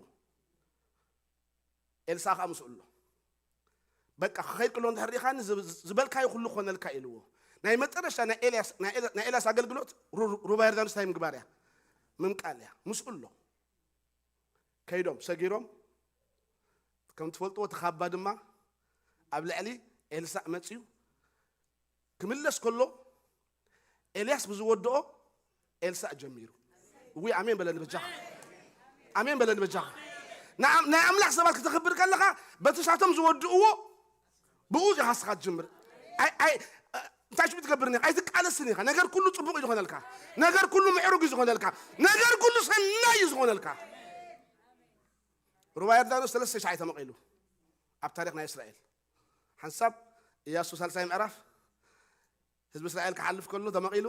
ኤልሳዕ ከኣ ምስኡ ኣሎ። በቃ ክኸይድ ከሎ እንድሕር ርኢኻኒ ዝብ-፣ ዝበልካዮ ኩሉ ክኾነልካ ኢልዎ። ናይ መጠረሽታ ናይ ኤልያስ፣ ናይ ኤል-፣ ናይ ኤልያስ ኣገልግሎት ሩ-፣ ሩ-፣ ሩባ ዮርዳኖስ እንታይ ምግባር እያ? ምምቃል እያ። ምስኡ ኣሎ። ከይዶም ሰጊሮም፣ ከም ትፈልጥዎ እቲ ካባ ድማ ኣብ ልዕሊ ኤልሳዕ መጺኡ ክምለስ ከሎ ኤልያስ ብዝወድኦ ኤልሳዕ ጀሚሩ። እዊ ኣሜን በለኒ በጃኻ። ኣሜን በለኒ በጃኻ። ንኣም-፣ ናይ ኣምላኽ ሰባት ክተኽብር ከለኻ በቲ ሳቶም ዝወድእዎ ብኡ ኢኻ ንስኻ ትጅምር። ኣይ፣ ኣይ፣ እንታይ ሽሙ ትገብር ኒኻ? ኣይትቃለስን ኢኻ። ነገር ኩሉ ጽቡቕ እዩ ዝኾነልካ። ነገር ኩሉ ምዕሩግ እዩ ዝኾነልካ። ነገር ኩሉ ሰናይ እዩ ዝኾነልካ። ሩባ ዮርዳኖስ ሰለስተ ሻዕ እዩ ተመቒሉ ኣብ ታሪኽ ናይ እስራኤል። ሓንሳብ ኢያሱ ሳልሳይ ምዕራፍ ህዝቢ እስራኤል ክሓልፍ ከሎ ተመቒሉ፣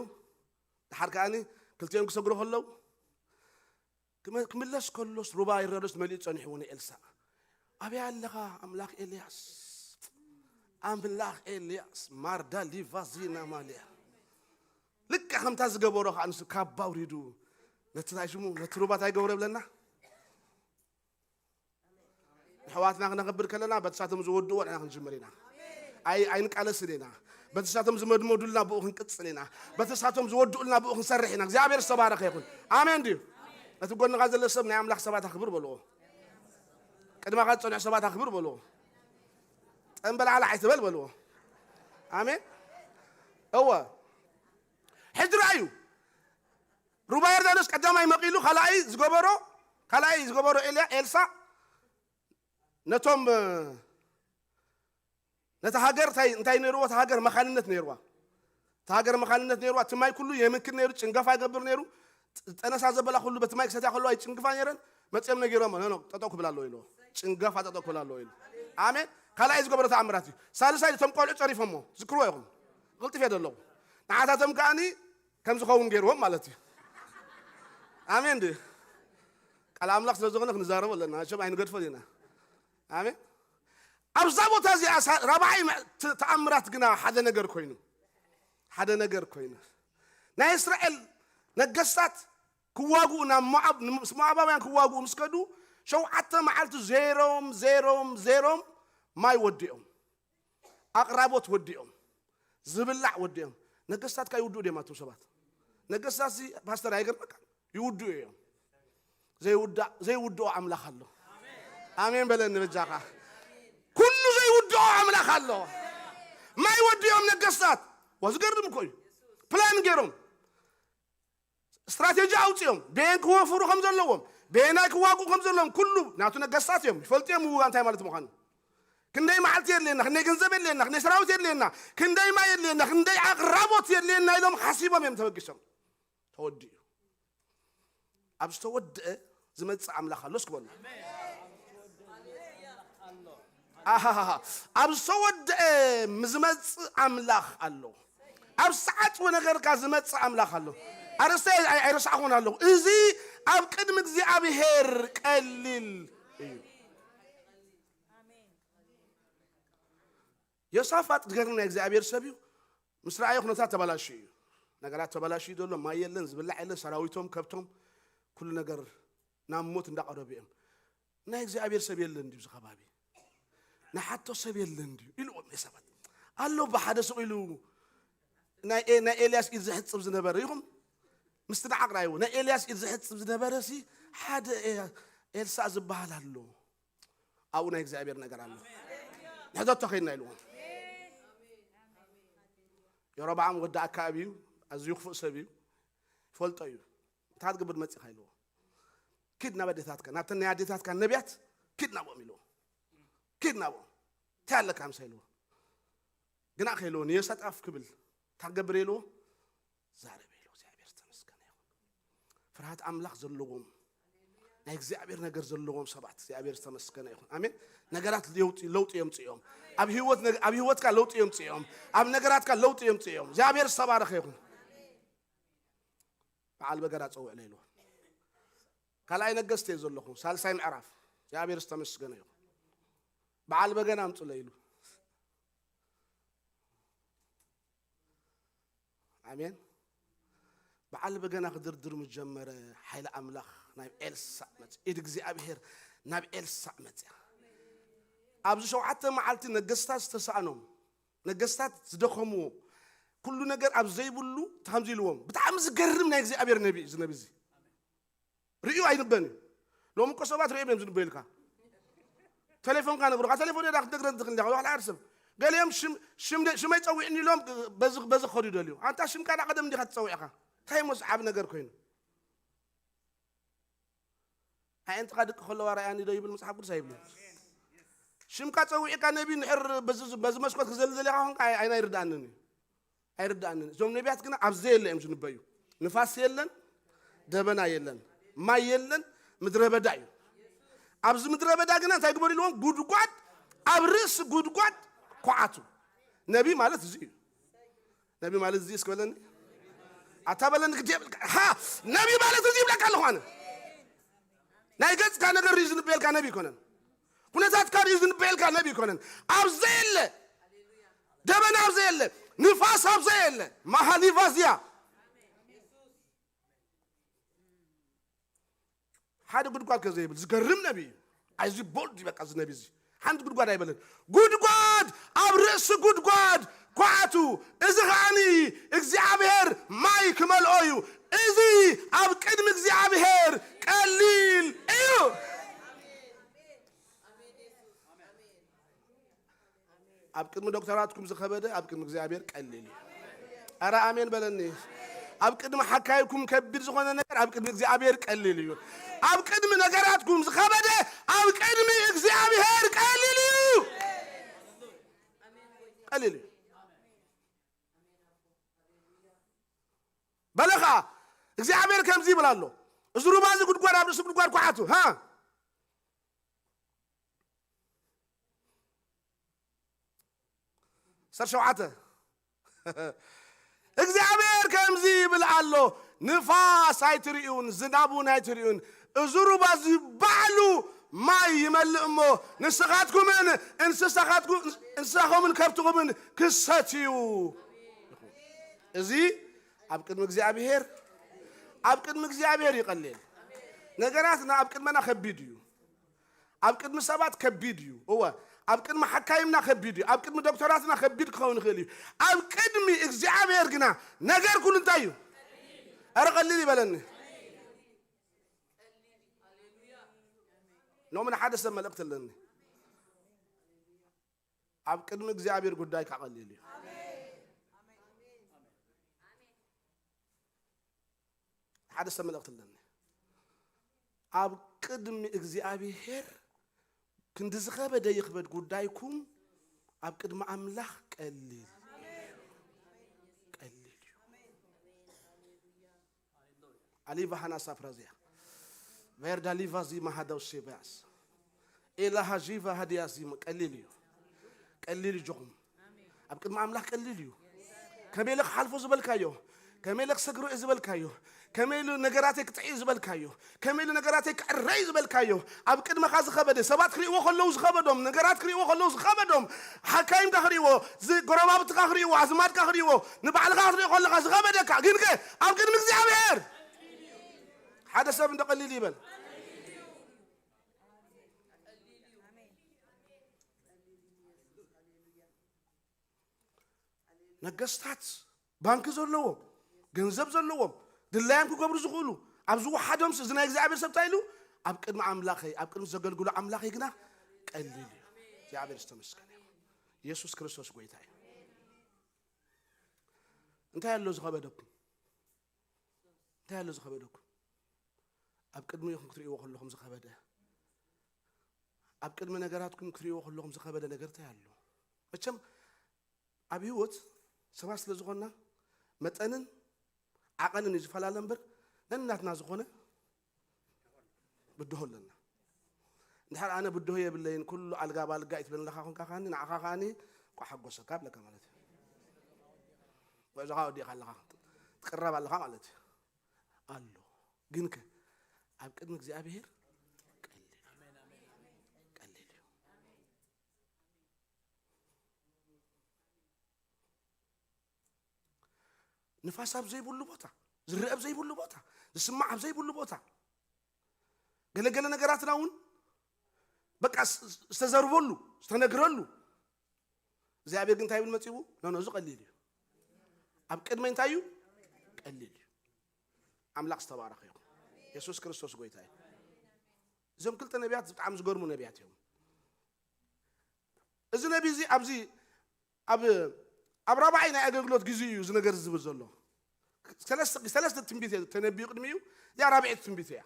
ድሓር ከኣኒ ክልቲኦም ክሰግሩ ከለዉ ክመ-፣ ክምለስ ከሎስ ሩባ ዮርዳኖስ መሊኡ ጸኒሕዎ ንኤልሳእ። ኣበይ ኣለኻ ኣምላኽ ኤልያስ? ኣምላኽ ኤልያስ ማርዳ ሊቫ ዚና ማልያ። ልክዕ ከምታ ዝገበሮ ከኣ ንሱ ካባ ኣውሪዱ ነቲ ናይ ሽሙ ነቲ ሩባ እንታይ ገብሮ ይብለና? ኣሕዋትና ክነኽብር ከለና በቲ ሳቶም ዝወድእዎ ንሕና ክንጅምር ኢና። ኣይ-፣ ኣይንቃለስን ኢና። በቲ ሳቶም ዝመድመዱልና ብኡ ክንቅጽል ኢና። በቲ ሳቶም ዝወድኡልና ብኡ ክንሰርሕ ኢና። እግዚኣብሔር ዝተባረኸ ይኹን። ኣሜን ድዩ? ነቲ ጎንኻ ዘሎ ሰብ ናይ ኣምላኽ ሰባት ኣኽብር በልዎ። ቅድመኻ ዝጸንሑ ሰባት ኣኽብር በልዎ። ጠንበላዕላዕ ኣይትበል በልዎ። ኣሜን። እወ። ሕጂ ረኣዩ። ሩባ ዮርዳኖስ ቀዳማይ መቒሉ፣ ካልኣይ ዝገበሮ፣ ካልኣይ ዝገበሮ ኤልያ-፣ ኤልሳ ነቶም፣ እ፣ ነታ ሃገር እንታይ፣ እንታይ ነይርዎ? እታ ሃገር መኻንነት ነይርዋ። እታ ሃገር መኻንነት ነይርዋ። እቲ ማይ ኩሉ የምክን ነይሩ፣ ጭንገፋ ይገብር ነይሩ። ጥ-፣ ጠነሳ ዘበላ ኩሉ በቲ ማይ ክሰትያ ከለዋ ይጭንግፋ ነይረን። መጺኦም ነጊሮም፣ "ኖ፣ ኖ፣ ጠጠው ክብል ኣለዎ" ኢልዎ። ጭንገፋ ጠጠው ክብል ኣለዎ ኢሉ። ኣሜን። ካልኣይ ዝገበሮ ተኣምራት እዩ። ሳልሳይ እቶም ቆልዑ ጸሪፎሞ። ዝክርዎ ኢኹም። ቅልጥፍ እየ ዘለኹ። ንዓታቶም ከኣኒ ከም ዝኸውን ገይርዎም ማለት እዩ። ኣሜን ድዩ? ቃል ኣምላኽ ስለ ዝኾነ ክንዛረቦ ኣለና። መቸም ኣይንገድፎን ኢና። ኣሜን። ኣብዛ ቦታ እዚኣ ሳ-፣ ራብዓይ መ-፣ ት-፣ ተኣምራት ግና ሓደ ነገር ኮይኑ፣ ሓደ ነገር ኮይኑ፣ ናይ እስራኤል ነገስታት ክዋግኡ ናብ ሞዓብ፣ ምስ ሞዓባውያን ክዋግኡ ምስ ከዱ፣ ሸውዓተ መዓልቲ ዜሮም፣ ዜሮም፣ ዜሮም ማይ ወዲኦም፣ ኣቕራቦት ወዲኦም፣ ዝብላዕ ወዲኦም። ነገስታት ከ ይውድኡ ድዮም ኣቶም ሰባት? ነገስታት ሲ ፓስተር ኣይገርመካ? ይውድኡ እዮም። ዘይውዳ-፣ ዘይውድኦ ኣምላኽ ኣሎ። ኣሜን በለኒ በጃኻ። ኩሉ ዘይውድኦ ኣምላኽ ኣሎ። ማይ ወዲኦም ነገስታት። ዋ፣ ዝገርም እኮ እዩ። ፕላን ገይሮም፣ ስትራቴጂ ኣውፅኦም፣ በየን ክወፍሩ ከም ዘለዎም፣ በየናይ ክዋግኡ ከም ዘለዎም፣ ኩሉ ናቱ ነገስታት እዮም። ይፈልጡ እዮም ምውጋእ እንታይ ማለት ምዃኑ። ክንደይ መዓልቲ የድልየና፣ ክንደይ ገንዘብ የድልየና፣ ክንደይ ሰራዊት የድልየና፣ ክንደይ ማይ የድልየና፣ ክንደይ ኣቕራቦት የድልየና ኢሎም ሓሲቦም እዮም ተበጊሶም። ተወዲኡ። ኣብ ዝተወደአ ዝመጽእ ኣምላኽ ኣሎ እስኪ በሉ። ኣሃሃሃ። ኣብ ዝተወደአ ዝመጽእ ኣምላኽ ኣሎ። ኣብ ዝተዓጽወ ነገርካ ዝመጽእ ኣምላኽ ኣሎ። ኣርእስተይ ኣይ-፣ ኣይረሳዕኹን ኣለኹ። እዚ ኣብ ቅድሚ እግዚኣብሔር ቀሊል እዩ። ዮሳፋጥ ዝገርም ናይ እግዚኣብሔር ሰብ እዩ። ምስ ረኣዮ ኩነታት ተበላሽዩ እዩ። ነገራት ተበላሽዩ ዘሎ፣ ማይ የለን፣ ዝብላዕ የለን፣ ሰራዊቶም፣ ከብቶም፣ ኩሉ ነገር ናብ ሞት እንዳቐረቡ እዮም። ናይ እግዚኣብሔር ሰብ የለን ድዩ እዚ ከባቢ? ንሓቶ ሰብ የለን ድዩ? ኢልዎም ዮሳፋጥ። ኣሎ ብሓደ ሱቕ ኢሉ ናይ ኤ-፣ ናይ ኤልያስ ኢድ ዝሕጽብ ዝነበረ ኢኹም። ምስቲ ንዓቕ ረኣይዎ። ናይ ኤልያስ ኢድ ዝሕጽብ ዝነበረ ሲ ሓደ ኤ-፣ ኤልሳዕ ዝበሃል ኣሎ። ኣብኡ ናይ እግዚኣብሔር ነገር ኣሎ። ንሕተቶ ከይድና ኢልዎም። የሮብዓም ወዲ ኣክኣብ እዩ፣ ኣዝዩ ክፉእ ሰብ እዩ፣ ይፈልጦ እዩ። እንታይ ትገብር መጺኻ ኢልዎ። ኪድ ናብ ኣዴታትካ፣ ናብተን ናይ ኣዴታትካ ነቢያት ኪድ ናብኦም ኢልዎ። ኪድ ናብኦም። እንታይ ኣለካ ምሳይ ኢልዎ። ግና ከይልዎ ንዮሳጣፍ ክብል እንታይ ክገብር ኢልዎ። ዛረበ ኢሉ። እግዚኣብሔር ዝተመስገነ ይኹን። ፍርሃት ኣምላኽ ዘለዎም፣ ናይ እግዚኣብሔር ነገር ዘለዎም ሰባት እግዚኣብሔር ዝተመስገነ ይኹን። ኣሜን። ነገራት ለውጢ፣ ለውጢ የምጽኦም። ኣብ ህይወት፣ ኣብ ህይወትካ ለውጢ የምጽኦም። ኣብ ነገራትካ ለውጢ የምጽኦም። እግዚኣብሔር ዝተባረኸ ይኹን። በዓል በገና ጸውዕ ኢልዎ። ካልኣይ ነገስት እየ ዘለኹ፣ ሳልሳይ ምዕራፍ። እግዚኣብሔር ዝተመስገነ ይኹን። በዓል በገና ኣምጽእ ኢሉ። ኣሜን። በዓል በገና ክድርድር ምስ ጀመረ፣ ሓይሊ ኣምላኽ ናብ ኤልሳዕ መጽ-፣ ኢድ እግዚኣብሔር ናብ ኤልሳዕ መጽያ። ኣብዚ ሸውዓተ መዓልቲ ነገስታት ዝተሳእኖም፣ ነገስታት ዝደኸምዎ፣ ኩሉ ነገር ኣብ ዘይብሉ፣ ከምዚ ኢልዎም። ብጣዕሚ ዝገርም ናይ እግዚኣብሔር ነቢ እዩ፣ እዚ ነቢ እዚ። ርእዩ ኣይንበን እዩ። ሎም እኮ ሰባት ርእዮም እዮም ዝንበዩልካ። ቴሌፎንካ ነግሩኻ፣ ቴሌፎን ዳ ክትነግረን ትኽእል እንዲኻ፣ ዋላ ዓርሰብ። ገሊኦም ሽም-፣ ሽም ደ-፣ ሽመይ ጸዊዕኒ ኢሎም በዚ፣ በዚ ክኸዱ ይደልዩ። ኣንታ ሽምካ ዳ ቀደም እንዲኻ ትጸዊዕኻ። እንታይ እሞ ዝዓብ ነገር ኮይኑ? ኣየንትኻ ድቂ ከለዋ ረኣያኒ ዶ ይብል መጽሓፍ ቅዱስ ኣይብልን። ሽምካ ጸዊዕካ ነቢ ንሕር በዚ፣ በዚ መስኮት ክዘሊ ዘሊኻ ኾንካ ኣይ-፣ ኣይና ይርድኣንን እዩ። ኣይርዳእንን። እዞም ነቢያት ግና ኣብ ዘየለ እዮም ዝንበዩ። ንፋስ የለን፣ ደበና የለን፣ ማይ የለን፣ ምድረ በዳ እዩ። ኣብዚ ምድረ በዳ ግና እንታይ ግበሩ ኢልዎም? ጉድጓድ፣ ኣብ ርእሲ ጉድጓድ ኳዓቱ። ነቢ ማለት እዚ እዩ። ነቢ ማለት እዚ እስከ በለኒ። ኣታ በለኒ፣ ግዲ የብልካ። ሃ፣ ነቢ ማለት እዚ ይብለካ ኣለኹ ኣነ። ናይ ገጽካ ነገር ርዩ ዝንበየልካ ነቢ ይኮነን። ኩነታትካ ርዩ ዝንበየልካ ነቢ ይኮነን። ኣብ ዘየለ፣ ደበና ኣብ ዘየለ፣ ንፋስ ኣብ ዘየለ፣ ማሃሊቫዝያ፣ ሓደ ጉድጓድ ከዘይብል ዝገርም ነቢ እዩ። ኣይዚ ቦልድ እዩ በቃ፣ እዚ ነቢ እዚ። ሓንቲ ጉድጓድ ኣይበለን። ጉድጓድ ኣብ ርእሲ ጉድጓድ ኳዓቱ፣ እዚ ኸዓኒ እግዚኣብሔር ማይ ክመልኦ እዩ። እዚ ኣብ ቅድሚ እግዚኣብሔር ቀሊል እዩ። ኣብ ቅድሚ ዶክተራትኩም ዝኸበደ ኣብ ቅድሚ እግዚኣብሔር ቀሊል እዩ። ኣረ ኣሜን በለኒ። ኣብ ቅድሚ ሓካይኩም ከቢድ ዝኾነ ነገር ኣብ ቅድሚ እግዚኣብሔር ቀሊል እዩ። ኣብ ቅድሚ ነገራትኩም ዝኸበደ ኣብ ቅድሚ እግዚኣብሔር ቀሊል እዩ። ቀሊል እዩ። በለ ኸዓ እግዚኣብሔር ከምዚ ይብል ኣሎ። እዚ ሩባ እዚ ጉድጓድ ኣብ ርእሲ ጉድጓድ ኳዓቱ፣ ሃ? ሰር ሸውዓተ። እግዚኣብሔር ከምዚ ይብል ኣሎ፣ ንፋስ ኣይትርእዩን፣ ዝናብ እውን ኣይትርእዩን። እዚ ሩባ እዚ ባዕሉ ማይ ይመልእ እሞ፣ ንስኻትኩምን እንስሳኻትኩ-፣ እንስሳኹምን ከብትኹምን ክሰትዩ። እዚ ኣብ ቅድሚ እግዚኣብሔር፣ ኣብ ቅድሚ እግዚኣብሔር ይቐልል። ነገራትና ኣብ ቅድመና ከቢድ እዩ። ኣብ ቅድሚ ሰባት ከቢድ እዩ። እወ፣ ኣብ ቅድሚ ሓካይምና ከቢድ እዩ። ኣብ ቅድሚ ዶክተራትና ከቢድ ክኸውን ይኽእል እዩ። ኣብ ቅድሚ እግዚኣብሔር ግና ነገር ኩሉ እንታይ እዩ? ኧረ ቀሊል ይበለኒ። ሎሚ ንሓደ ሰብ መልእኽቲ ኣለኒ። ኣብ ቅድሚ እግዚኣብሔር ጉዳይካ ቀሊል እዩ። ሓደ ሰብ መልእኽቲ ኣለኒ። ኣብ ቅድሚ እግዚኣብሔር ክንዲ ዝኸበደ ይኽበድ ጉዳይኩም፣ ኣብ ቅድሚ ኣምላኽ ቀሊል፣ ቀሊል እዩ። ኣሊቫ ሃና ሳፍራዝያ፣ ቬርዳ ሊቫ ዚማ ሃዳው ሴባያስ፣ ኤላ ሃዢቫ ሃዲያ ዚማ፣ ቀሊል እዩ። ቀሊል እዩ ጆኹም። ኣብ ቅድሚ ኣምላኽ ቀሊል እዩ። ከመይ ኢለ ክሓልፎ ዝበልካዮ፣ ከመይ ኢለ ክሰግሮ እየ ዝበልካዮ፣ ከመይ ኢሉ ነገራተይ ክጥዕ እዩ ዝበልካዮ፣ ከመይ ኢሉ ነገራተይ ክዕረ እዩ ዝበልካዮ፣ ኣብ ቅድመኻ ዝኸበደ፣ ሰባት ክርእይዎ ከለዉ ዝኸበዶም፣ ነገራት ክርእይዎ ከለዉ ዝኸበዶም፣ ሓካይምካ ክርእይዎ፣ ዝ-፣ ጎረባብትኻ ክርእይዎ፣ ኣዝማድካ ክርእይዎ፣ ንባዕልኻ ክትርእዮ ከለኻ ዝኸበደካ፣ ግንከ ኣብ ቅድሚ እግዚኣብሔር ሓደ ሰብ እንዶ ቀሊል ይበል። ነገስታት፣ ባንኪ ዘለዎም፣ ገንዘብ ዘለዎም፣ ድላዮም ክገብሩ ዝኽእሉ፣ ኣብ ዝወሓዶምስ እዚ ናይ እግዚኣብሔር ሰብ እንታይ ኢሉ? ኣብ ቅድሚ ኣምላኸይ፣ ኣብ ቅድሚ ዘገልግሎ ኣምላኸይ ግና ቀሊል እዩ። እግዚኣብሔር ዝተመስገነ ይኹን። ኢየሱስ ክርስቶስ ጎይታ እዩ። እንታይ ኣሎ ዝኸበደኩም? እንታይ ኣሎ ዝኸበደኩም? ኣብ ቅድሚኹም ክትርእይዎ ከለኹም ዝኸበደ፣ ኣብ ቅድሚ ነገራትኩም ክትርእይዎ ከለኹም ዝኸበደ ነገር እንታይ ኣሎ? መቸም ኣብ ህይወት ሰባት ስለ ዝኾንና መጠንን ዓቐንን እዩ ዝፈላለ እምበር፣ ነናትና ዝኾነ ብድሆ ኣለና። እንድሕር ኣነ ብድሆ የብለይን፣ ኩሉ ኣልጋ ባልጋ እዩ ትብለኒ ኣለኻ ኮንካ ከዓኒ፣ ንዓኻ ከዓኒ እንኳዕ ሓጎሰካ እብለካ ማለት እዩ። ጉዕዞኻ ወዲእኻ ኣለኻ፣ ትቅረብ ኣለኻ ማለት እዩ። ኣሎ። ግንከ ኣብ ቅድሚ እግዚኣብሔር ቀሊል እዩ። ቀሊል እዩ። ንፋስ ኣብ ዘይብሉ ቦታ፣ ዝረአ ኣብ ዘይብሉ ቦታ፣ ዝስማዕ ኣብ ዘይብሉ ቦታ፣ ገለገለ ነገራትና እውን በቃ ስ-፣ ዝተዘርበሉ፣ ዝተነግረሉ፣ እግዚኣብሔር ግን እንታይ ይብል መጺኡ? ኖ፣ ኖ፣ እዚ ቀሊል እዩ። ኣብ ቅድመይ እንታይ እዩ? ቀሊል እዩ። ኣምላኽ ዝተባረኸ ይኹን። የሱስ ክርስቶስ ጎይታ እዩ። እዞም ክልተ ነቢያት ብጣዕሚ ዝገርሙ ነቢያት እዮም። እዚ ነቢ እዚ ኣብዚ ኣብ፣ ኣብ ራብዓይ ናይ ኣገልግሎት ግዜ እዩ እዚ ነገር ዝብል ዘሎ። ሰለስተ፣ ሰለስተ ትንቢት እየ ተነቢዩ ቅድሚኡ፣ እዚኣ ራብዐይቲ ትንቢት እያ።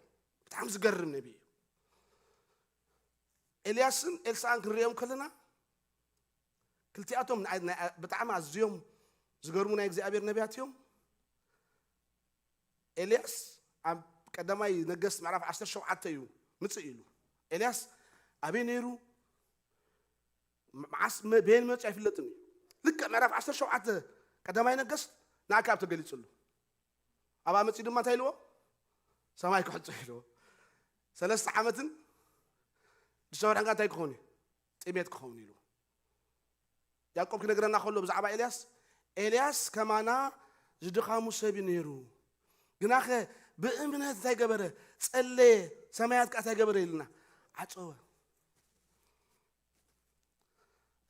ብጣዕሚ ዝገርም ነቢ እዩ። ኤልያስን ኤልሳዕን ክንሪኦም ከለና፣ ክልቲኣቶም ናይ፣ ናይ፣ ብጣዕሚ ኣዝዮም ዝገርሙ ናይ እግዚኣብሔር ነቢያት እዮም። ኤልያስ ኣብ ቀዳማይ ነገስት ምዕራፍ ዓሰርተ ሸውዓተ እዩ ምጽእ ኢሉ። ኤልያስ ኣበይ ነይሩ? መዓስ መ- በየን መጽ ኣይፍለጥን እዩ። ልክዕ ምዕራፍ ዓሰርተ ሸውዓተ ቀዳማይ ነገስት ንኣክኣብ ተገሊጹሉ። ኣብ ኣመጺ ድማ እንታይ ኢልዎ? ሰማይ ክሕጾ ኢልዎ። ሰለስተ ዓመትን ሽዱሽተ ወርሕን እንታይ ክኸውን እዩ? ጥሜት ክኸውን ኢሉ። ያዕቆብ ክነግረና ከሎ ብዛዕባ ኤልያስ፣ ኤልያስ ከማና ዝድኻሙ ሰብ እዩ ነይሩ፣ ግናኸ ብእምነት እንታይ ገበረ? ጸለየ። ሰማያት ከኣ እንታይ ገበረ ኢልና? ዓጸወ።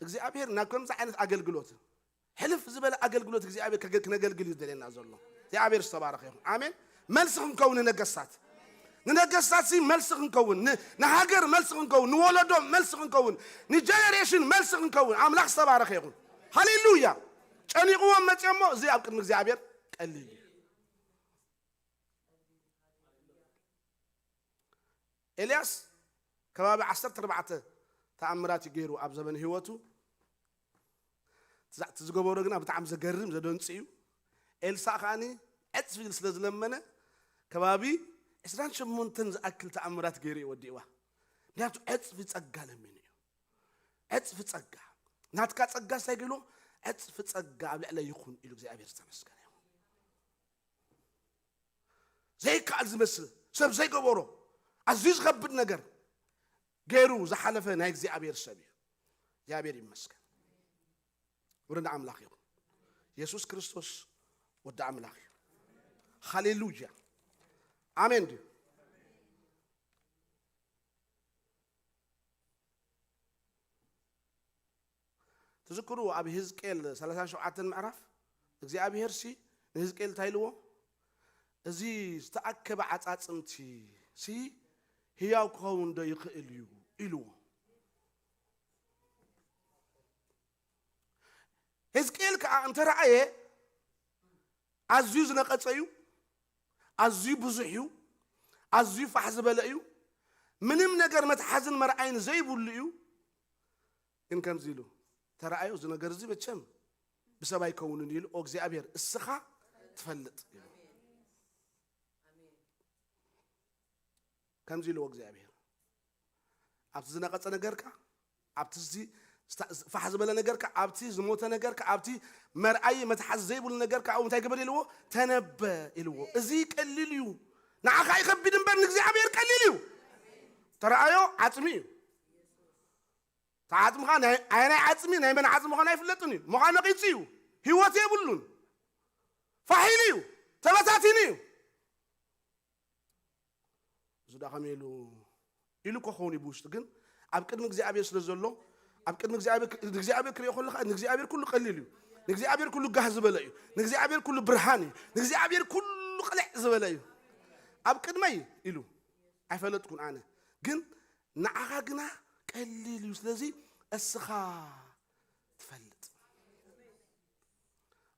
እግዚኣብሔር ናብ ከምዚ ዓይነት ኣገልግሎት፣ ሕልፍ ዝበለ ኣገልግሎት እግዚኣብሔር ከገ- ክነገልግል እዩ ዝደልየና ዘሎ። እግዚኣብሔር ዝተባረኸ ይኹን። ኣሜን። መልሲ ክንከውን ንነገስታት፣ ንነገስታት ሲ መልሲ ክንከውን፣ ን- ንሃገር መልሲ ክንከውን፣ ንወለዶ መልሲ ክንከውን፣ ንጀነሬሽን መልሲ ክንከውን ኣምላኽ ዝተባረኸ ይኹን። ሃሌሉያ። ጨኒቕዎም መፅዮ እሞ እዚ ኣብ ቅድሚ እግዚኣብሔር ቀሊል እዩ። ኤልያስ ከባቢ ዓሰርተ ኣርባዕተ ተኣምራት እዩ ገይሩ ኣብ ዘመን ህይወቱ። እቲ ዝገበሮ ግና ብጣዕሚ ዘገርም ዘደንፅ እዩ። ኤልሳእ ከዓኒ ዕፅፊ ኢሉ ስለ ዝለመነ ከባቢ ዕስራን ሸሞንተን ዝኣክል ተኣምራት ገይሩ እዩ ወዲእዋ። ምክንያቱ ዕፅፊ ፀጋ ለሚኑ እዩ። ዕፅፊ ፀጋ፣ ናትካ ፀጋ ሳይገሎ ዕፅፊ ፀጋ ኣብ ልዕለይ ይኹን ኢሉ እግዚኣብሔር ዝተመስገነ ይኹን። ዘይከኣል ዝመስል ሰብ ዘይገበሮ ኣዝዩ ዝኸብድ ነገር ገይሩ ዝሓለፈ ናይ እግዚኣብሔር ሰብ እዩ። እግዚኣብሔር ይመስገን። ክብሪ ንኣምላኽ ይኹን። የሱስ ክርስቶስ ወዲ ኣምላኽ እዩ። ሃሌሉያ። ኣሜን ድዩ? ትዝክሩ ኣብ ህዝቅኤል ሰላሳን ሸውዓተን ምዕራፍ እግዚኣብሔር ሲ ንህዝቅኤል እንታይ ኢልዎ? እዚ ዝተኣከበ ዓጻጽምቲ ሲ ህያው ክኸውን ዶ ይኽእል እዩ ኢልዎ። ህዝቅኤል ከዓ እንተረኣየ ኣዝዩ ዝነቐጸ እዩ፣ ኣዝዩ ብዙሕ እዩ፣ ኣዝዩ ፋሕ ዝበለ እዩ፣ ምንም ነገር መትሓዝን መርኣይን ዘይብሉ እዩ። ግን ከምዚ ኢሉ ተረኣዮ፣ እዚ ነገር እዚ መቸም ብሰብ ኣይከውንን ኢሉ፣ ኦ እግዚኣብሔር እስኻ ትፈልጥ ኢሉ። ከምዚ ኢልዎ እግዚኣብሔር፣ ኣብቲ ዝነቐጸ ነገርካ፣ ኣብቲ እዚ ዝታ- ፋሕ ዝበለ ነገርካ፣ ኣብቲ ዝሞተ ነገርካ፣ ኣብቲ መርኣይ መትሓዚ ዘይብሉ ነገርካ ኣብኡ እንታይ ግበር ኢልዎ? ተነበ ኢልዎ። እዚ ቀሊል እዩ፣ ንዓኻ ይኸቢድ እምበር ንእግዚኣብሔር ቀሊል እዩ። ተረኣዮ ዓጽሚ እዩ። እቲ ዓጽምኻ ናይ ኣየናይ ዓጽሚ ናይ መን ዓጽሚ ምዃኑ ኣይፍለጥን እዩ። ምዃኑ ነቒጹ እዩ። ህይወት የብሉን። ፋሕ ኢሉ እዩ። ተበታቲኑ እዩ። ዝደኸመ ኢሉ ኢሉ እኮ ኸውን እዩ ብውሽጡ፣ ግን ኣብ ቅድሚ እግዚኣብሔር ስለ ዘሎ፣ ኣብ ቅድሚ እግዚኣብሔር ንእግዚኣብሔር ክሪኦ ከለኻ ንእግዚኣብሔር ኩሉ ቀሊል እዩ። ንእግዚኣብሔር ኩሉ ጋህ ዝበለ እዩ። ንእግዚኣብሔር ኩሉ ብርሃን እዩ። ንእግዚኣብሔር ኩሉ ቅልዕ ዝበለ እዩ። ኣብ ቅድመይ ኢሉ ኣይፈለጥኩን ኣነ፣ ግን ንዓኻ ግና ቀሊል እዩ። ስለዚ እስኻ ትፈልጥ።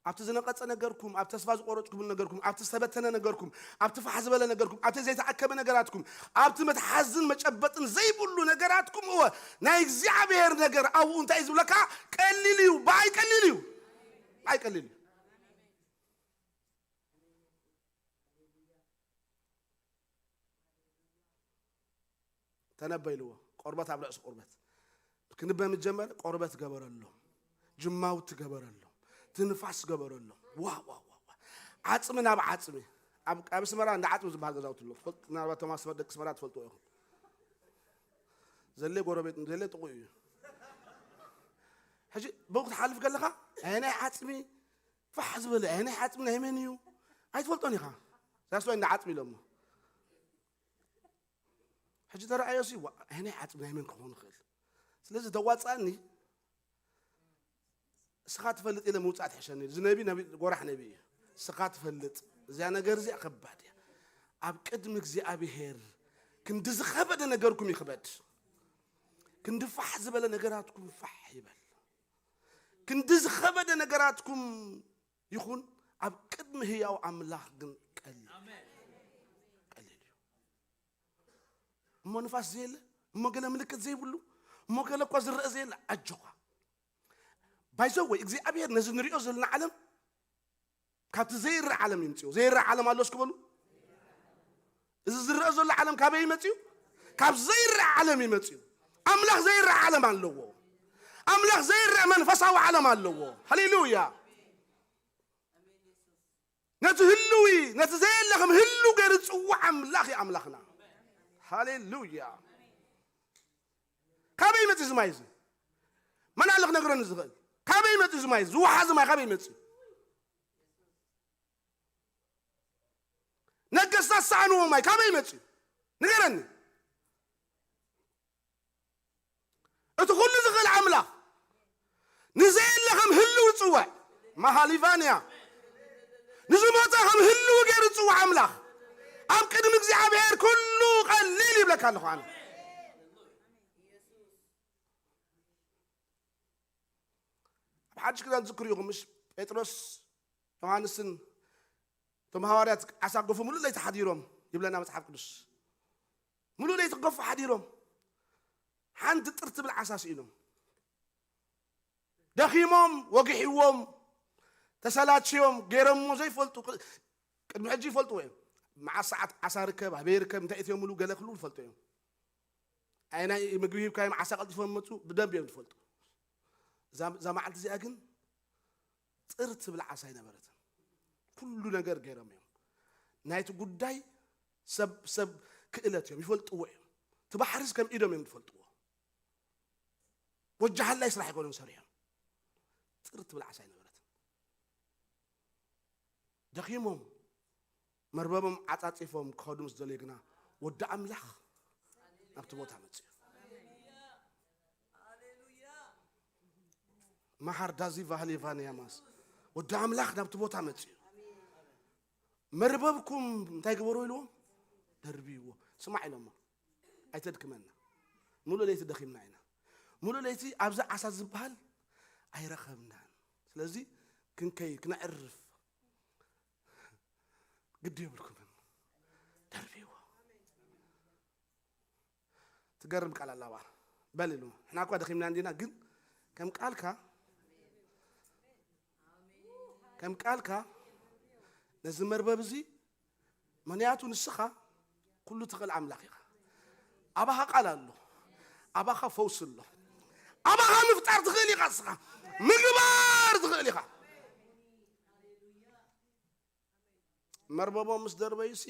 ኣብቲ ዝነቐጸ ነገርኩም፣ ኣብ ተስፋ ዝቆረጽኩምሉ ነገርኩም፣ ኣብቲ ዝተበተነ ነገርኩም፣ ኣብቲ ፋሕ ዝበለ ነገርኩም፣ ኣብቲ ዘይተኣከበ ነገራትኩም፣ ኣብቲ መትሓዝን መጨበጥን ዘይብሉ ነገራትኩም፣ እወ ናይ እግዚኣብሔር ነገር ኣብኡ እንታይ እዩ ዝብለካ? ቀሊል እዩ። ብኣይ ቀሊል እዩ። ብኣይ ቀሊል እዩ። ተነበ ኢልዎ። ቆርበት ኣብ ርእሲ ቆርበት ክንበ ምስ ጀመረ ቆርበት ገበረሎም፣ ጅማውቲ ገበረሎም፣ ትንፋስ ገበረሎም። ዋ ዋ ዋ ዋ። ዓጽሚ ናብ ዓጽሚ። ኣብ ኣብ ኣስመራ እንዳ ዓጽሚ ዝበሃል ገዛውቲ ኣሎ። ትፈልጥ፣ ምናልባት እቶም ኣስመራ፣ ደቂ ኣስመራ ትፈልጥዎ ኢኹም። ዘለ ጎረቤት ዘለ ጥቑ እዩ። ሕጂ ብኡ ክትሓልፍ ከለኻ ኣየናይ ዓጽሚ ፋሕ ዝበለ፣ ኣየናይ ዓጽሚ ናይ መን እዩ ኣይትፈልጦን ኢኻ። ዛስዋይ እንዳ ዓጽሚ ኢሎሞ። ሕጂ ተረኣዮ ሲ ዋ፣ ኣየናይ ዓጽሚ ናይ መን ክኸውን ይኽእል? ስለዚ ተዋጻኒ እስኻ ትፈልጥ ኢለ ምውጻእ ትሕሸኒ። እዚ ነቢ ነቢ ጎራሕ ነቢ እዩ። እስኻ ትፈልጥ። እዚኣ ነገር እዚኣ ከባድ እያ። ኣብ ቅድሚ እግዚኣብሔር ክንዲ ዝኸበደ ነገርኩም ይኽበድ። ክንዲ ፋሕ ዝበለ ነገራትኩም ፋሕ ይበል። ክንዲ ዝኸበደ ነገራትኩም ይኹን፣ ኣብ ቅድሚ ህያው ኣምላኽ ግን ቀሊል፣ ቀሊል እዩ። እሞ ንፋስ ዘየለ፣ እሞ ገለ ምልክት ዘይብሉ፣ እሞ ገለ እኳ ዝረአ ዘየለ፣ ኣጆኻ። ባይዘወይ እግዚኣብሔር ነዚ ንሪኦ ዘለና ዓለም ካብቲ ዘይረእ ዓለም ይምፅኡ። ዘይረእ ዓለም ኣሎ እስኪ በሉ። እዚ ዝረአ ዘሎ ዓለም ካበይ ይመፅኡ? ካብ ዘይረእ ዓለም ይመፅኡ። ኣምላኽ ዘይረእ ዓለም ኣለዎ። ኣምላኽ ዘይረእ መንፈሳዊ ዓለም ኣለዎ። ሃሌሉያ። ነቲ ህልዊ፣ ነቲ ዘየለ ከም ህልው ገይሩ ዝፅውዕ ኣምላኽ እዩ ኣምላኽና። ሃሌሉያ። ካበይ መፂ እዚ ማይ እዚ? መን ኣሎ ክነግረኒ ዝኽእል? ካበይ መፂ እዚ ማይ እዚ? ዝወሓዚ ማይ ካበይ መፂ? ነገስታት ዝሰኣንዎ ማይ ካበይ መፂ? ንገረኒ። እቲ ኩሉ ዝኽእል ኣምላኽ ንዘየለ ከም ህልው ዝፅውዕ፣ መሃሊቫንያ፣ ንዝሞተ ከም ህልው ገይሩ ዝፅውዕ ኣምላኽ፣ ኣብ ቅድሚ እግዚኣብሔር ኩሉ ቀሊል ይብለካ ኣለኹ ኣነ። ኣብ ሓድሽ ኪዳን ትዝክሩ ኢኹም፣ ምሽ? ጴጥሮስ፣ ዮሃንስን እቶም ሃዋርያት ዓሳ ክገፉ ምሉእ ለይቲ ሓዲሮም ይብለና መጽሓፍ ቅዱስ። ምሉእ ለይቲ ክገፉ ሓዲሮም፣ ሓንቲ ጥር ትብል ዓሳ ስኢኖም። ደኺሞም፣ ወጊሕዎም፣ ተሰላችዮም፣ ገይሮምዎ ዘይፈልጡ፣ ቅ-፣ ቅድሚ ሕጂ ይፈልጥዎ እዮም። መዓስ ሰዓት ዓሳ ርከብ፣ ኣበይ ርከብ፣ እንታይ እትዮምሉ፣ ገለ ኩሉ ይፈልጡ እዮም። ኣየናይ ምግቢ ሂብካዮም ዓሳ ቀልጢፎም መጹ፣ ብደንብ እዮም ዝፈልጡ። እዛ፣ እዛ መዓልቲ እዚኣ ግን ጥር ትብል ዓሳ ኣይነበረትን። ኩሉ ነገር ገይሮም እዮም። ናይቲ ጉዳይ ሰብ፣ ሰብ ክእለት እዮም፣ ይፈልጥዎ እዮም። እቲ ባሕርስ ከም ኢዶም እዮም ዝፈልጥዎ። ወጃሃላይ ስራሕ ኣይኮኑን ሰሪሖም። ጥር ትብል ዓሳ ኣይነበረትን። ደኺሞም መርበቦም ዓጻጺፎም ክኸዱ ምስ ደለዩ ግና ወዲ ኣምላኽ ናብቲ ቦታ መጽኡ። መሃር ዳዚ ቫህሌ ቫንያማስ ወዲ ኣምላኽ ናብቲ ቦታ መጽኡ። መርበብኩም እንታይ ግበሩ ኢልዎም? ደርብይዎ። ስማዕ ኢሎሞ። ኣይተድክመና። ሙሉእ ለይቲ ደኺምና ኢና። ሙሉእ ለይቲ ኣብዚ ዓሳ ዝበሃል ኣይረኸብናን። ስለዚ ክንከይ፣ ክነዕርፍ ግዲ የብልኩምን። ደርብይዎ። ትገርም ቃል ኣለዋ። በል ኢሉ። ንሕና እኳ ደኺምና እንዲና፣ ግን ከም ቃልካ፣ ከም ቃልካ ነዚ መርበብ እዚ፣ ምኽንያቱ ንስኻ ኩሉ ትኽእል ኣምላኽ ኢኻ። ኣባኻ ቃል ኣሎ። ኣባኻ ፈውሲ ኣሎ። ኣባኻ ምፍጣር ትኽእል ኢኻ። ንስኻ ምግባር ትኽእል ኢኻ። መርበቦም ምስ ደርበዩሲ፣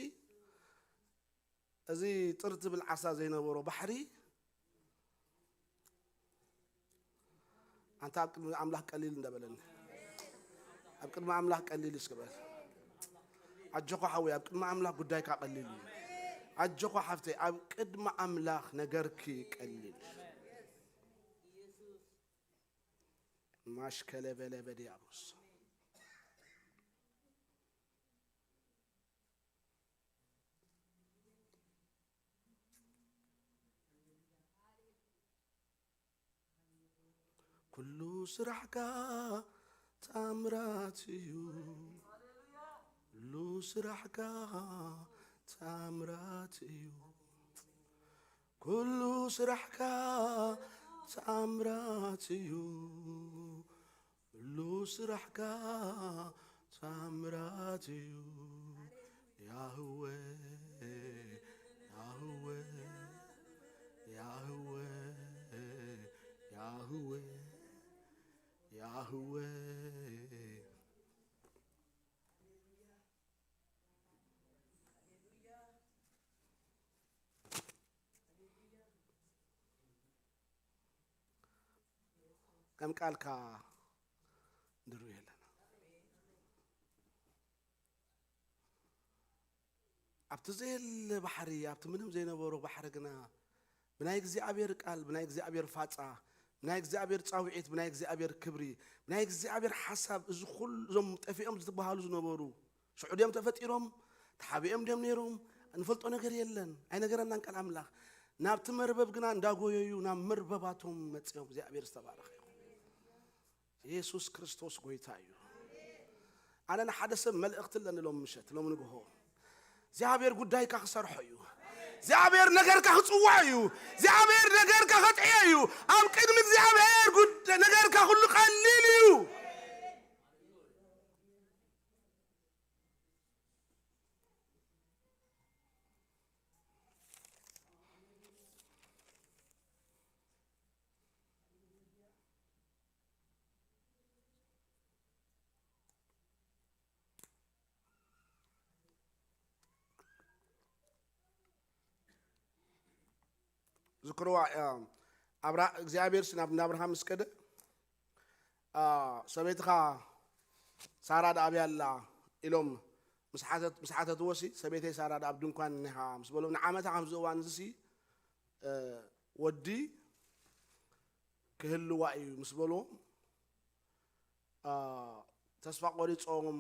እዚ ጥር ትብል ዓሳ ዘይነበሮ ባሕሪ፣ ኣንታ ኣብ ቅድሚ ኣምላኽ ቀሊል እንዳበለኒ፣ ኣብ ቅድሚ ኣምላኽ ቀሊል እስኪ በል። ኣጆኻ ሓወይ፣ ኣብ ቅድሚ ኣምላኽ ጉዳይካ ቀሊል እዩ። ኣጆኻ ሓፍተይ፣ ኣብ ቅድሚ ኣምላኽ ነገርኪ ቀሊል። ማሽከለ በለ በዲያብሎስ። ኩሉ ስራሕካ ተኣምራት እዩ። ኩሉ ስራሕካ ተኣምራት እዩ። ኩሉ ስራሕካ ተኣምራት እዩ። ኩሉ ስራሕካ ተኣምራት እዩ። ያህዌ፣ ያህዌ፣ ያህዌ፣ ያህዌ፣ ያህዌ። ከም ቃልካ ንርኢ ኣለና። ኣብቲ ዘየለ ባሕሪ፣ ኣብቲ ምንም ዘይነበሮ ባሕሪ ግና ብናይ እግዚኣብሔር ቃል፣ ብናይ እግዚኣብሔር ፋጻ፣ ብናይ እግዚኣብሔር ጻውዒት፣ ብናይ እግዚኣብሔር ክብሪ፣ ብናይ እግዚኣብሔር ሓሳብ፣ እዚ ኩሉ እዞም ጠፊኦም ዝበሃሉ ዝነበሩ ሽዑ ድዮም ተፈጢሮም? ተሓቢኦም ድዮም ነይሮም? እንፈልጦ ነገር የለን። ኣይነገረናን ቃል ኣምላኽ። ናብቲ መርበብ ግና እንዳጎየዩ ናብ መርበባቶም መጺኦም። እግዚኣብሔር ዝተባረኸ ይኹን። ኢየሱስ ክርስቶስ ጎይታ እዩ። ኣነ ንሓደ ሰብ መልእኽቲ ኣለኒ ሎም ምሸት፣ ሎም ንግሆ። እግዚኣብሔር ጉዳይካ ክሰርሖ እዩ። እግዚኣብሔር ነገርካ ክጽውዖ እዩ። እግዚኣብሔር ነገርካ ከጥዕዮ እዩ። ኣብ ቅድሚ እግዚኣብሔር ጉድ-፣ ነገርካ ኩሉ ቀሊል እዩ። ዝክርዋ እዮም። ኣብራ እግዚኣብሔር ናብ ኣብርሃም ምስ ከደ፣ አ፣ ሰበይትኻ ሳራ ደኣ ኣብያ ኣላ ኢሎም ምስ ሓተት-፣ ምስ ሓተትዎ ሲ፣ ሰበይተይ ሳራ ደኣ ኣብ ድንኳን እኒሃ ምስ በሎም፣ ንዓመታ ከምዚ እዋን እዚ ሲ፣ እ፣ ወዲ ክህልዋ እዩ ምስ በልዎም፣ አ፣ ተስፋ ቆሪጾም፣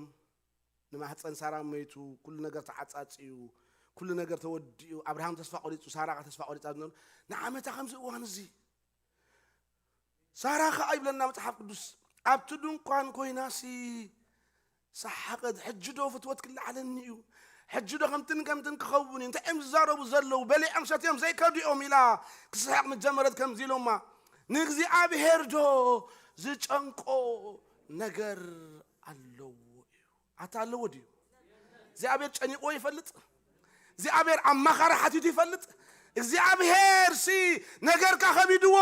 ንማህፀን ሳራ መይቱ፣ ኩሉ ነገር ተዓጻጽዩ፣ ኩሉ ነገር ተወዲኡ፣ ኣብርሃም ተስፋ ቆሪጹ፣ ሳራ ተስፋ ቆሪጻ ዝነበሩ፣ ንዓመታ ከምዚ እዋን እዚ ሳራ ኸኣ ይብለና መጽሓፍ ቅዱስ፣ ኣብቲ ድንኳን ኮይናሲ ሰሓቐት። ሕጂ ዶ ፍትወት ክለዓለኒ እዩ? ሕጂ ዶ ከምትን ከምትን ክኸውን እዩ? እንታይ እዮም ዝዛረቡ ዘለዉ? በሊዖም ሰትዮም ዘይከድኦም ኢላ ክስሕቕ ምጀመረት። ከምዚ ኢሎማ፣ ንእግዚኣብሔር ዶ ዝጨንቆ ነገር ኣለዎ እዩ? ኣታ ኣለዎ ድዩ? እግዚኣብሔር ጨኒቕዎ ይፈልጥ? እግዚኣብሔር ኣማኻሪ ሓቲቱ ይፈልጥ? እግዚኣብሔር ሲ ነገርካ ከቢድዎ፣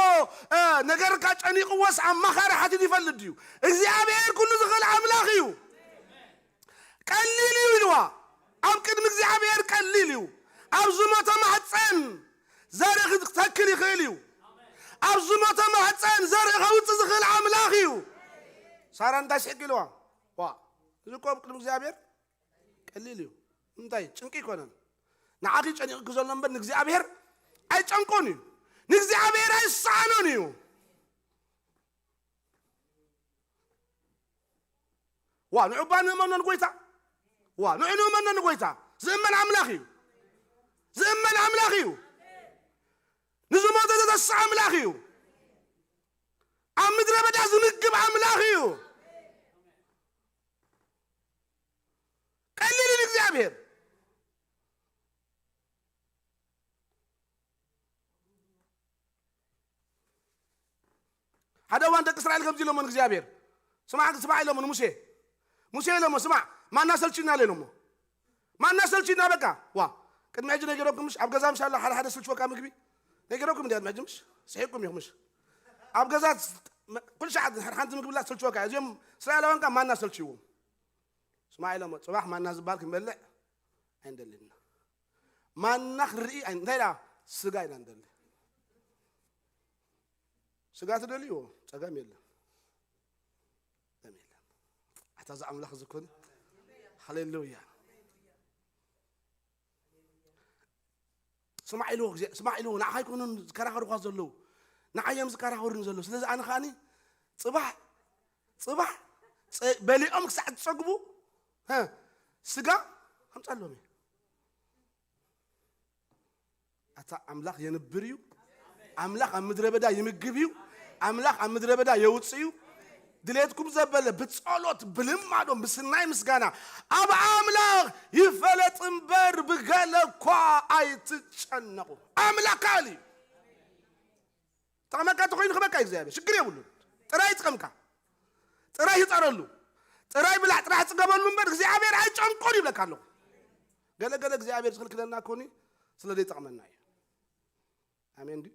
እ፣ ነገርካ ጨኒቕዎስ ኣማኻሪ ሓቲቱ ይፈልጥ ድዩ? እግዚኣብሔር ኩሉ ዝኽእል ኣምላኽ እዩ። ቀሊል እዩ ኢልዋ። ኣብ ቅድሚ እግዚኣብሔር ቀሊል እዩ። ኣብ ዝሞተ ማህፀን ዘርኢ ክትተክል ይኽእል እዩ። ኣብ ዝሞተ ማህፀን ዘርኢ ከውፅእ ዝኽእል ኣምላኽ እዩ። ሳራ እንታይ ስሕቂ ኢልዋ? ዋ፣ እዚ እኮ ኣብ ቅድሚ እግዚኣብሔር ቀሊል እዩ። እንታይ ጭንቂ ኣይኮነን። ንዓኺ ጨኒቕኪ ዘሎ እምበር ንእግዚኣብሔር ኣይጨንቆን እዩ። ንእግዚኣብሔር ኣይሰኣኖን እዩ። ዋ፣ ንዑ እባ ንእመኖ ንጎይታ። ዋ፣ ንዑ ንእመኖ ንጎይታ። ዝእመን ኣምላኽ እዩ። ዝእመን ኣምላኽ እዩ። ንዝሞተ ዘተስእ ኣምላኽ እዩ። ኣብ ምድረ በዳ ዝምግብ ኣምላኽ እዩ። ቀሊል እዩ ንእግዚኣብሔር። ሓደ እዋን ደቂ እስራኤል ከምዚ ኢሎሞ ንእግዚኣብሔር፣ ስማዕ፣ ስማዕ ኢሎሞ ንሙሴ። ሙሴ ኢሎሞ፣ ስማዕ፣ ማና ሰልችና ኣሎ ኢሎሞ። ማና ሰልችና በቃ። ዋ፣ ቅድሚ ሕጂ ነጊረኩም ምሽ? ኣብ ገዛ ምሽ ኣሎ ሓደ ሓደ ስልችወካ ምግቢ? ነጊረኩም እንዲ ቅድሚ ሕጂ ምሽ? ስሒቅኩም ኢኹም ምሽ? ኣብ ገዛ ኩሉ ሻዕ ሓንቲ ምግቢ ላ ስልችወካ። እዚኦም እስራኤላውያን ከኣ ማና ሰልችዎም። ስማዕ ኢሎሞ፣ ጽባሕ ማና ዝበሃል ክንበልዕ ኣይንደልን ኢና። ማና ክንርኢ ኣይ-፣ እንታይ ደኣ? ስጋ ኢና ንደሊ። ስጋ ትደልይዎ? ጸገም የለን። ጸገም የለን። ኣታ እዚ ኣምላኽ እዚ ኮን። ሃሌሉያ። ስማዕ ኢልዎ፣ ግዜ-፣ ስማዕ ኢልዎ፣ ንዓኻ ኣይኮኑን ዝከራኸሩኻ ዘለዉ። ንዓይ እዮም ዝከራኸሩኒ ዘለዉ። ስለዚ ኣነ ከኣኒ ጽባሕ፣ ጽባሕ ጸ-፣ በሊዖም ክሳዕ ዝጸግቡ፣ ሀ፣ ስጋ ኣምጻሎም እየ። ኣታ ኣምላኽ የንብር እዩ። ኣምላኽ ኣብ ምድረ በዳ ይምግብ እዩ። ኣምላኽ ኣብ ምድረ በዳ የውጽእ እዩ። ድሌትኩም ዘበለ ብጸሎት፣ ብልማዶ፣ ብስናይ ምስጋና ኣብ ኣምላኽ ይፈለጥ እምበር ብገለ እኳ ኣይትጨነቑ። ኣምላኽ ካል እዩ። ጠቕመካ እንተኾይኑ ክበካ እዩ እግዚኣብሔር፣ ሽግር የብሉን። ጥራይ ይጥቀምካ፣ ጥራይ ይጠረሉ፣ ጥራይ ብላዕ፣ ጥራይ ጽገበሉ እምበር እግዚኣብሔር ኣይጨንቆን ይብለካ ኣለኹ። ገለ ገለ እግዚኣብሔር ዝኽልክለና ኮኒ ስለ ዘይጠቕመና እዩ። ኣሜን ድዩ?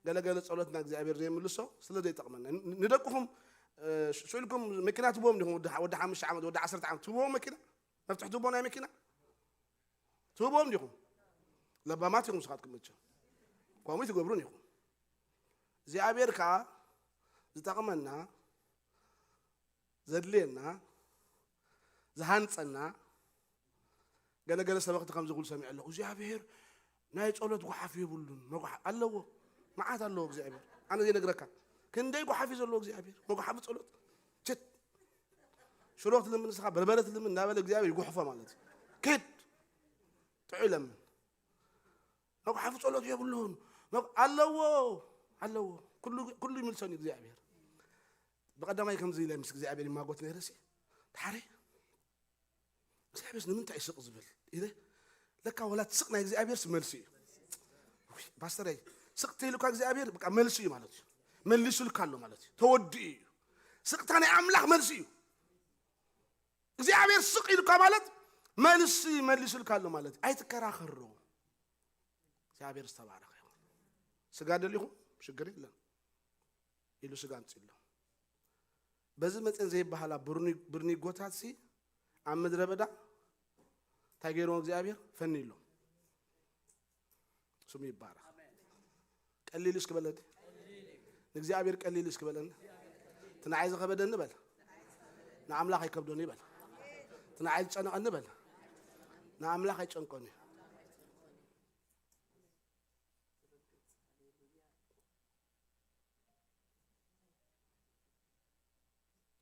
ገለ ገለ ጸሎትና እግዚኣብሔር ዘይምልሶ ስለ ዘይጠቕመና። ን-፣ ንደቅኹም፣ እ፣ ሽ-፣ ስኢልኩም መኪና ትህብዎም ዲኹም? ወዲ ሓ-፣ ወዲ ሓሙሽተ ዓመት፣ ወዲ ዓሰርተ ዓመት ትህብዎም መኪና? መፍትሕ ትህብዎ ናይ መኪና? ትህብዎም ዲኹም? ለባማት ኢኹም ንስኻትኩም መቸም። ከምኡ ትገብሩን ኢኹም። እግዚኣብሔር ከኣ ዝጠቕመና፣ ዘድልየና፣ ዝሃንጸና፣ ገለገለ ሰበኽቲ ከምዚ ክብሉ ሰሚዐ ኣለኹ። እግዚኣብሔር ናይ ጸሎት ጓሓፍ የብሉን። መጓሓፍ ኣለዎ። መዓት ኣለዎ እግዚኣብሔር። ኣነ ዘይነግረካ። ክንደይ ጓሓፍ እዩ ዘለዎ እግዚኣብሔር። መጓሓፍ ጸሎት። ችት። ሽሮ ትልምን ንስኻ በርበረ ትልምን እናበለ እግዚኣብሔር ይጉሕፎ ማለት እዩ። ኪድ። ጥዑይ ለምን። መጉሓፊ ጸሎት የብሉን። መግ-፣ ኣለዎ፣ ኣለዎ። ኩሉ፣ ኩሉ ይምልሰን እዩ እግዚኣብሔር። ብቐዳማይ ከምዚ ኢለ ምስ እግዚኣብሔር ይማጎት ነይረ ሲ፣ ድሓረይ እግዚኣብሔርስ ንምንታይ እዩ ስቕ ዝብል ኢለ፣ ለካ ወላ እቲ ስቕ ናይ እግዚኣብሔርስ መልሲ እዩ። ውይ፣ ፓስተረይ፣ ስቕ ተይሉ እኳ እግዚኣብሔር በቃ መልሲ እዩ ማለት እዩ። መሊሱልካ ኣሎ ማለት እዩ። ተወዲኡ እዩ። ስቕታ ናይ ኣምላኽ መልሲ እዩ። እግዚኣብሔር ስቕ ኢሉካ ማለት መልሲ መሊሱልካ ኣሎ ማለት እዩ። ኣይትከራኸሮ። እግዚኣብሔር ዝተባረኸ ይኹን። ስጋ ደሊኹም ሽግር የለን ኢሉ ስጋ ኣምጺእሎም። በዚ መጠን ዘይበሃላ ብርኒ-፣ ብርኒጎታት ሲ ኣብ ምድረ በዳ እንታይ ገይርዎም እግዚኣብሔር? ፈንይሎም። ስሙ ይባረኽ። ቀሊል እስኪ በለኒ። ንእግዚኣብሔር ቀሊል እስኪ በለኒ። እቲ ንዓይ ዝኸበደኒ በል፣ ንኣምላኽ ኣይከብዶን ይበል። እቲ ንዓይ ዝጨነቐኒ በል፣ ንኣምላኽ ኣይጨንቆን እዩ።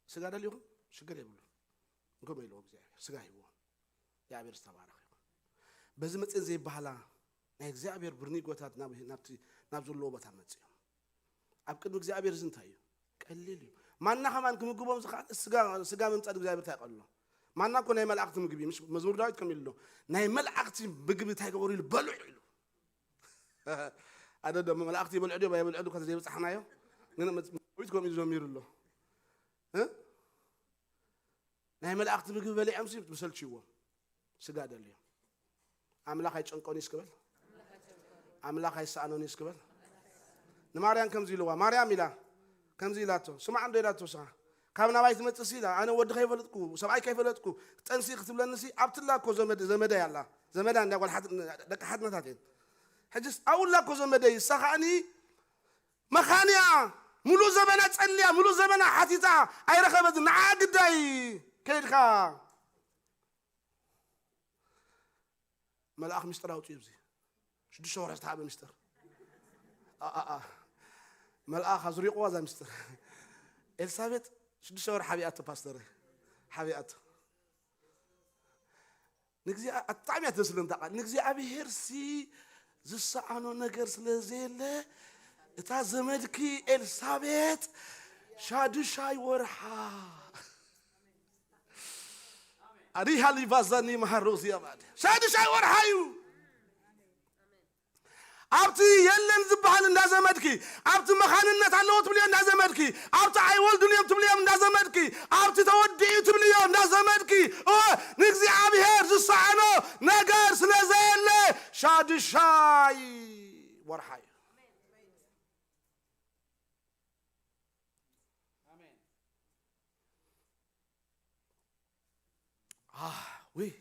ስጋ ደሊኹም ሽግር የብሉ። እንኮም ኢልዎ እግዚኣብሔር ስጋ ሂብዎ። እግዚኣብሔር ዝተባረኸ ይኹን። በዚ መጽን ዘይበሃላ ናይ እግዚኣብሔር ብርኒጎታት ናብ፣ ናብቲ፣ ናብ ዘለዎ ቦታ መጽዮም። ኣብ ቅድሚ እግዚኣብሔር እዚ እንታይ እዩ? ቀሊል እዩ። ማና ከማን ክምግቦም ዝኽኣል ስጋ፣ ስጋ ምምጻእ እግዚኣብሔር እንታይ ቀሎ? ማና እኮ ናይ መላእኽቲ ምግቢ፣ ምሽ መዝሙር ዳዊት ከም ኢሉ፣ ናይ መላእኽቲ ምግቢ እንታይ ገበሩ ኢሉ? በልዑ ኢሉ። ኣደ ደሞ መላእኽቲ ይበልዑ ድዮም ኣይበልዑ ድዮም ዘይበጻሕናዮ? ግን መጽ-፣ ዳዊት ከምኡ ኢሉ ዘሚሩ ኣሎ። እ? ናይ መላእኽቲ ምግቢ በሊዖም ሲ ምሰልችዎም ስጋ ደልዮም። ኣምላኽ ኣይጨንቆን እዩ እስክበል። ኣምላኽ ኣይሰኣኖን እዩ እስክበል። ንማርያም ከምዚ ኢልዋ፣ ማርያም ኢላ፣ ከምዚ ኢላቶ፣ ስማዕ እንዶ ኢላቶ፣ ንስኻ ካብ ናባይ ትመጽእ ሲ ኢላ፣ ኣነ ወዲ ከይፈለጥኩ፣ ሰብኣይ ከይፈለጥኩ፣ ጠንሲ ክትብለኒ ሲ ኣብትላ እኮ ዘመድ፣ ዘመደይ ኣላ፣ ዘመዳ እንዳ ጓል ሓት-፣ ደቂ ሓትነታት እየን። ሕጅስ ኣብላ እኮ ዘመደይ፣ ንሳ ከኣኒ መኻንያ፣ ሙሉእ ዘመና ጸልያ፣ ሙሉእ ዘመና ሓቲታ ኣይረኸበትን። ንዓ ግዳይ ከይድካ መልኣኽ ምስጢር ኣውጽኡ። እዚ ሽዱሽተ ወርሒ ዝተሃበ ምስጢር። ኣ፣ ኣ፣ ኣ። መልኣኽ ኣዝሪቕዋ እዛ ምስጢር። ኤልሳቤጥ ሽዱሽተ ወርሒ ሓቢኣቶ ፓስተር። ሓቢኣቶ። ንግዚኣ-፣ ኣጣዕሚ እያ ትመስለኒ እታ ቃል። ንእግዚኣብሔር ሲ ዝሰኣኖ ነገር ስለ ዘየለ፣ እታ ዘመድኪ ኤልሳቤጥ ሻዱሻይ ወርሓ። ኣሪሃ ሊባዛኒ መሃሮ እዚኣ ማለት ሻዱሻይ ወርሓ እዩ። ኣብቲ የለን ዝበሃል እንዳዘመድኪ፣ ኣብቲ መኻንነት ኣለዎ ትብልዮ እንዳዘመድኪ፣ ኣብቲ ኣይወልዱን እዮም ትብልዮም እንዳዘመድኪ፣ ኣብቲ ተወዲኡ ትብልዮ እንዳዘመድኪ፣ እወ፣ ንእግዚኣብሔር ዝሰኣኖ ነገር ስለ ዘየለ ሻዱሻይ ወርሓ እዩ። ኣህ፣ ውይ፣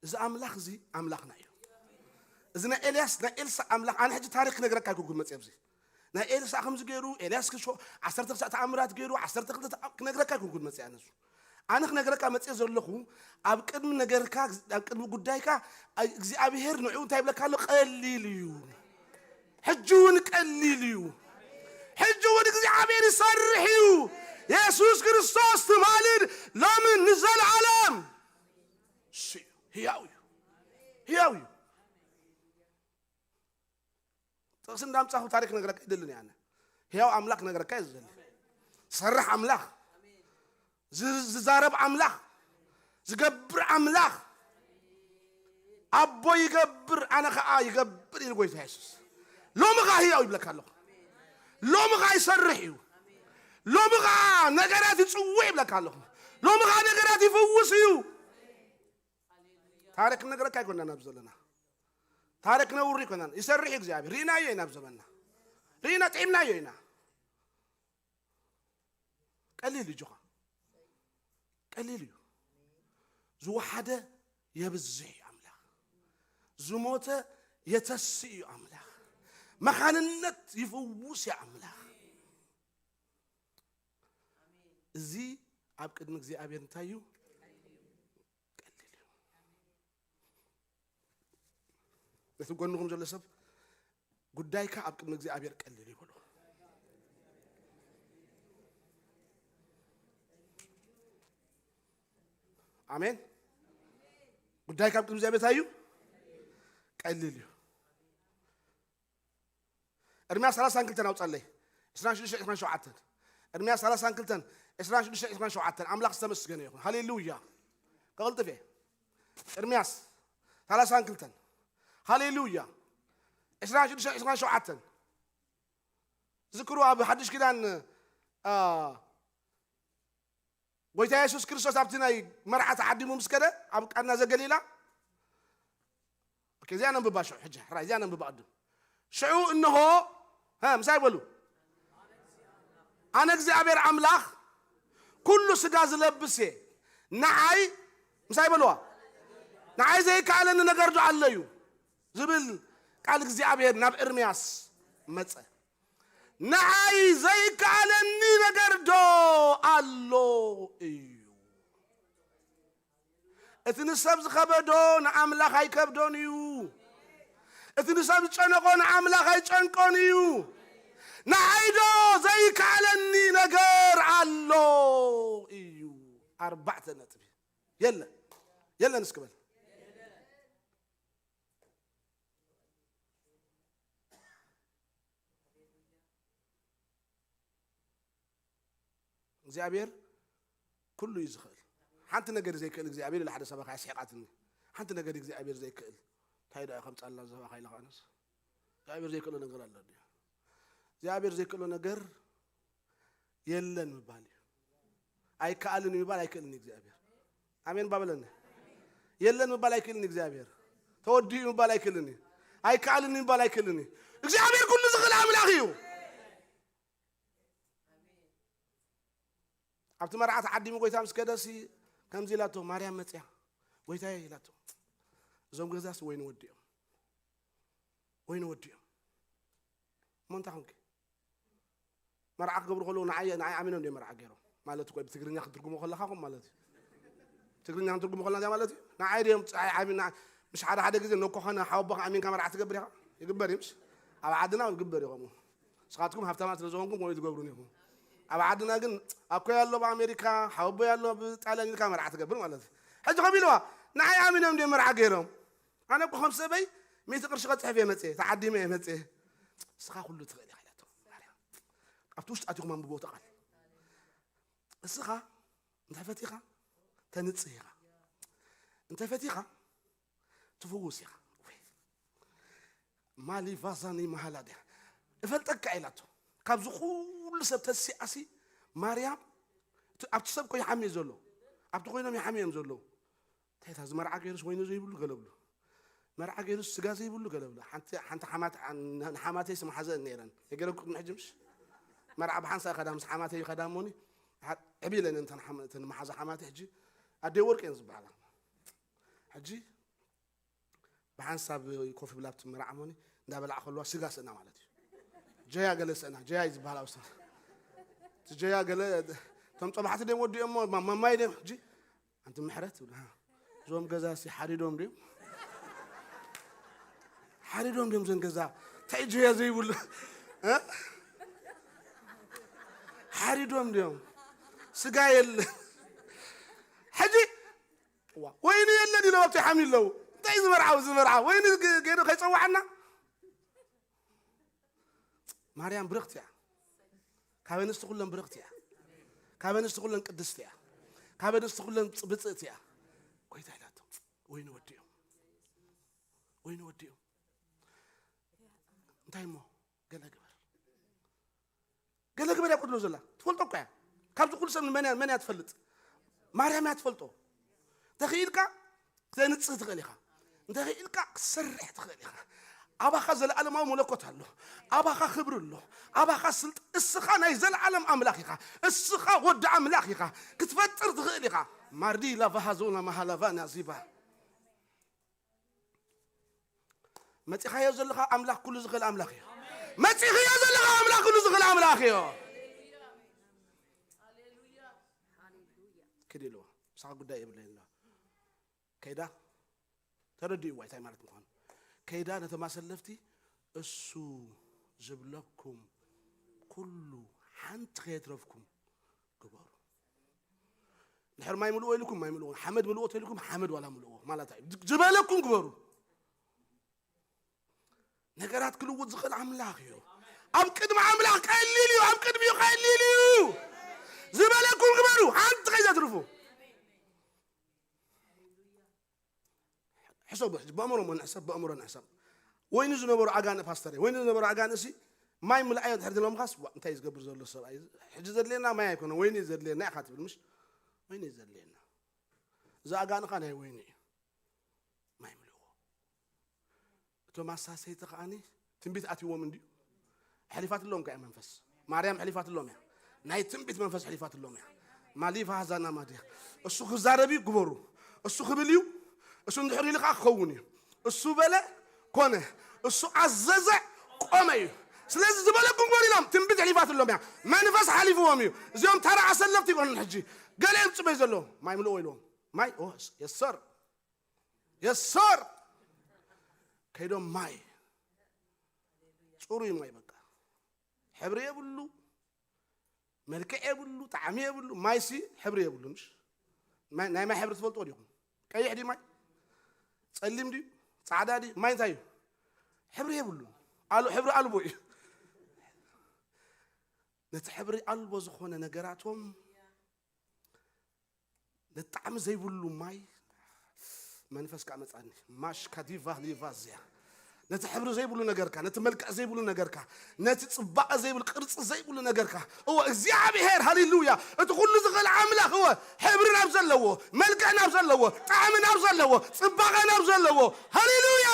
እዚ ኣምላኽ እዚ ኣምላኽና እዩ። እዚ ናይ ኤልያስ፣ ናይ ኤልሳ ኣምላኽ፣ ኣነ ሕጂ ታሪኽ ክነግረካ ኣይኮንኩን መጽየ ኣብዚ። ናይ ኤልሳ ከምዚ ገይሩ፣ ኤልያስ ክሾ-፣ ዓሰርተ ክልተ ተኣምራት ገይሩ፣ ዓሰርተ ክልተ ተኣ-፣ ክነግረካ ኣይኮንኩን መጽየ ኣነ እሱ። ኣነ ክነግረካ መጽየ ዘለኹ፣ ኣብ ቅድሚ ነገርካ፣ ኣብ ቅድሚ ጉዳይካ፣ እግዚኣብሔር ንዕኡ እንታይ ይብለካ ኣሎ? ቀሊል እዩ። ሕጂ እውን ቀሊል እዩ። ሕጂ እውን እግዚኣብሔር ይሰርሕ እዩ። የሱስ ክርስቶስ ትማልን ሎምን ንዘለዓለም እሱ እዩ። ህያው እዩ። ህያው እዩ። ጥቕሲ እንዳምጻኹ ታሪኽ ክነግረካ ኣይደልን እየ ኣነ። ህያው ኣምላኽ ክነግረካ እየ ዝደሊ። ዝሰርሕ ኣምላኽ፣ ዝ-፣ ዝዛረብ ኣምላኽ፣ ዝገብር ኣምላኽ። ኣቦ ይገብር፣ ኣነ ኸዓ ይገብር ኢሉ ጎይታ የሱስ። ሎሚ ኸዓ ህያው ይብለካ ኣለኹ። ሎሚ ኸዓ ይሰርሕ እዩ። ሎሚ ኸዓ ነገራት ይጽውዕ ይብለካ ኣለኹ። ሎሚ ኸዓ ነገራት ይፍውስ እዩ። ታሪኽ ክነግረካ ኣይኮናን ኣብዚ ዘለና። ታሪኽ ክነውሪ ኣይኮናን። ይሰርሕ እዩ እግዚኣብሔር። ርኢናዮ ኢና ኣብ ዘመንና። ርኢና ጥዒምናዮ ኢና። ቀሊል እዩ ጆኻ። ቀሊል እዩ። ዝወሓደ የብዝሕ እዩ ኣምላኽ። ዝሞተ የተስእ እዩ ኣምላኽ። መኻንነት ይፍውስ እዩ ኣምላኽ። እዚ ኣብ ቅድሚ እግዚኣብሔር እንታይ እዩ? ቀሊል እዩ። ነቲ ጎንኹም ዘሎ ሰብ ጉዳይካ ኣብ ቅድሚ እግዚኣብሔር ቀሊል እዩ በሎ። ኣሜን። ጉዳይካ ኣብ ቅድሚ እግዚኣብሔር እንታይ እዩ? ቀሊል እዩ። ኤርምያስ ሰላሳን ክልተን ኣውጻለይ። ዕስራን ሽዱሽተን ዕስራን ሸውዓተን። ኤርምያስ ሰላሳን ክልተን ዕስራን ሽዱሽተን ዕስራን ሸውዓተን። ኣምላኽ ዝተመስገነ ይኹን። ሃሌሉያ። ከቕልጥፍ እየ። ኤርምያስ ሰላሳን ክልተን። ሃሌሉያ። ዕስራን ሽዱሽተን ዕስራን ሸውዓተን። ዝክሩ ኣብ ሓድሽ ኪዳን፣ ኣ፣ ጎይታ የሱስ ክርስቶስ ኣብቲ ናይ መርዓ ተዓዲሙ ምስ ከደ ኣብ ቃና ዘገሊላ። ኦኬ፣ እዚኣ ነንብባ ሽዑ፣ ሕጂ ሕራይ እዚኣ ነንብባ ቅድም። ሽዑ እንሆ፣ ሀ፣ ምሳይ በሉ። ኣነ እግዚኣብሔር ኣምላኽ ኩሉ ስጋ ዝለብስ እየ። ንዓይ፣ ምሳይ በልዋ። ንዓይ ዘይከኣለኒ ነገር ዶ ኣሎ እዩ? ዝብል ቃል እግዚኣብሔር ናብ ኤርምያስ መጸ። ንዓይ ዘይከኣለኒ ነገር ዶ ኣሎ እዩ? እቲ ንሰብ ዝኸበዶ ንኣምላኽ ኣይከብዶን እዩ። እቲ ንሰብ ዝጨነቆ ንኣምላኽ ኣይጨንቆን እዩ። ንዓይ ዶ ዘይከኣለኒ ነገር ኣሎ እዩ? ኣርባዕተ ነጥቢ። የለን፣ የለን እስኪ በል። እግዚኣብሔር ኩሉ እዩ ዝኽእል። ሓንቲ ነገር ዘይክእል እግዚኣብሔር ኢሉ ሓደ ሰበኻ ኣስሒቓትኒ። ሓንቲ ነገር እግዚኣብሔር ዘይክእል እንታይ ደኣ ከምጻላ ሰበኻ ኢለ ከኣነስ እግዚኣብሔር ዘይክእሎ ነገር ኣሎ ድዩ? እግዚኣብሔር ዘይክእሎ ነገር የለን ምባል እዩ። ኣይከኣልን ምባል ኣይክእልን እዩ እግዚኣብሔር። ኣሜን ባበለና። የለን ምባል ኣይክእልን እዩ እግዚኣብሔር። ተወዲኡ ምባል ኣይክእልን እዩ። ኣይከኣልን ምባል ኣይክእልን እዩ። እግዚኣብሔር ኩሉ ዝኽእል ኣምላኽ እዩ። ኣብቲ መርዓ ተዓዲሙ ጎይታ ምስ ከደሲ ከምዚ ኢላቶ፣ ማርያም መጽያ፣ ጎይታዬ ኢላቶ፣ እዞም ገዛስ ወይኒ ወዲኦም፣ ወይኒ ወዲኦም። እሞ እንታይ ኮንኪ? መርዓ ክገብሩ ከለዉ ንዓይ ንዓይ ኣሚኖም ድዮም መርዓ ገይሮም? ማለት እኮ ብትግርኛ ክትትርጉሞ ከለኻ ኹም ማለት እዩ። ትግርኛ ክንትርጉሞ ከለና እንታይ ማለት እዩ? ንዓይ ድዮም ንዓይ ኣሚና? ምሽ ሓደ ሓደ ግዜ ነኮ ኸነ ሓወቦኻ ኣሚንካ መርዓ ትገብር ኢኻ? ይግበር እዩ ምሽ? ኣብ ዓድና እውን ይግበር እዩ ከምኡ። ንስኻትኩም ሃብታማት ስለ ዝኾንኩም ከምኡ ትገብሩን ኢኹም። ኣብ ዓድና ግን ኣኮይ ኣሎ ብኣሜሪካ፣ ሓወቦይ ኣሎ ብጣልያን ኢልካ መርዓ ትገብር ማለት እዩ። ሕጂ ከም ኢልዋ ንዓይ ኣሚኖም ድዮም መርዓ ገይሮም? ኣነ እኮ ከም ሰበይ ሚእቲ ቅርሺ ከጽሕፍ እየ መጽየ፣ ተዓዲመ እየ መጽየ። እስኻ ኩሉ ትኽእል ኢኻ ኢላቶ ማርያም። ኣብቲ ውሽጢ ኣቲኹም ኣንብቦ እቲ ቃል። እስኻ እንተ ፈቲኻ ተንጽህ ኢኻ፣ እንተ ፈቲኻ ትፍውስ ኢኻ። ወይ ማሊ ቫዛኒ መሃላ ድያ እፈልጠካ ኢላቶ። ካብዚ ኩሉ ሰብ ተሲኣሲ ማርያም እቲ- ኣብቲ ሰብ እኮ ይሓሚ እዩ ዘሎ፣ ኣብቲ ኮይኖም ይሓሚ እዮም ዘለዉ። እንታይ እታ ዝመርዓ ገይሩስ ወይኒ ዘይብሉ ገለ ብሉ፣ መርዓ ገይሩስ ስጋ ዘይብሉ ገለ ብሉ። ሓንቲ ሓንቲ ሓማት ንሓማተይ ስም ሓዘ ነይረን ነገረኩም ሕጂ ምሽ መርዓ ብሓንሳ ከዳ ምስ ሓማተይ ከዳ ሞኒ ዕብ ኢለን እንተን ሓማ- እተን መሓዛ ሓማተይ ሕጂ ኣደይ ወርቂ እየን ዝበሃላ። ሕጂ ብሓንሳብ ኮፍ ብላ ኣብቲ መርዓ ሞኒ እንዳበላዕ ከለዋ ስጋ ስእና ማለት እዩ። ጀያ ገለ ስእና ጀያ እዩ ዝበሃል ኣብሳ እቲ ጀያ ገለ እቶም ጸባሕቲ ደም ወዲኦም እሞ ማማይ ደም ሕጂ ኣንቲ ምሕረት ትብል፣ ሃ፣ እዞም ገዛ ሲ ሓሪዶም ድዮም? ሓሪዶም ድዮም ዘን ገዛ? እንታይ ጀያ ዘይብሉ? እ? ሓሪዶም ድዮም? ስጋ የለ። ሕጂ፣ ዋ፣ ወይኒ የለን ኢሎም ኣብቲ ሓሚ ኣለዉ። እንታይ ዝመርዓው፣ ዝመርዓ? ወይኒ ገ-፣ ገይሩ ከይጸዋዓና? ማርያም ብርኽቲ እያ። ካብ ኣንስቲ ኩለን ብርኽቲ እያ። ካብ ኣንስቲ ኩለን ቅድስቲ እያ። ካብ ኣንስቲ ኩለን ጽ-፣ ብጽእቲ እያ። ጎይታ ኢላቶ፣ "ወይኒ ወዲኦም፣ ወይኒ ወዲኦም። እንታይ እሞ? ገለ ግበር። ገለ ግበር እያ ትብሎ ዘላ። ትፈልጦ እኮ እያ። ካብዚ ኩሉ ሰብ ንመን እያ፣ መን እያ ትፈልጥ? ማርያም እያ ትፈልጦ። ተኽኢልካ ክተንጽህ ትኽእል ኢኻ። እንተኽኢልካ ክትሰርሕ ትኽእል ኢኻ። ኣባኻ ዘለኣለማዊ መለኮት ኣሎ። ኣባኻ ክብሪ ኣሎ። ኣባኻ ስልጣ-፣ እስኻ ናይ ዘለኣለም ኣምላኽ ኢኻ። እስኻ ወዲ ኣምላኽ ኢኻ። ክትፈጥር ትኽእል ኢኻ። ማርዲ ላቫሃዞና ማሃላቫና ዚባ። መጺኻዮ ዘለኻ ኣምላኽ ኩሉ ዝኽእል ኣምላኽ እዩ። መጺኽዮ ዘለኻ ኣምላኽ ኩሉ ዝኽእል ኣምላኽ እዩ። ክዲ ኣለዋ። ምሳኻ ጉዳይ የብለይ ኣለዋ። ከይዳ ተረድእዋ እንታይ ማለት ምዃኑ። ከይዳ ነቶም ኣሰለፍቲ እሱ ዝብለኩም ኩሉ ሓንቲ ከየትረፍኩም ግበሩ። ድሕር ማይ ምልእዎ ኢልኩም ማይ ምልእዎ፣ ሓመድ ምልእዎ ተኢልኩም ሓመድ ዋላ ምልእዎ ማለት እዩ። ዝበለኩም ግበሩ። ነገራት ክልውጥ ዝኽእል ኣምላኽ እዩ። ኣብ ቅድሚ ኣምላኽ ቀሊል እዩ፣ ኣብ ቅድሚኡ ቀሊል እዩ። ዝበለኩም ግበሩ፣ ሓንቲ ከይዘትርፉ። ሕሰቡ፣ ሕጂ ብኣእምሮ እሞ ንሕሰብ፣ ብኣእምሮ ንሕሰብ። ወይኒ ዝነበሩ ኣጋንእ ፓስተር፣ ወይኒ ዝነበሩ ኣጋንእ እሲ ማይ ምልኣዮ ድሕር ድሎም ኻስ፣ "ዋ፣ እንታይ እዩ ዝገብር ዘሎ ሰብኣይ? ሕጂ ዘድልየና ማይ ኣይኮነ፣ ወይኒ እዩ ዘድልየና" ኢኻ ትብል፣ ምሽ? ወይኒ እዩ ዘድልየና። እዚ ኣጋንኻ ናይ ወይኒ እዩ። ማይ ምልእዎ። እቶም ኣሳሰይቲ ከኣኒ ትንቢት ኣትይዎም እንድዩ። ሕሊፋትሎም ከኣ መንፈስ። ማርያም ሕሊፋትሎም እያ። ናይ ትንቢት መንፈስ ሕሊፋትሎም እያ። ማሊፋ ሃዛና ማድያ። እሱ ክዛረብ እዩ ግበሩ። እሱ ክብል እዩ። እሱ እንድሕር ኢሉ ከኣ ክኸውን እዩ። እሱ በለ ኮነ። እሱ ኣዘዘ ቆመ እዩ። ስለዚ ዝበለኩም ግበሩ ኢሎም ትንቢት ኣሕሊፋትሎም እያ። መንፈስ ሓሊፍዎም እዩ። እዚኦም ተራ ኣሰለፍቲ ይኮኑን። ሕጂ ገለ እዮም ጽበይ ዘለዎም። ማይ ምልእዎ ኢልዎም። ማይ የሰር የሰር ከይዶም ማይ ጽሩይ ማይ በቃ ሕብሪ የብሉ፣ መልክዕ የብሉ፣ ጣዕሚ የብሉ። ማይሲ ሕብሪ የብሉ። ምሽ ናይ ማይ ሕብሪ ትፈልጥዎ ዲኹም? ቀይሕ ድዩ ማይ? ጸሊም ድዩ? ጻዕዳ ድዩ? ማይ እንታይ እዩ? ሕብሪ የብሉ። ኣሉ ሕብሪ ኣልቦ እዩ። ነቲ ሕብሪ ኣልቦ ዝኾነ ነገራቶም ነጣዕሚ ዘይብሉ ማይ መንፈስ ከዓ መጻኒ። ማሽ ካዲቫ ሊቫዝያ ነቲ ሕብሪ ዘይብሉ ነገርካ፣ ነቲ መልክዕ ዘይብሉ ነገርካ፣ ነቲ ጽባቐ ዘይብሉ ቅርጺ ዘይብሉ ነገርካ። እወ እግዚኣብሔር ሃሌሉያ፣ እቲ ኩሉ ዝኽእል ኣምላኽ እወ ሕብሪ ናብ ዘለዎ፣ መልክዕ ናብ ዘለዎ፣ ጣዕሚ ናብ ዘለዎ፣ ጽባቐ ናብ ዘለዎ። ሃሌሉያ።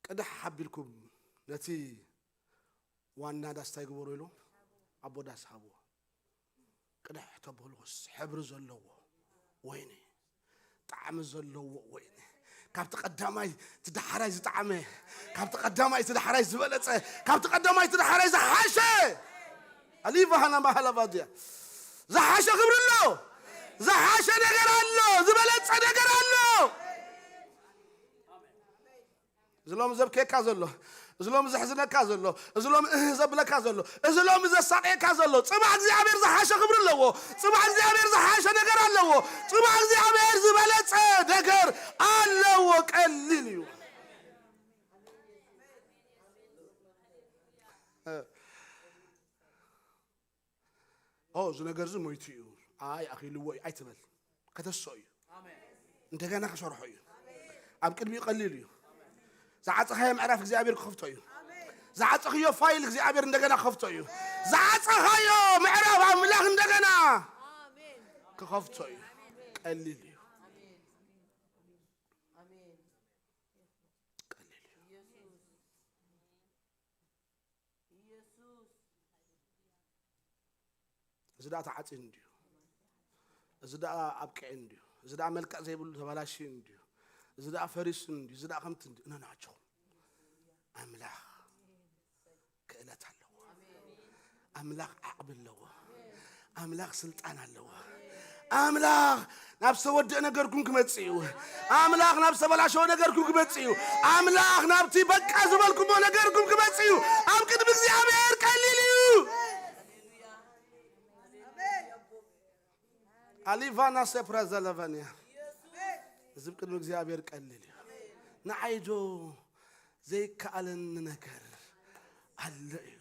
ቅድሕ ሓቢልኩም ነቲ ዋና ዳስ እንታይ ግበሩ ኢሉ ኣቦ ዳስ ሃብዎ። ቅድሕ ተበልኩስ ሕብሪ ዘለዎ ወይኒ፣ ጣዕሚ ዘለዎ ወይኒ፣ ካብቲ ቀዳማይ እቲ ዳሕራይ ዝጣዕመ፣ ካብቲ ቀዳማይ እቲ ዳሕራይ ዝበለጸ፣ ካብቲ ቀዳማይ እቲ ዳሕራይ ዝሓሸ። ኣሊቫሃና ማሃላባድያ ዝሓሸ ክብሪ ኣሎ፣ ዝሓሸ ነገር ኣሎ፣ ዝበለጸ ነገር ኣሎ። እዚ ሎም ዘብከካ ዘሎ፣ እዚ ሎም ዘሕዝነካ ዘሎ፣ እዚ ሎም እህ ዘብለካ ዘሎ፣ እዚ ሎም ዘሳቀየካ ዘሎ፣ ጽባሕ እግዚኣብሔር ዝሓሸ ክብሪ ኣለዎ። ጽባሕ እግዚኣብሔር ዝሓሸ ነገር ኣለዎ። ጽባሕ እግዚኣብሔር ዝበለጸ ነገር ኣለዎ። ቀሊል እዩ። ኦ፣ እዚ ነገር እዚ ሞይቱ እዩ፣ ኣይ ኣኺልዎ እዩ ኣይትበል። ከተስኦ እዩ። እንደገና ክሰርሖ እዩ። ኣብ ቅድሚኡ ቀሊል እዩ። ዝዓጸኻዮ ምዕራፍ እግዚኣብሔር ክኸፍቶ እዩ። ዝዓጸኽዮ ፋይል እግዚኣብሔር እንደገና ክኸፍቶ እዩ። ዝዓጸኻዮ ምዕራፍ ኣምላኽ እንደገና ክኸፍቶ እዩ። ቀሊል እዩ። ቀሊል እዩ። እዚ ደኣ ተዓጺዩ እንድዩ። እዚ ደኣ ኣብቅዒ እንድዩ። እዚ ደኣ መልክዕ ዘይብሉ ተበላሽዩ እንድዩ። እዚ ደኣ ፈሪሱ እንድዩ። እዚ ደኣ ከምቲ እንድዩ። እነናቸው ኣምላኽ ክእለት ኣለዎ። ኣምላኽ ዓቕሚ ኣለዎ። ኣምላኽ ስልጣን ኣለዎ። ኣምላኽ ናብ ዝተወድአ ነገርኩም ክመጽእ እዩ። ኣምላኽ ናብ ዝተበላሸወ ነገርኩም ክመጽእ እዩ። ኣምላኽ ናብቲ በቃ ዝበልኩሞ ነገርኩም ክመጽእ እዩ። ኣብ ቅድሚ እግዚኣብሔር ቀሊል እዩ። ኣሊቫና ሰፕራ ዘለቫንያ እዚ ቅድሚ እግዚኣብሔር ቀሊል እዩ። ንዓይዶ ዘይከኣለኒ ነገር ኣለ እዩ።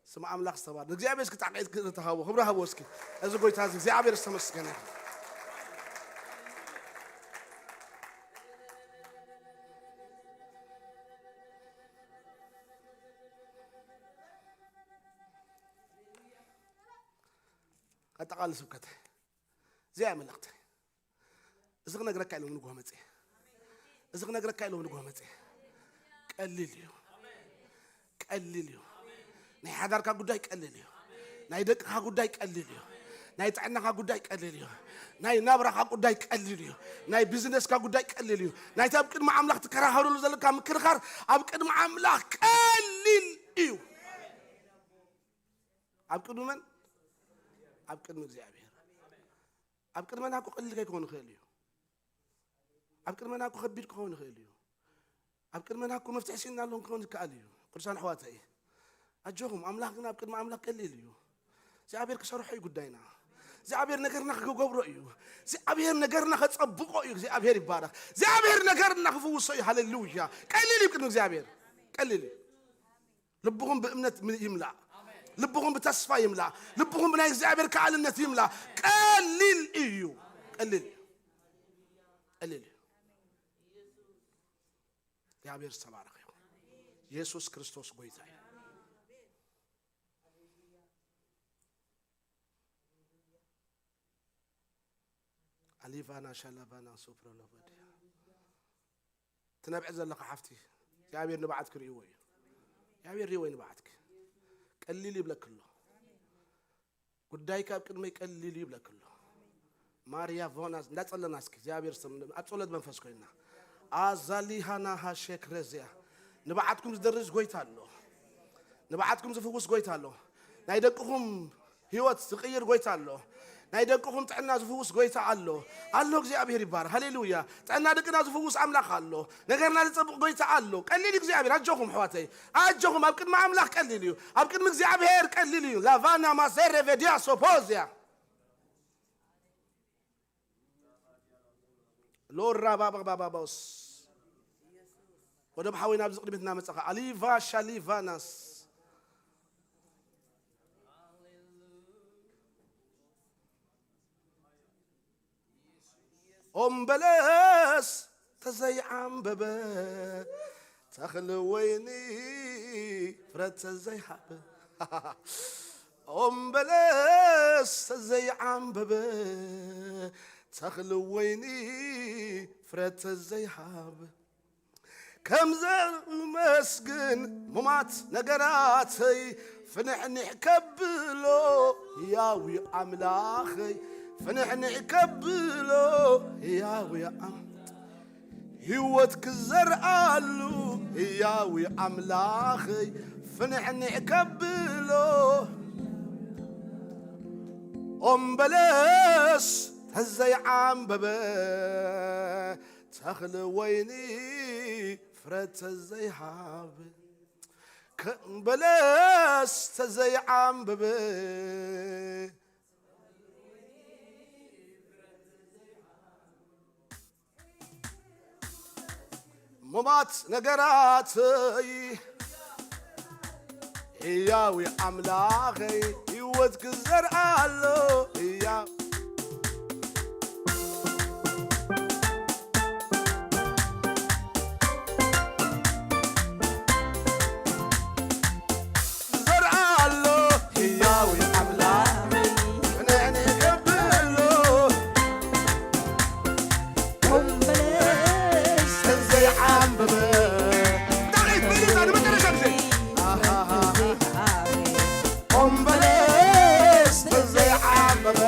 ስም ኣምላኽ ዝተባረከ። ንእግዚኣብሔር እስኪ ጣቕዒት ክብሪ ተሃቦ፣ ክብሪ ሃቦ እስኪ። እዚ ጎይታ እዚ እግዚኣብሔር ዝተመስገነ ይኹን። ኣጠቓሊ ስብከተ እዚኣ እያ መልእኽቲ። እዚ ክነግረካ ኢሎም ንግሆ መጽየ። እዚ ክነግረካ ኢሎም ንግሆ መጽየ። ቀሊል እዩ። ቀሊል እዩ። ናይ ሓዳርካ ጉዳይ ቀሊል እዩ። ናይ ደቅኻ ጉዳይ ቀሊል እዩ። ናይ ጥዕናኻ ጉዳይ ቀሊል እዩ። ናይ ናብራኻ ጉዳይ ቀሊል እዩ። ናይ ቢዝነስካ ጉዳይ ቀሊል እዩ። ናይቲ ኣብ ቅድሚ ኣምላኽ ትከራኸረሉ ዘለካ ምክርኻር ኣብ ቅድሚ ኣምላኽ ቀሊል እዩ። ኣብ ቅድሚ መን? ኣብ ቅድሚ እግዚኣብሔር። ኣብ ቅድመና እኮ ቀሊል ከይከውን ይኽእል እዩ። ኣብ ቅድመና እኮ ከቢድ ክኸውን ይኽእል እዩ። ኣብ ቅድመና እኮ መፍትሒ ሲና ኣለውን ክኸውን ይከኣል እዩ። ቅዱሳን ኣሕዋተይ፣ ኣጆኹም፣ ኣምላኽ ግን ኣብ ቅድሚ ኣምላኽ ቀሊል እዩ። እግዚኣብሔር ክሰርሖ እዩ ጉዳይና። እግዚኣብሔር ነገርና ክገብሮ እዩ። እግዚኣብሔር ነገርና ከጸብቆ እዩ። እግዚኣብሔር ይባረኽ። እግዚኣብሔር ነገርና ክፍውሶ እዩ። ሃሌሉያ። ቀሊል እዩ ቅድሚ እግዚኣብሔር። ቀሊል እዩ። ልብኹም ብእምነት ም-፣ ይምላእ። ልብኹም ብተስፋ ይምላእ። ልብኹም ብናይ እግዚኣብሔር ከኣልነት ይምላእ። ቀሊል እዩ። ቀሊል እዩ። ቀሊል እዩ። እግዚኣብሔር ዝተባረኸ ይኹን። የሱስ ክርስቶስ ጎይታ እዩ። ኣሊቫና ሻላቫና ሶፕሮሎጎዲ ትነብዒ ዘለኻ ሓፍቲ እግዚኣብሔር ንባዓት ክርእይዎ እዩ። እግዚኣብሔር ርእይዎ እዩ ንባዓትኪ። ቀሊል ይብለክ ኣሎ። ጉዳይካ ኣብ ቅድመይ ቀሊል እዩ ይብለክ ኣሎ። ማርያ ቮናስ እንዳጸለና እስኪ እግዚኣብሔር ስም ኣብ ጸሎት መንፈስ ኮይና ኣዛሊሃና ሃሸክ ረዚያ ንብዓትኩም ዝደርስ ጎይታ ኣሎ። ንብዓትኩም ዝፍውስ ጎይታ ኣሎ። ናይ ደቅኹም ህይወት ዝቕይር ጎይታ ኣሎ። ናይ ደቅኹም ጥዕና ዝፍውስ ጎይታ ኣሎ። ኣሎ እግዚኣብሔር ይባረክ። ሃሌሉያ። ጥዕና ደቅና ዝፍውስ ኣምላኽ ኣሎ። ነገርና ዝጸብቕ ጎይታ ኣሎ። ቀሊል እዩ እግዚኣብሔር። ኣጆኹም ኣሕዋተይ። ኣጆኹም ኣብ ቅድሚ ኣምላኽ ቀሊል እዩ። ኣብ ቅድሚ እግዚኣብሔር ቀሊል እዩ። ላቫና ማሴሬ ቬዲያ ሶፖዚያ ሎራ ባባባባባውስ ወደ ሓወይ ናብዚ ቅድሚት እናመጻኻ ኣሊቫ ሻሊቫናስ ኦም በለስ ተዘይዓምበበ ተኽሊ ወይኒ ፍረ ተዘይሃበ ኦም በለስ ተዘይዓምበበ ተኽሊ ወይኒ ፍረ ተዘይሃበ ከም ዘመስግን ሙማት ነገራተይ ፍንሕንሕ ከብሎ ህያዊ ኣምላኸይ ፍንሕንሕ ከብሎ ህያዊ ኣም ህይወት ክዘርኣሉ ህያዊ ኣምላኸይ ፍንሕንሕ ከብሎ ኦም በለስ ተዘይዓምበበ ተኽሊ ወይኒ ፍረ ተዘይሃብ ከም በለስ ተዘይዓምበበ ሙማት ነገራተይ ህያዊ ኣምላኸይ ህይወት ክዘርኣሎ ህያ ዘርኣሎ ህያዊ ኣምላኽ ንዕኒ ከብሎ ተዘይዓምበበ ዳዊት መሊሳ ንመጨረሻ ግዜ ኦምበለስ ተዘይዓምበበ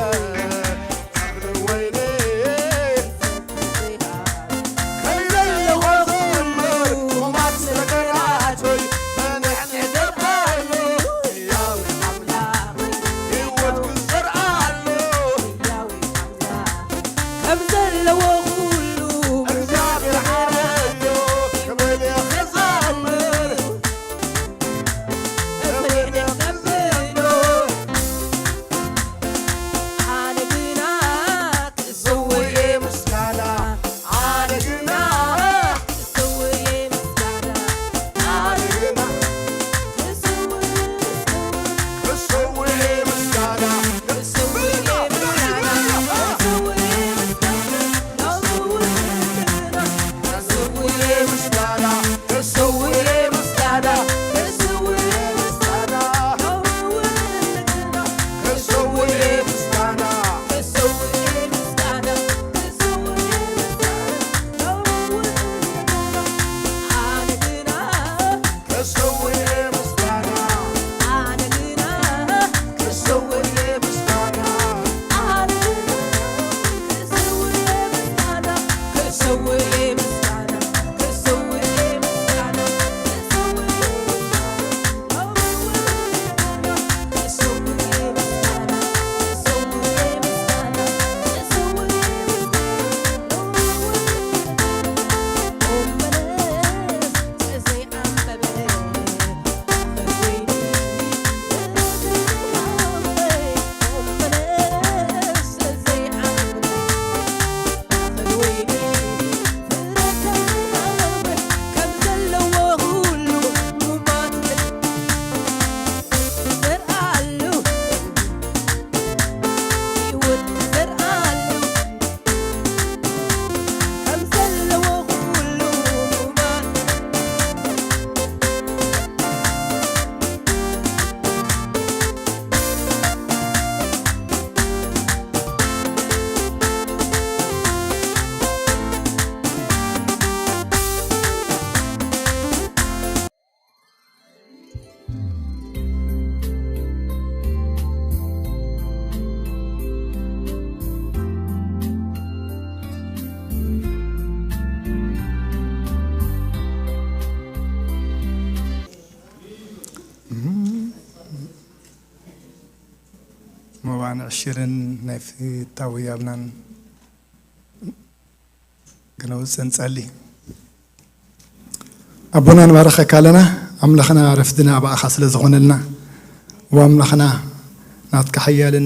ኣሽርን ናይ ፍታዊ ኣብናን ክነውፅእ ንጸሊ። ኣቦና፣ ንባረኸካ ኣለና። ኣምላኽና፣ ረፍድና ብኣኻ ስለ ዝኾነልና፣ ወኣምላኽና፣ ናትካ ሓያልን